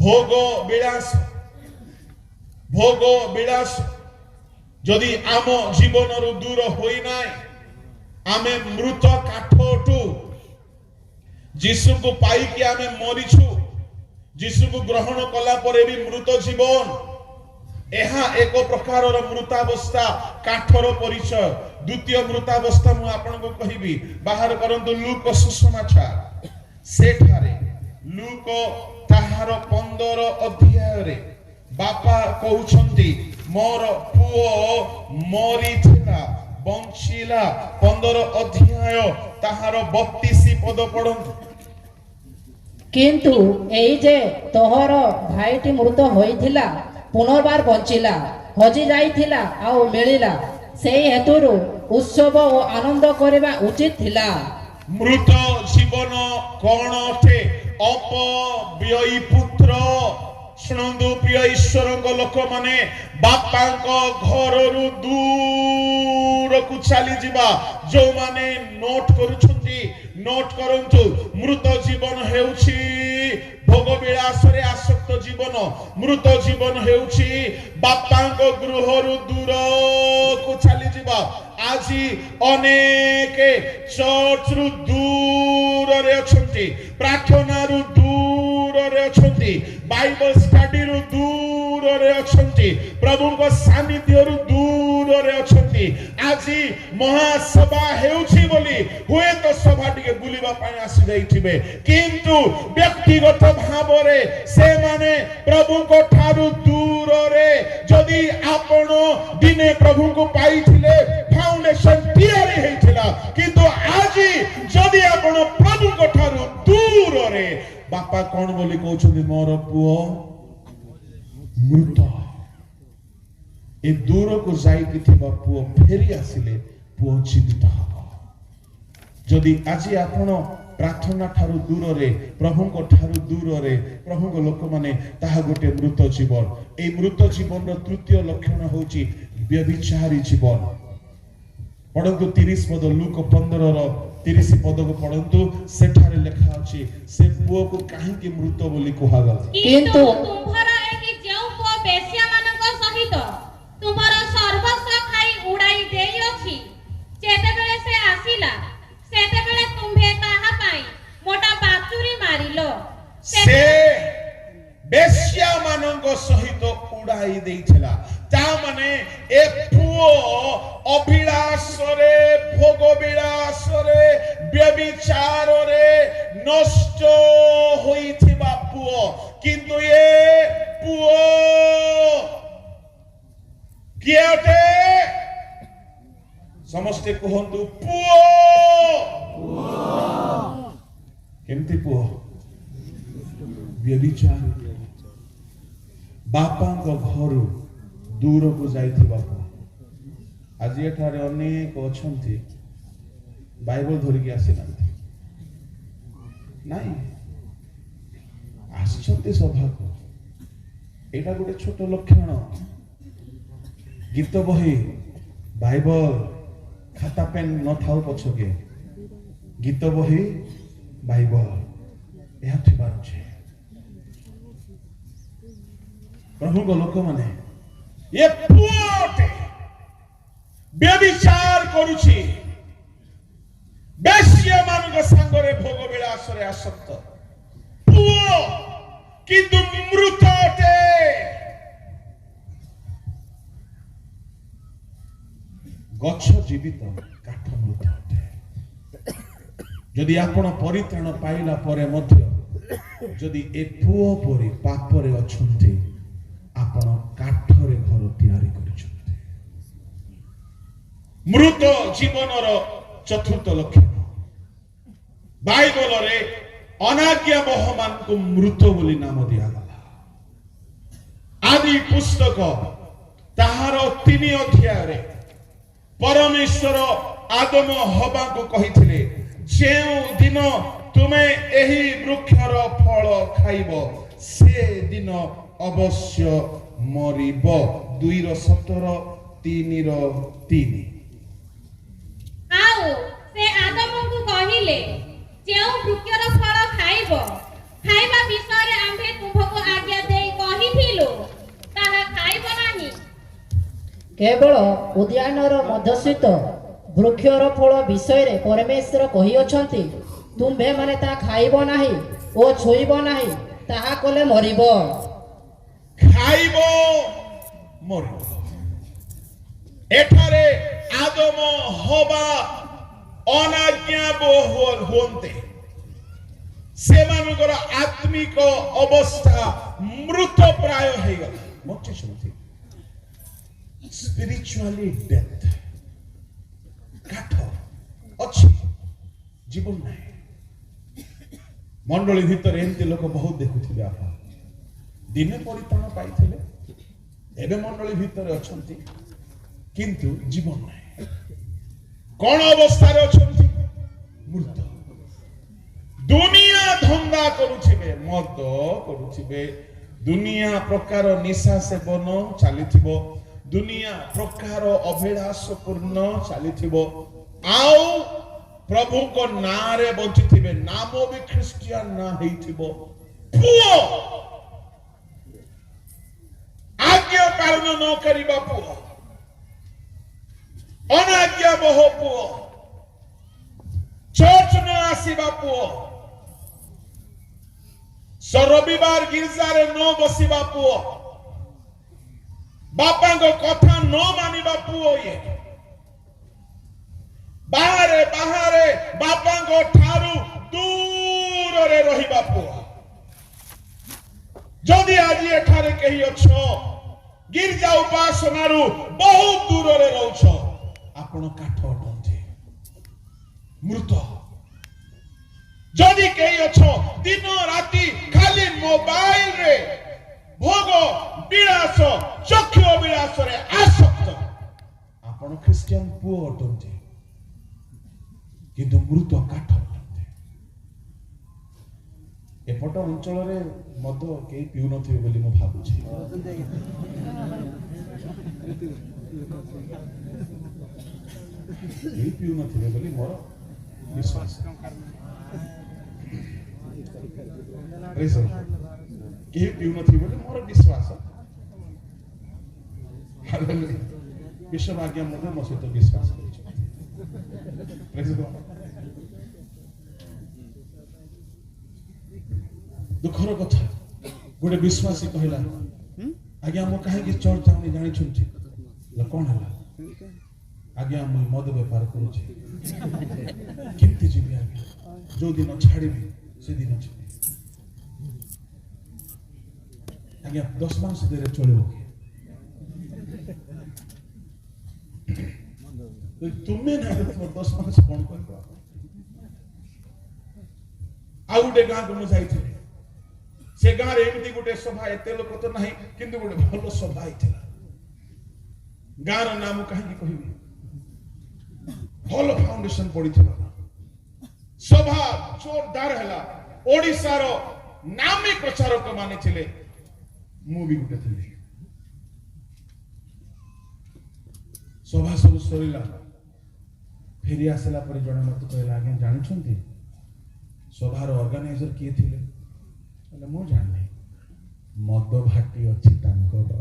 ଭୋଗ ବିଳାସ। ଭୋଗ ବିଳାସ ଯଦି ଆମ ଜୀବନରୁ ଦୂର ହୋଇନାହିଁ, ଆମେ ମୃତ କାଠଠୁ। ଯୀଶୁକୁ ପାଇକି ଆମେ ମରିଛୁ। ଯୀଶୁକୁ ଗ୍ରହଣ କଲା ପରେ ବି ମୃତ ଜୀବନ। ଏହା ଏକ ପ୍ରକାରର ମୃତାବସ୍ଥା, କାଠର ପରିଚୟ। ଦ୍ୱିତୀୟ ମୃତାବସ୍ଥା ମୁଁ ଆପଣଙ୍କୁ କହିବି। ବାହାର କରନ୍ତୁ ଲୁକ ସୁସମାଚାର। ସେଠାରେ ଲୁକ ତାହାର 15 ଅଧ୍ୟାୟରେ ବାପା କହୁଛନ୍ତି, ମୋର ପୁଅ ମରିଥିଲା, ବଞ୍ଚିଲା। 15 ଅଧ୍ୟାୟ ତାହାର 32 ପଦ ପଢନ୍ତୁ। କିନ୍ତୁ ଏଇ ଯେ ତୋହର ଭାଇଟି ମୃତ ହୋଇଥିଲା, ପୁନର୍ବାର ବଞ୍ଚିଲା, ହଜି ଯାଇଥିଲା ଆଉ ମିଳିଲା, ସେଇ ହେତୁରୁ ଉତ୍ସବ ଓ ଆନନ୍ଦ କରିବା ଉଚିତ ଥିଲା। ମୃତ ଜୀବନ କଣ ଅଟେ? ଅପବ୍ୟୟୀ ପୁତ୍ର। ଶୁଣନ୍ତୁ ପ୍ରିୟ ଈଶ୍ୱରଙ୍କ ଲୋକମାନେ, ବାପାଙ୍କ ଘରରୁ ଦୂରକୁ ଚାଲିଯିବା। ଯୋଉମାନେ ନୋଟ କରୁଛନ୍ତି, ନୋଟ କରନ୍ତୁ। ମୃତ ଜୀବନ ହେଉଛି ଭୋଗ ବିଳାସରେ ଆସକ୍ତ ଜୀବନ। ମୃତ ଜୀବନ ହେଉଛି ବାପାଙ୍କ ଗୃହରୁ ଦୂରକୁ ଚାଲିଯିବା। ଆଜି ଅନେକ ଚର୍ଚ୍ଚରୁ ଦୂରରେ ଅଛନ୍ତି, ପ୍ରାର୍ଥନାରୁ ଦୂରରେ ଅଛନ୍ତି, ବାଇବଲ ଷ୍ଟଡିରୁ ଦୂରରେ ଅଛନ୍ତି, ପ୍ରଭୁଙ୍କ ସାନ୍ନିଧ୍ୟରୁ ଦୂରରେ ଅଛନ୍ତି। ଆଜି ମହାସଭା ହେଉଛି ବୋଲି ହୁଏତ ସଭା ଟିକେ ବୁଲିବା ପାଇଁ ଆସି ଯାଇଥିବେ, କିନ୍ତୁ ବ୍ୟକ୍ତିଗତ ଭାବରେ ସେମାନେ ପ୍ରଭୁଙ୍କ ଠାରୁ ଦୂରରେ। ଯଦି ଆପଣ ଦିନେ ପ୍ରଭୁଙ୍କୁ ପାଇଥିଲେ, ଫାଉଣ୍ଡେସନ ତିଆରି ହେଇଥିଲା, କିନ୍ତୁ ଆଜି ଯଦି ଆପଣ ପ୍ରଭୁଙ୍କ ଠାରୁ ଦୂରରେ, ବାପା କଣ ବୋଲି କହୁଛନ୍ତି? ମୋର ପୁଅ ମୃତ। ଏ ଦୂରକୁ ଯାଇକି ଥିବା ପୁଅ ଫେରି ଆସିଲେ ପୁଅ ଜୀବିତ ହବ। ଯଦି ଆଜି ଆପଣ ପ୍ରାର୍ଥନା ଠାରୁ ଦୂରରେ, ପ୍ରଭୁଙ୍କ ଠାରୁ ଦୂରରେ, ପ୍ରଭୁଙ୍କ ଲୋକମାନେ, ତାହା ଗୋଟେ ମୃତ ଜୀବନ। ଏଇ ମୃତ ଜୀବନର ତୃତୀୟ ଲକ୍ଷଣ ହଉଛି ବ୍ୟଭିଚାରୀ ଜୀବନ। ପଢନ୍ତୁ 30 ପଦ। ଲୁକ 15ର 30 ପଦକୁ ପଢନ୍ତୁ। ସେଠାରେ ଲେଖା ଅଛି, ସେ ପୁଅକୁ କାହିଁକି ମୃତ ବୋଲି କୁହାଗଲା? କିନ୍ତୁ ତୁମ୍ଭର ଏହି ଯେଉଁ ପୁଅ ବେଶ୍ୟାମାନଙ୍କ ସହିତ ତୁମର ସର୍ବସ୍ୱ ଖାଇ ଉଡ଼ାଇ ଦେଇଅଛି, ଯେତେବେଳେ ସେ ଆସିଲା, ସେତେବେଳେ ତୁମ୍ଭେ ତାହା ପାଇଁ ମୋଟା ବାଛୁରୀ ମାରିଲ। ସେ ବେଶ୍ୟାମାନଙ୍କ ସହିତ ଉଡାଇ ଦେଇଥିଲା। ତା ମାନେ ଏ ପୁଅ ଅଭିଳାଷରେ, ଭୋଗ ବିଳାସରେ, ବ୍ୟଭିଚାରରେ ନଷ୍ଟ ହୋଇଥିବା ପୁଅ। କିନ୍ତୁ ଏ ପୁଅ କିଏ ଅଟେ? ସମସ୍ତେ କୁହନ୍ତୁ, ପୁଅ। କେମିତି ପୁଅ? ବ୍ୟଭିଚାର, ବାପାଙ୍କ ଘରୁ ଦୂରକୁ ଯାଇଥିବା ପୁଅ। ଆଜି ଏଠାରେ ଅନେକ ଅଛନ୍ତି, ବାଇବଲ ଧରିକି ଆସିନାହାନ୍ତି। ନାଇଁ, ଆସିଛନ୍ତି ସଭାକୁ। ଏଇଟା ଗୋଟେ ଛୋଟ ଲକ୍ଷଣ। ଗୀତ ବହି, ବାଇବଲ, ଖାତା ପେନ୍ ନଥାଉ ପଛକେ, ଗୀତ ବହି, ବାଇବଲ ଏହା ଥିବାର ଅଛି। ପ୍ରଭୁଙ୍କ ଲୋକମାନେ, ଏ ପୁଅ ଅଟେ, ବ୍ୟଭିଚାର କରୁଛି, ବେଶ୍ୟାମାନଙ୍କ ସାଙ୍ଗରେ ଭୋଗ ବିଳାସରେ ଆସକ୍ତ ପୁଅ, କିନ୍ତୁ ମୃତ ଅଟେ। ଗଛ ଜୀବିତ, କାଠ ମୃତ ଅଟେ। ଯଦି ଆପଣ ପରିତ୍ରାଣ ପାଇଲା ପରେ ମଧ୍ୟ ଯଦି ଏ ପୁଅ ପରି ପାପରେ ଅଛନ୍ତି, ଆପଣ କାଠରେ ଘର ତିଆରି କରିଛନ୍ତି। ମୃତ ଜୀବନର ଚତୁର୍ଥ ଲକ୍ଷଣ, ବାଇବଲରେ ଅନାଜ୍ଞାବହମାନଙ୍କୁ ମୃତ ବୋଲି ନାମ ଦିଆଗଲା। ଆଦି ପୁସ୍ତକ ତାହାର 3 ଅଧ୍ୟାୟରେ ପରମେଶ୍ୱର ଆଦମ ହବାକୁ କହିଥିଲେ, ଯେଉଁ ଦିନ ତୁମେ ଏହି ବୃକ୍ଷର ଫଳ ଖାଇବ, ସେଦିନ ଅବଶ୍ୟ ମରିବ। 2:17, 3:3। ଆଉ ସେ ଆଦମଙ୍କୁ କହିଲେ, ଯେଉଁ ବୃକ୍ଷର ଫଳ ଖାଇବା ବିଷୟରେ ଆମ୍ଭେ ତୁମ୍ଭକୁ ଆଜ୍ଞା ଦେଇ କହିଥିଲୁ, ତାହା ଖାଇବ ନାହିଁ? କେବଳ ଉଦ୍ୟାନର ମଧ୍ୟସ୍ଥିତ ବୃକ୍ଷର ଫଳ ବିଷୟରେ ପରମେଶ୍ୱର କହିଅଛନ୍ତି, ତୁମ୍ଭେମାନେ ତାହା ଖାଇବ ନାହିଁ ଓ ଛୁଇଁବ ନାହିଁ, ତାହା କଲେ ମରିବ। ଖାଇବ, ମରିବ। ଏଠାରେ ଆଦମ ହବା ଅନାଜ୍ଞାବହ ହୁଅନ୍ତେ, ସେମାନଙ୍କର ଆତ୍ମିକ ଅବସ୍ଥା ମୃତ ପ୍ରାୟ ହେଇଗଲା। ବଞ୍ଚିଛନ୍ତି, ସ୍ପିରିଚୁଆଲି ଡେଥ୍। କାଠ ଅଛି, ଜୀବନ ନାହିଁ। ମଣ୍ଡଳୀ ଭିତରେ ଏମିତି ଲୋକ ବହୁତ ଦେଖୁଥିବେ ଆପଣ। ଦିନେ ପରିତ୍ରାଣ ପାଇଥିଲେ, ଏବେ ମଣ୍ଡଳୀ ଭିତରେ ଅଛନ୍ତି, କିନ୍ତୁ ଜୀବନ ନାହିଁ। କଣ ଅବସ୍ଥାରେ ଅଛନ୍ତି? ମୃତ। ଦୁନିଆ ଧନ୍ଦା କରୁଥିବେ, ମଦ କରୁଥିବେ, ଦୁନିଆ ପ୍ରକାର ନିଶା ସେବନ ଚାଲିଥିବ, ଦୁନିଆ ପ୍ରକାର ଅଭିଳାଷପୂର୍ଣ୍ଣ ଚାଲିଥିବ, ଆଉ ପ୍ରଭୁଙ୍କ ନାଁରେ ବଞ୍ଚିଥିବେ, ନାମ ବି ଖ୍ରୀଷ୍ଟିଆନ ନାଁ ହେଇଥିବ। ପୁଅ, ଆଜ୍ଞା ପାଳନ ନ କରିବା ପୁଅ, ଅନାଜ୍ଞାବହ ପୁଅ, ଚର୍ଚ୍ଚ ନ ଆସିବା ପୁଅ, ରବିବାର ଗିର୍ଜାରେ ନ ବସିବା ପୁଅ, ବାପାଙ୍କ କଥା ନ ମାନିବା ପୁଅ, ଇଏ ବାହାରେ ବାହାରେ ବାପାଙ୍କ ଠାରୁ ଦୂରରେ ରହିବା ପୁଅ। ଯଦି ଆଜି ଏଠାରେ କେହି ଅଛ, ଗିର୍ଜା ଉପାସନାରୁ ବହୁତ ଦୂରରେ ରହୁଛ, ଆପଣ କାଠ ଅଟନ୍ତି, ମୃତ। ଯଦି କେହି ଅଛ, ଦିନ ରାତି ଖାଲି ମୋବାଇଲରେ ଭୋଗ ବିଳାସ, ଚକ୍ଷୁ ଅଭିଳାଷରେ ଆସକ୍ତ, ଆପଣ ଖ୍ରୀଷ୍ଟିଆନ ପୁଅ ଅଟନ୍ତି, କିନ୍ତୁ ମୃତ କାଠ ଅଟନ୍ତି। ଏପଟ ଅଞ୍ଚଳରେ ମଦ କେହି ପିଉନଥିବେ ବୋଲି ମୁଁ ଭାବୁଛି। କେହି ପିଉନଥିବେ ବୋଲି ମୋର ବିଶ୍ୱାସ। Praise the Lord. କେହି ପିଉନଥିବେ ବୋଲି ମୋର ବିଶ୍ୱାସ। Hallelujah. Bishop ଆଜ୍ଞା ମଧ୍ୟ ମୋ ସହିତ ବିଶ୍ୱାସ କରିଛନ୍ତି। Praise the Lord. ଦୁଃଖର କଥା, ଗୋଟେ ବିଶ୍ୱାସୀ କହିଲା, ଆଜ୍ଞା ମୁଁ କାହିଁକି ଚର୍ଚ୍ଚ ଯାଉନି ଜାଣିଛନ୍ତି? କହିଲା, କଣ ହେଲା? ଆଜ୍ଞା ମୁଁ ମଦ ବେପାର କରୁଛି, କେମିତି ଯିବି ଆଜ୍ଞା? ଯୋଉ ଦିନ ଛାଡ଼ିବି ସେଦିନ ଯିବି ଆଜ୍ଞା। 10 ମାସ ଦେରେ ଚଳିବ କି? ତୁମେ ନା ତୁମ 10 ମାସ କଣ କରିବ? ଆଉ ଗୋଟେ ଗାଁକୁ ମୁଁ ଯାଇଥିଲି। ସେ ଗାଁରେ ଏମିତି ଗୋଟେ ସଭା, ଏତେ ଲୋକ ତ ନାହିଁ, କିନ୍ତୁ ଗୋଟେ ଭଲ ସଭା ହେଇଥିଲା। ଗାଁର ନାମ କାହିଁକି କହିବି? ଭଲ ଫାଉଣ୍ଡେସନ ପଡିଥିଲା, ସଭା ଜୋରଦାର ହେଲା। ଓଡିଶାର ନାମୀ ପ୍ରଚାରକ ମାନେ ଥିଲେ, ମୁଁ ବି ଗୋଟେ ଥିଲି। ସଭା ସବୁ ସରିଲା, ଫେରି ଆସିଲା ପରେ ଜଣେ ମତେ କହିଲା, ଆଜ୍ଞା ଜାଣିଛନ୍ତି ସଭାର ଅର୍ଗାନାଇଜର କିଏ ଥିଲେ? କହିଲେ, ମୁଁ ଜାଣିନି। ମଦ ଭାଟି ଅଛି ତାଙ୍କର,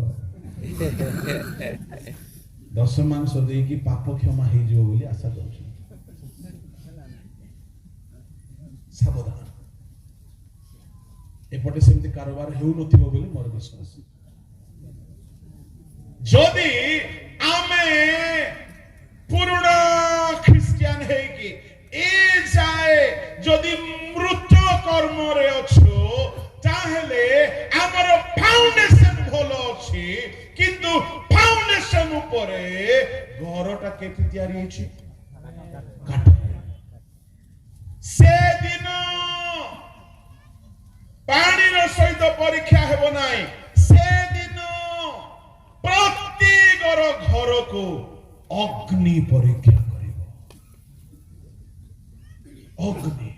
10 ମାଂସ ଦେଇକି ପାପ କ୍ଷମା ହେଇଯିବ ବୋଲି ଆଶା କରୁଛନ୍ତି। ସାବଧାନ, ଏପଟେ ସେମିତି କାରବାର ହେଉନଥିବ ବୋଲି ମୋର ବିଶ୍ୱାସ। ଯଦି ଆମେ ପୁରୁଣା ଖ୍ରୀଷ୍ଟିଆନ ହେଇକି ଏ ଯାଏ ଯଦି ମୃତ କର୍ମରେ ଅଛୁ, ତାହେଲେ ଆମର ଫାଉଣ୍ଡେସନ ଭଲ ଅଛି, କିନ୍ତୁ ଫାଉଣ୍ଡେସନ ଉପରେ ଘରଟା କେମିତି ତିଆରି ହେଇଛି? କାଠ। ସେଦିନ ପାଣିର ସହିତ ପରୀକ୍ଷା ହେବ ନାହିଁ, ସେଦିନ ପ୍ରତ୍ୟେକର ଘରକୁ ଅଗ୍ନି ପରୀକ୍ଷା କରିବ। ଅଗ୍ନି।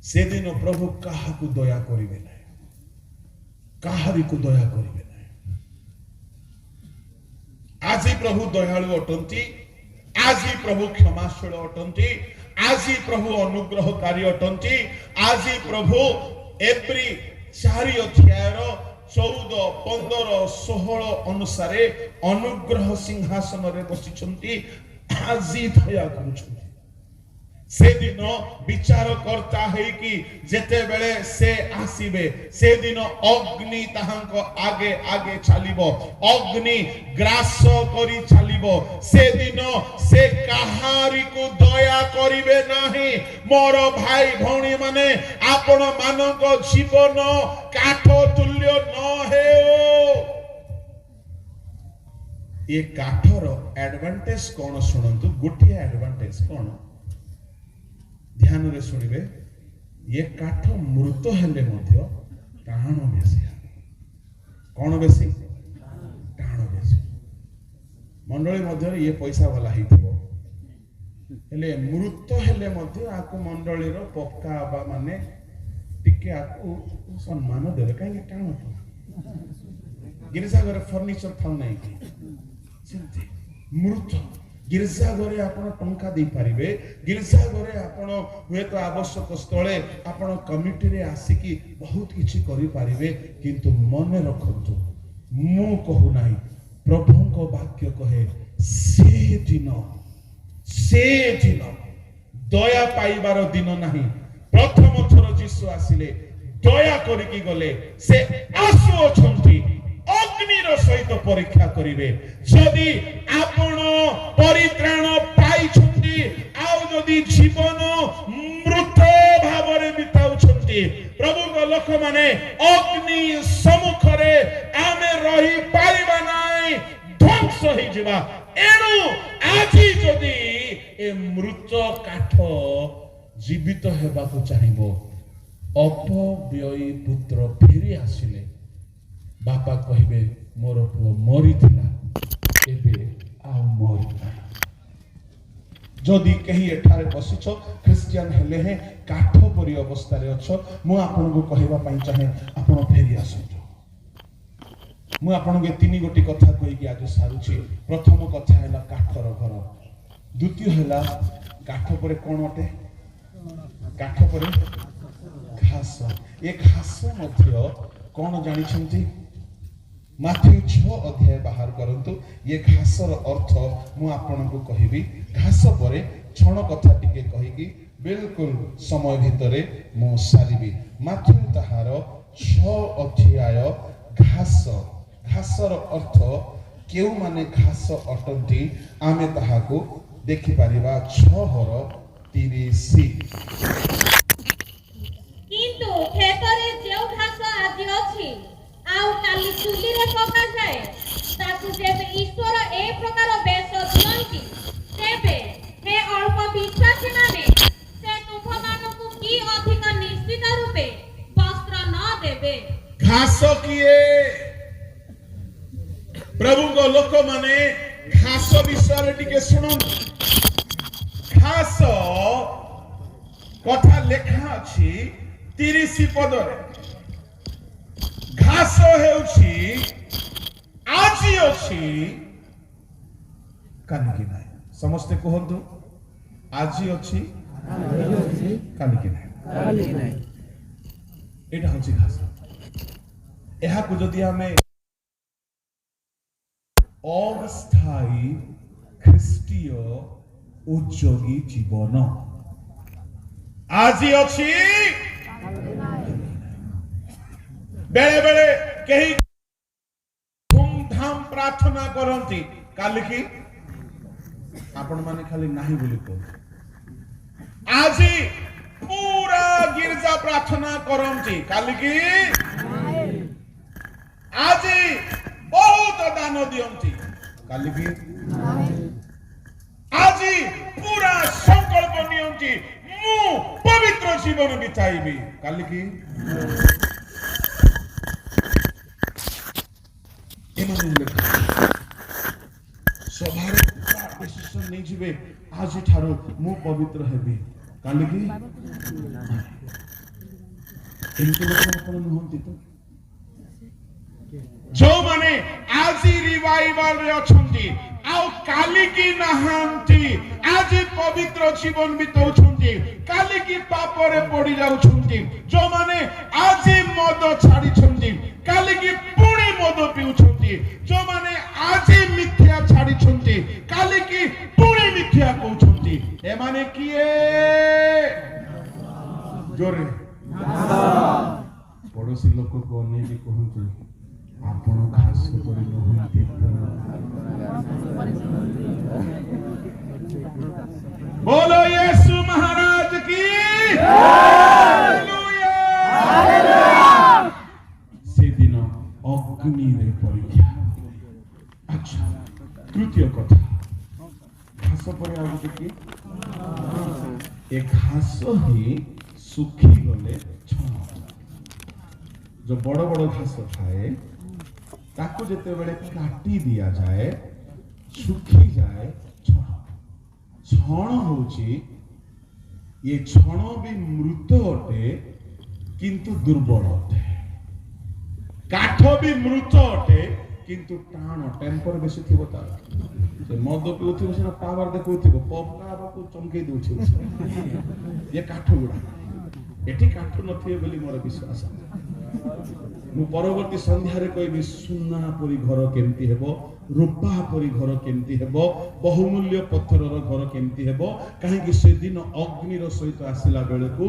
ସେଦିନ ପ୍ରଭୁ କାହାକୁ ଦୟା କରିବେ ନାହିଁ, କାହାରିକୁ ଦୟା କରିବେ ନାହିଁ। ଆଜି ପ୍ରଭୁ ଦୟାଳୁ ଅଟନ୍ତି, ଆଜି ପ୍ରଭୁ କ୍ଷମାଶୀଳ ଅଟନ୍ତି, ଆଜି ପ୍ରଭୁ ଅନୁଗ୍ରହକାରୀ ଅଟନ୍ତି। ଆଜି ପ୍ରଭୁ ଏବ୍ରୀ 4 ଅଧ୍ୟାୟର 14, 15, 16 ଅନୁସାରେ ଅନୁଗ୍ରହ ସିଂହାସନରେ ବସିଛନ୍ତି, ଆଜି ଦୟା କରୁଛନ୍ତି। ସେଦିନ ବିଚାରକର୍ତ୍ତା ହେଇକି ଯେତେବେଳେ ସେ ଆସିବେ, ସେଦିନ ଅଗ୍ନି ତାହାଙ୍କ ଆଗେ ଆଗେ ଚାଲିବ, ଅଗ୍ନି ଗ୍ରାସ କରି ଚାଲିବ। ସେଦିନ ସେ କାହାରିକୁ ଦୟା କରିବେ ନାହିଁ। ମୋର ଭାଇ ଭଉଣୀ ମାନେ, ଆପଣ ମାନଙ୍କ ଜୀବନ କାଠ ତୁଲ୍ୟ ନ ହେଉ। ଏ କାଠର ଆଡଭାଣ୍ଟେଜ କଣ ଶୁଣନ୍ତୁ। ଗୋଟିଏ ଆଡଭାଣ୍ଟେଜ କଣ, ଧ୍ୟାନରେ ଶୁଣିବେ। ଏ କାଠ ମୃତ ହେଲେ ମଧ୍ୟ ଟାଣ ବେଶୀ। କଣ ବେଶୀ? ଟାଣ ବେଶୀ। ମଣ୍ଡଳୀ ମଧ୍ୟରେ ଇଏ ପଇସା ବାଲା ହେଇଥିବ, ହେଲେ ମୃତ ହେଲେ ମଧ୍ୟ ଆକୁ ମଣ୍ଡଳୀର ପକ୍କା ବା ମାନେ ଟିକେ ଆକୁ ସମ୍ମାନ ଦେବେ। କାହିଁକି? ଟାଣ ତ। ଗିର୍ଜା ଘରେ ଫର୍ଣ୍ଣିଚର ଥାଉ ନାହିଁ କି, ସେମିତି ମୃତ ଗିର୍ଜା ଘରେ ଆପଣ ଟଙ୍କା ଦେଇପାରିବେ, ଗିର୍ଜା ଘରେ ଆପଣ ହୁଏତ ଆବଶ୍ୟକ ସ୍ଥଳେ ଆପଣ କମିଟିରେ ଆସିକି ବହୁତ କିଛି କରିପାରିବେ। କିନ୍ତୁ ମନେ ରଖନ୍ତୁ, ମୁଁ କହୁନାହିଁ, ପ୍ରଭୁଙ୍କ ବାକ୍ୟ କହେ, ସେଦିନ, ସେଦିନ ଦୟା ପାଇବାର ଦିନ ନାହିଁ। ପ୍ରଥମ ଥର ଯୀଶୁ ଆସିଲେ, ଦୟା କରିକି ଗଲେ। ସେ ଆସୁଅଛନ୍ତି, ଅଗ୍ନିର ସହିତ ପରୀକ୍ଷା କରିବେ। ଯଦି ଆପଣ ପରିତ୍ରାଣ ପାଇଛନ୍ତି, ଆଉ ଯଦି ଜୀବନ ମୃତ ଭାବରେ ବିତାଉଛନ୍ତି, ପ୍ରଭୁଙ୍କ ଲୋକମାନେ, ଅଗ୍ନି ସମ୍ମୁଖରେ ଆମେ ରହିପାରିବା ନାହିଁ, ଧ୍ୱଂସ ହେଇଯିବା। ଏଣୁ ଆଜି ଯଦି ଏ ମୃତ କାଠ ଜୀବିତ ହେବାକୁ ଚାହିଁବ, ଅପବ୍ୟୟୀ ପୁତ୍ର ଫେରି ଆସିଲେ ବାପା କହିବେ, ମୋର ପୁଅ ମରିଥିଲା, ଏବେ ଆଉ ମରି ନାହିଁ। ଯଦି କେହି ଏଠାରେ ବସିଛ, ଖ୍ରୀଷ୍ଟିଆନ ହେଲେ ହେଁ କାଠ ପରି ଅବସ୍ଥାରେ ଅଛ, ମୁଁ ଆପଣଙ୍କୁ କହିବା ପାଇଁ ଚାହେଁ, ଆପଣ ଫେରି ଆସନ୍ତୁ। ମୁଁ ଆପଣଙ୍କୁ ଏ ତିନି ଗୋଟି କଥା କହିକି ଆଜି ସାରୁଛି। ପ୍ରଥମ କଥା ହେଲା କାଠର ଘର। ଦ୍ୱିତୀୟ ହେଲା କାଠ ପରେ କଣ ଅଟେ? କାଠ ପରେ ଘାସ। ଏ ଘାସ ମଧ୍ୟ କଣ ଜାଣିଛନ୍ତି? ମାଥିଉ 6 ଅଧ୍ୟାୟ ବାହାର କରନ୍ତୁ। ଏ ଘାସର ଅର୍ଥ ମୁଁ ଆପଣଙ୍କୁ କହିବି। ଘାସ ପରେ ଛଣ କଥା ଟିକେ କହିକି ବିଲକୁଲ ସମୟ ଭିତରେ ମୁଁ ସାରିବି। ମାଥିଉ ତାହାର 6 ଅଧ୍ୟାୟ, ଘାସ। ଘାସର ଅର୍ଥ, କେଉଁମାନେ ଘାସ ଅଟନ୍ତି ଆମେ ତାହାକୁ ଦେଖିପାରିବା। 6:30। କିନ୍ତୁ କ୍ଷେତରେ ଯେଉଁ ଘାସ ଆଜି ଅଛି ଆଉ କାଲି ଚୁଲିରେ ପକାଯାଏ, ତାକୁ ଯେବେ ଈଶ୍ୱର ଏ ପ୍ରକାର ବେଶ ଦିଅନ୍ତି, ତେବେ ହେ ଅଳ୍ପ ବିଶ୍ୱାସୀମାନେ, ସେ ତୁମ୍ଭମାନଙ୍କୁ କି ଅଧିକ ନିଶ୍ଚିତ ରୂପେ ବସ୍ତ୍ର ନ ଦେବେ? ଘାସ କିଏ? ପ୍ରଭୁଙ୍କ ଲୋକମାନେ, ଘାସ ବିଷୟରେ ଟିକେ ଶୁଣନ୍ତୁ। ଘାସ କଥା ଲେଖା ଅଛି 30 ପଦରେ। ଘାସ ହେଉଛି ଆଜି ଅଛି, କାଲିକି ନାହିଁ। ସମସ୍ତେ କୁହନ୍ତୁ, ଆଜି ଅଛି, କାଲିକି ନାହିଁ। ଏଇଟା ହଉଛି ଘାସ। ଏହାକୁ ଯଦି ଆମେ ଅସ୍ଥାୟୀ ଖ୍ରୀଷ୍ଟୀୟ ଉଦ୍ଯୋଗୀ ଜୀବନ, ଆଜି ଅଛି, ବେଳେ ବେଳେ କେହି ଧୁମଧାମ ପ୍ରାର୍ଥନା କରନ୍ତି, କାଲିକି ଆପଣ ମାନେ ଖାଲି ନାହିଁ ବୋଲି କୁହନ୍ତି। ଆଜି ପୁରା ଗିର୍ଜା ପ୍ରାର୍ଥନା କରନ୍ତି, କାଲିକି। ଆଜି ବହୁତ ଦାନ ଦିଅନ୍ତି, କାଲିକି। ଆଜି ପୁରା ସଂକଳ୍ପ ନିଅନ୍ତି, ମୁଁ ପବିତ୍ର ଜୀବନ ବିତାଇବି, କାଲିକି। ଏମାନେ ହେଲେ ସଭାରେ ପୁରା ଡିସିସନ ନେଇଯିବେ, ଆଜିଠାରୁ ମୁଁ ପବିତ୍ର ହେବି, କାଲିକି। ଏମିତି ଲୋକ ଆପଣ ନୁହନ୍ତି ତ? ଯୋଉମାନେ ଆଜି ରିଭାଇଭାଲରେ ଅଛନ୍ତି ଆଉ କାଲିକି ନାହାନ୍ତି, ଆଜି ପବିତ୍ର ଜୀବନ ବିତାଉଛନ୍ତି, କାଲିକି ପାପରେ ପଡି ଯାଉଛନ୍ତି, ଯୋଉମାନେ ଆଜି ମଦ ଛାଡିଛନ୍ତି, କାଲିକି ପୁଣି ମଦ ପିଉଛନ୍ତି, ଯୋଉମାନେ ଆଜି ମିଥ୍ୟା ଛାଡିଛନ୍ତି, କାଲିକି ପୁଣି ମିଥ୍ୟା କହୁଛନ୍ତି, ଏମାନେ କିଏ? ଜୋରେ ପଡୋଶୀ ଲୋକକୁ ଅନେଇକି କୁହନ୍ତୁ, ଆପଣ ଘାସ ପରି ନୁହନ୍ତି ତ? बोलो यीशु महाराज की। हालेलुया। ସେଦିନ ଅଗ୍ନିରେ ପରୀକ୍ଷା। ଆଚ୍ଛା, ତୃତୀୟ କଥା, ଘାସ ପରେ ଆଉ ଗୋଟେ କିଏ? ଏ ଘାସ ହିଁ ଶୁଖିଗଲେ ଛଣ। ଯୋଉ ବଡ ବଡ ଘାସ ଥାଏ, ତାକୁ ଯେତେବେଳେ କାଟି ଦିଆଯାଏ, ଶୁଖିଯାଏ, ଛଣ। ଛଣ ହଉଛି, ଏ ଛଣ ବି ମୃତ ଅଟେ କିନ୍ତୁ ଦୁର୍ବଳ ଅଟେ। କାଠ ବି ମୃତ ଅଟେ କିନ୍ତୁ ଟାଣ, ଟେମ୍ପର ବେଶୀ ଥିବ ତାର। ସେ ମଦ ପିଉଥିବ ସିନା, ପାୱାର ଦେଖଉଥିବ, ପବକୁ ଚମକେଇ ଦଉଥିବ। ଇଏ କାଠ ଗୁଡା, ଏଠି କାଠ ନଥିବେ ବୋଲି ମୋର ବିଶ୍ୱାସ। ମୁଁ ପରବର୍ତ୍ତୀ ସନ୍ଧ୍ୟାରେ କହିବି ସୁନା ପରି ଘର କେମିତି ହେବ, ରୂପା ପରି ଘର କେମିତି ହେବ, ବହୁମୂଲ୍ୟ ପଥରର ଘର କେମିତି ହେବ। କାହିଁକି ସେଦିନ ଅଗ୍ନିର ସହିତ ଆସିଲା ବେଳକୁ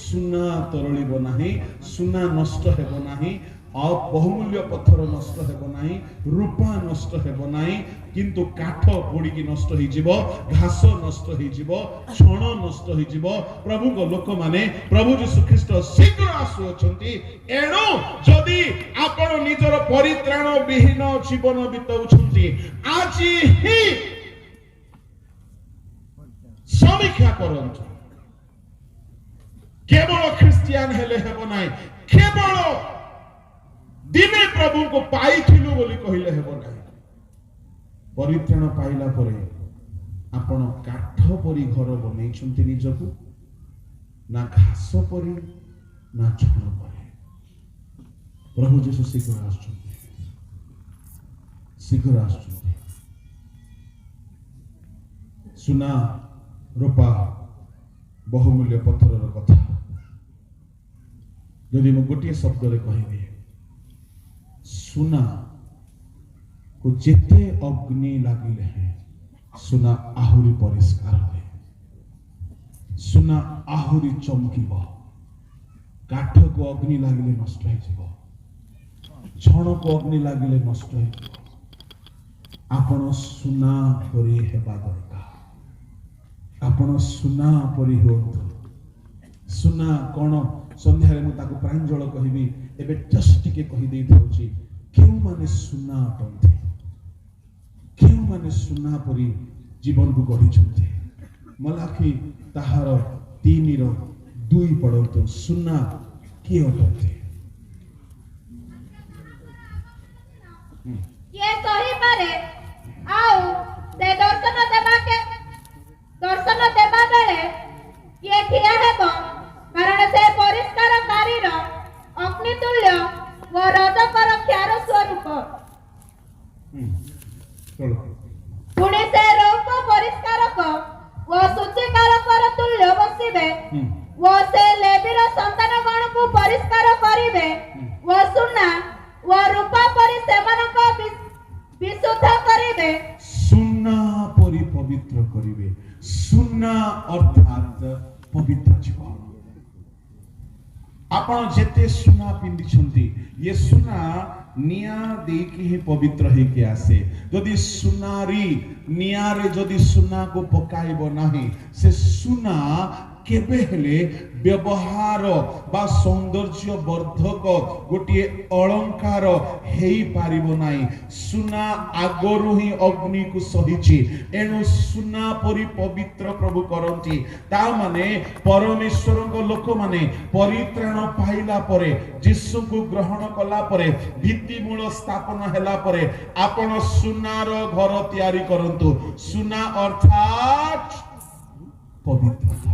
ସୁନା ତରଳିବ ନାହିଁ, ସୁନା ନଷ୍ଟ ହେବ ନାହିଁ, ଆଉ ବହୁମୂଲ୍ୟ ପଥର ନଷ୍ଟ ହେବ ନାହିଁ, ରୂପା ନଷ୍ଟ ହେବ ନାହିଁ, କିନ୍ତୁ କାଠ ପୋଡ଼ିକି ନଷ୍ଟ ହେଇଯିବ, ଘାସ ନଷ୍ଟ ହେଇଯିବ, ଛଣ ନଷ୍ଟ ହେଇଯିବ। ପ୍ରଭୁଙ୍କ ଲୋକମାନେ, ପ୍ରଭୁ ଯୀଶୁ ଖ୍ରୀଷ୍ଟ ଶୀଘ୍ର ଆସୁଅଛନ୍ତି। ଏଣୁ ଯଦି ଆପଣ ନିଜର ପରିତ୍ରାଣ ବିହୀନ ଜୀବନ ବିତାଉଛନ୍ତି, ଆଜି ହିଁ ସମୀକ୍ଷା କରନ୍ତୁ। କେବଳ ଖ୍ରୀଷ୍ଟିଆନ ହେଲେ ହେବ ନାହିଁ, କେବଳ ଦିନେ ପ୍ରଭୁଙ୍କୁ ପାଇଥିଲୁ ବୋଲି କହିଲେ ହେବ ନାହିଁ। ପରିତ୍ରାଣ ପାଇଲା ପରେ ଆପଣ କାଠ ପରି ଘର ବନେଇଛନ୍ତି ନିଜକୁ, ନା ଘାସ ପରି, ନା ଛଣ ପରି? ପ୍ରଭୁ ଯୀଶୁ ଶୀଘ୍ର ଆସୁଛନ୍ତି, ଶୀଘ୍ର ଆସୁଛନ୍ତି। ସୁନା, ରୂପା, ବହୁମୂଲ୍ୟ ପଥରର କଥା ଯଦି ମୁଁ ଗୋଟିଏ ଶବ୍ଦରେ କହିବି, ସୁନା କୁ ଯେତେ ଅଗ୍ନି ଲାଗିଲେ ହେଁ ସୁନା ଆହୁରି ପରିଷ୍କାର ହୁଏ, ସୁନା ଆହୁରି ଚମକିବ। କାଠକୁ ଅଗ୍ନି ଲାଗିଲେ ନଷ୍ଟ ହେଇଯିବ, ଛଣକୁ ଅଗ୍ନି ଲାଗିଲେ ନଷ୍ଟ ହେଇଯିବ। ଆପଣ ସୁନା ପରି ହେବା ଦରକାର। ଆପଣ ସୁନା ପରି ହୁଅନ୍ତୁ। ସୁନା କଣ, ସନ୍ଧ୍ୟାରେ ମୁଁ ତାକୁ ପ୍ରାଞ୍ଜଳ କହିବି। ଏବେ ଜଷ୍ଟ ଟିକେ କହିଦେଇଥାଉଛି, କେଉଁମାନେ ସୁନା ଅଟନ୍ତି, କେଉଁମାନେ ସୁନା ପରି ଜୀବନକୁ ଗଢ଼ିଛନ୍ତି? ମଲାଖି ତାହାର 3ର 2 ପଢ଼ନ୍ତୁ। ସୁନା କିଏ ଅଟନ୍ତି? କିଏ ସହିପାରେ? ଆଉ ସେ ଦର୍ଶନ ଦେବା ବେଳେ କିଏ ଠିଆ ହେବ? କାରଣ ସେ ପରିଷ୍କାରକାରୀର ଅଗ୍ନିତୁଲ୍ୟ ଓ ରଜକର କ୍ଷାର ସ୍ୱରୂପ। ଚलो। ପୁଣି ସେ ରୌପ୍ୟ ପରିଷ୍କାରକ ଓ ଶୁଚିକାରକର ତୁଲ୍ୟ ବସିବେ ଓ ସେ ଲେବିର ସନ୍ତାନଗଣକୁ ପରିଷ୍କାର କରିବେ ଓ ସୁନା ଓ ରୂପା ପରି ସେମାନଙ୍କ ବିଶୁଦ୍ଧ କରିବେ। ସୁନା ପରି ପବିତ୍ର କରିବେ। ସୁନା ଅର୍ଥାତ୍ ପବିତ୍ର ଜୀବନ। ଆପଣ ଯେତେ ସୁନା ପିନ୍ଧିଛନ୍ତି, ଇଏ ସୁନା ନିଆଁ ଦେଇକି ହିଁ ପବିତ୍ର ହେଇକି ଆସେ। ଯଦି ସୁନାରୀ ନିଆଁରେ ଯଦି ସୁନାକୁ ପକାଇବ ନାହିଁ, ସେ ସୁନା କେବେ ହେଲେ ବ୍ୟବହାର ବା ସୌନ୍ଦର୍ଯ୍ୟ ବର୍ଦ୍ଧକ ଗୋଟିଏ ଅଳଙ୍କାର ହେଇପାରିବ ନାହିଁ। ସୁନା ଆଗରୁ ହିଁ ଅଗ୍ନିକୁ ସହିଛି। ଏଣୁ ସୁନା ପରି ପବିତ୍ର ପ୍ରଭୁ କରନ୍ତି। ତା ମାନେ ପରମେଶ୍ୱରଙ୍କ ଲୋକମାନେ ପରିତ୍ରାଣ ପାଇଲା ପରେ, ଯୀଶୁଙ୍କୁ ଗ୍ରହଣ କଲା ପରେ, ଭିତ୍ତିମୂଳ ସ୍ଥାପନ ହେଲା ପରେ ଆପଣ ସୁନାର ଘର ତିଆରି କରନ୍ତୁ। ସୁନା ଅର୍ଥାତ୍ ପବିତ୍ରତା।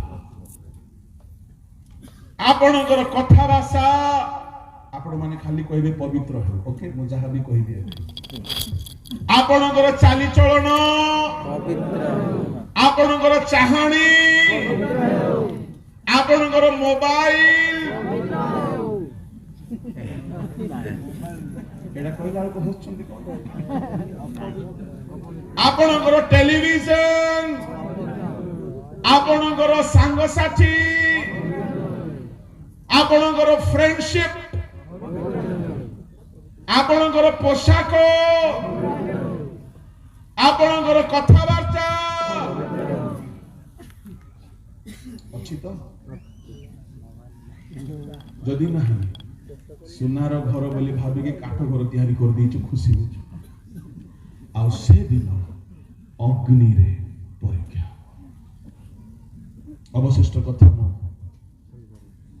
ଆପଣଙ୍କର କଥା ଭାଷା, ଆପଣମାନେ ଖାଲି କହିବେ ପବିତ୍ର ହେଉ। ଓକେ, ମୁଁ ଯାହା ବି କହିବି ଏବେ। ଆପଣଙ୍କର ଚାଲିଚଳନ, ପବିତ୍ର ହେଉ। ଆପଣଙ୍କର ଚାହାଣୀ, ଆପଣଙ୍କର ମୋବାଇଲ, ଏଇଟା କହିଲା ବେଳକୁ ହସୁଛନ୍ତି କଣ? ଆପଣଙ୍କର ଟେଲିଭିଜନ, ଆପଣଙ୍କର ସାଙ୍ଗସାଥି, ଆପଣଙ୍କର ଫ୍ରେଣ୍ଡସିପ, ଆପଣଙ୍କର ପୋଷାକ, ଆପଣଙ୍କର କଥାବାର୍ତ୍ତା ଅଛି ତ? ଯଦି ନାହିଁ, ସୁନାର ଘର ବୋଲି ଭାବିକି କାଠ ଘର ତିଆରି କରିଦେଇଛୁ, ଖୁସି ହଉଛୁ। ଆଉ ସେଦିନ ଅଗ୍ନିରେ ପରୀକ୍ଷା। ଅବଶିଷ୍ଟ କଥା ମୁଁ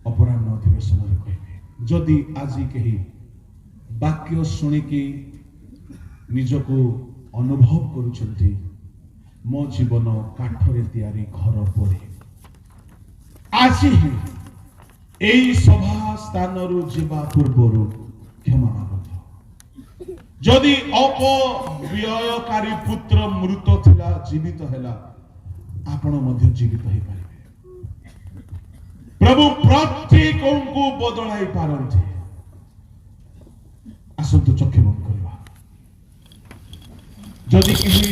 ଅପରାହ୍ନ ଅଧିବେଶନରେ କହିବି। ଯଦି ଆଜି କେହି ବାକ୍ୟ ଶୁଣିକି ନିଜକୁ ଅନୁଭବ କରୁଛନ୍ତି, ମୋ ଜୀବନ କାଠରେ ତିଆରି ଘର ପରି, ଆଜି ହିଁ ଏଇ ସଭା ସ୍ଥାନରୁ ଯିବା ପୂର୍ବରୁ କ୍ଷମା ମାଗନ୍ତୁ। ଯଦି ଅପବ୍ୟୟକାରୀ ପୁତ୍ର ମୃତ ଥିଲା, ଜୀବିତ ହେଲା, ଆପଣ ମଧ୍ୟ ଜୀବିତ ହେଇପାରିବେ। ପ୍ରଭୁ ପ୍ରତ୍ୟେକଙ୍କୁ ବଦଳାଇ ପାରନ୍ତି। ଆସନ୍ତୁ, ଚକ୍ଷୁ ବନ୍ଦ କରିବା। ଯଦି କେହି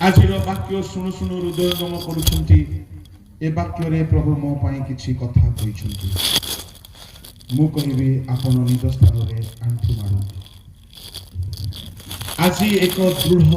ଆଜିର ବାକ୍ୟ ଶୁଣୁ ଶୁଣୁ ହୃଦୟଙ୍ଗମ କରୁଛନ୍ତି, ଏ ବାକ୍ୟରେ ପ୍ରଭୁ ମୋ ପାଇଁ କିଛି କଥା କହିଛନ୍ତି, ମୁଁ କହିବି ଆପଣ ନିଜ ସ୍ଥାନରେ ଆଣ୍ଠୁ ମାଡ଼ନ୍ତୁ। ଆଜି ଏକ ଦୃଢ଼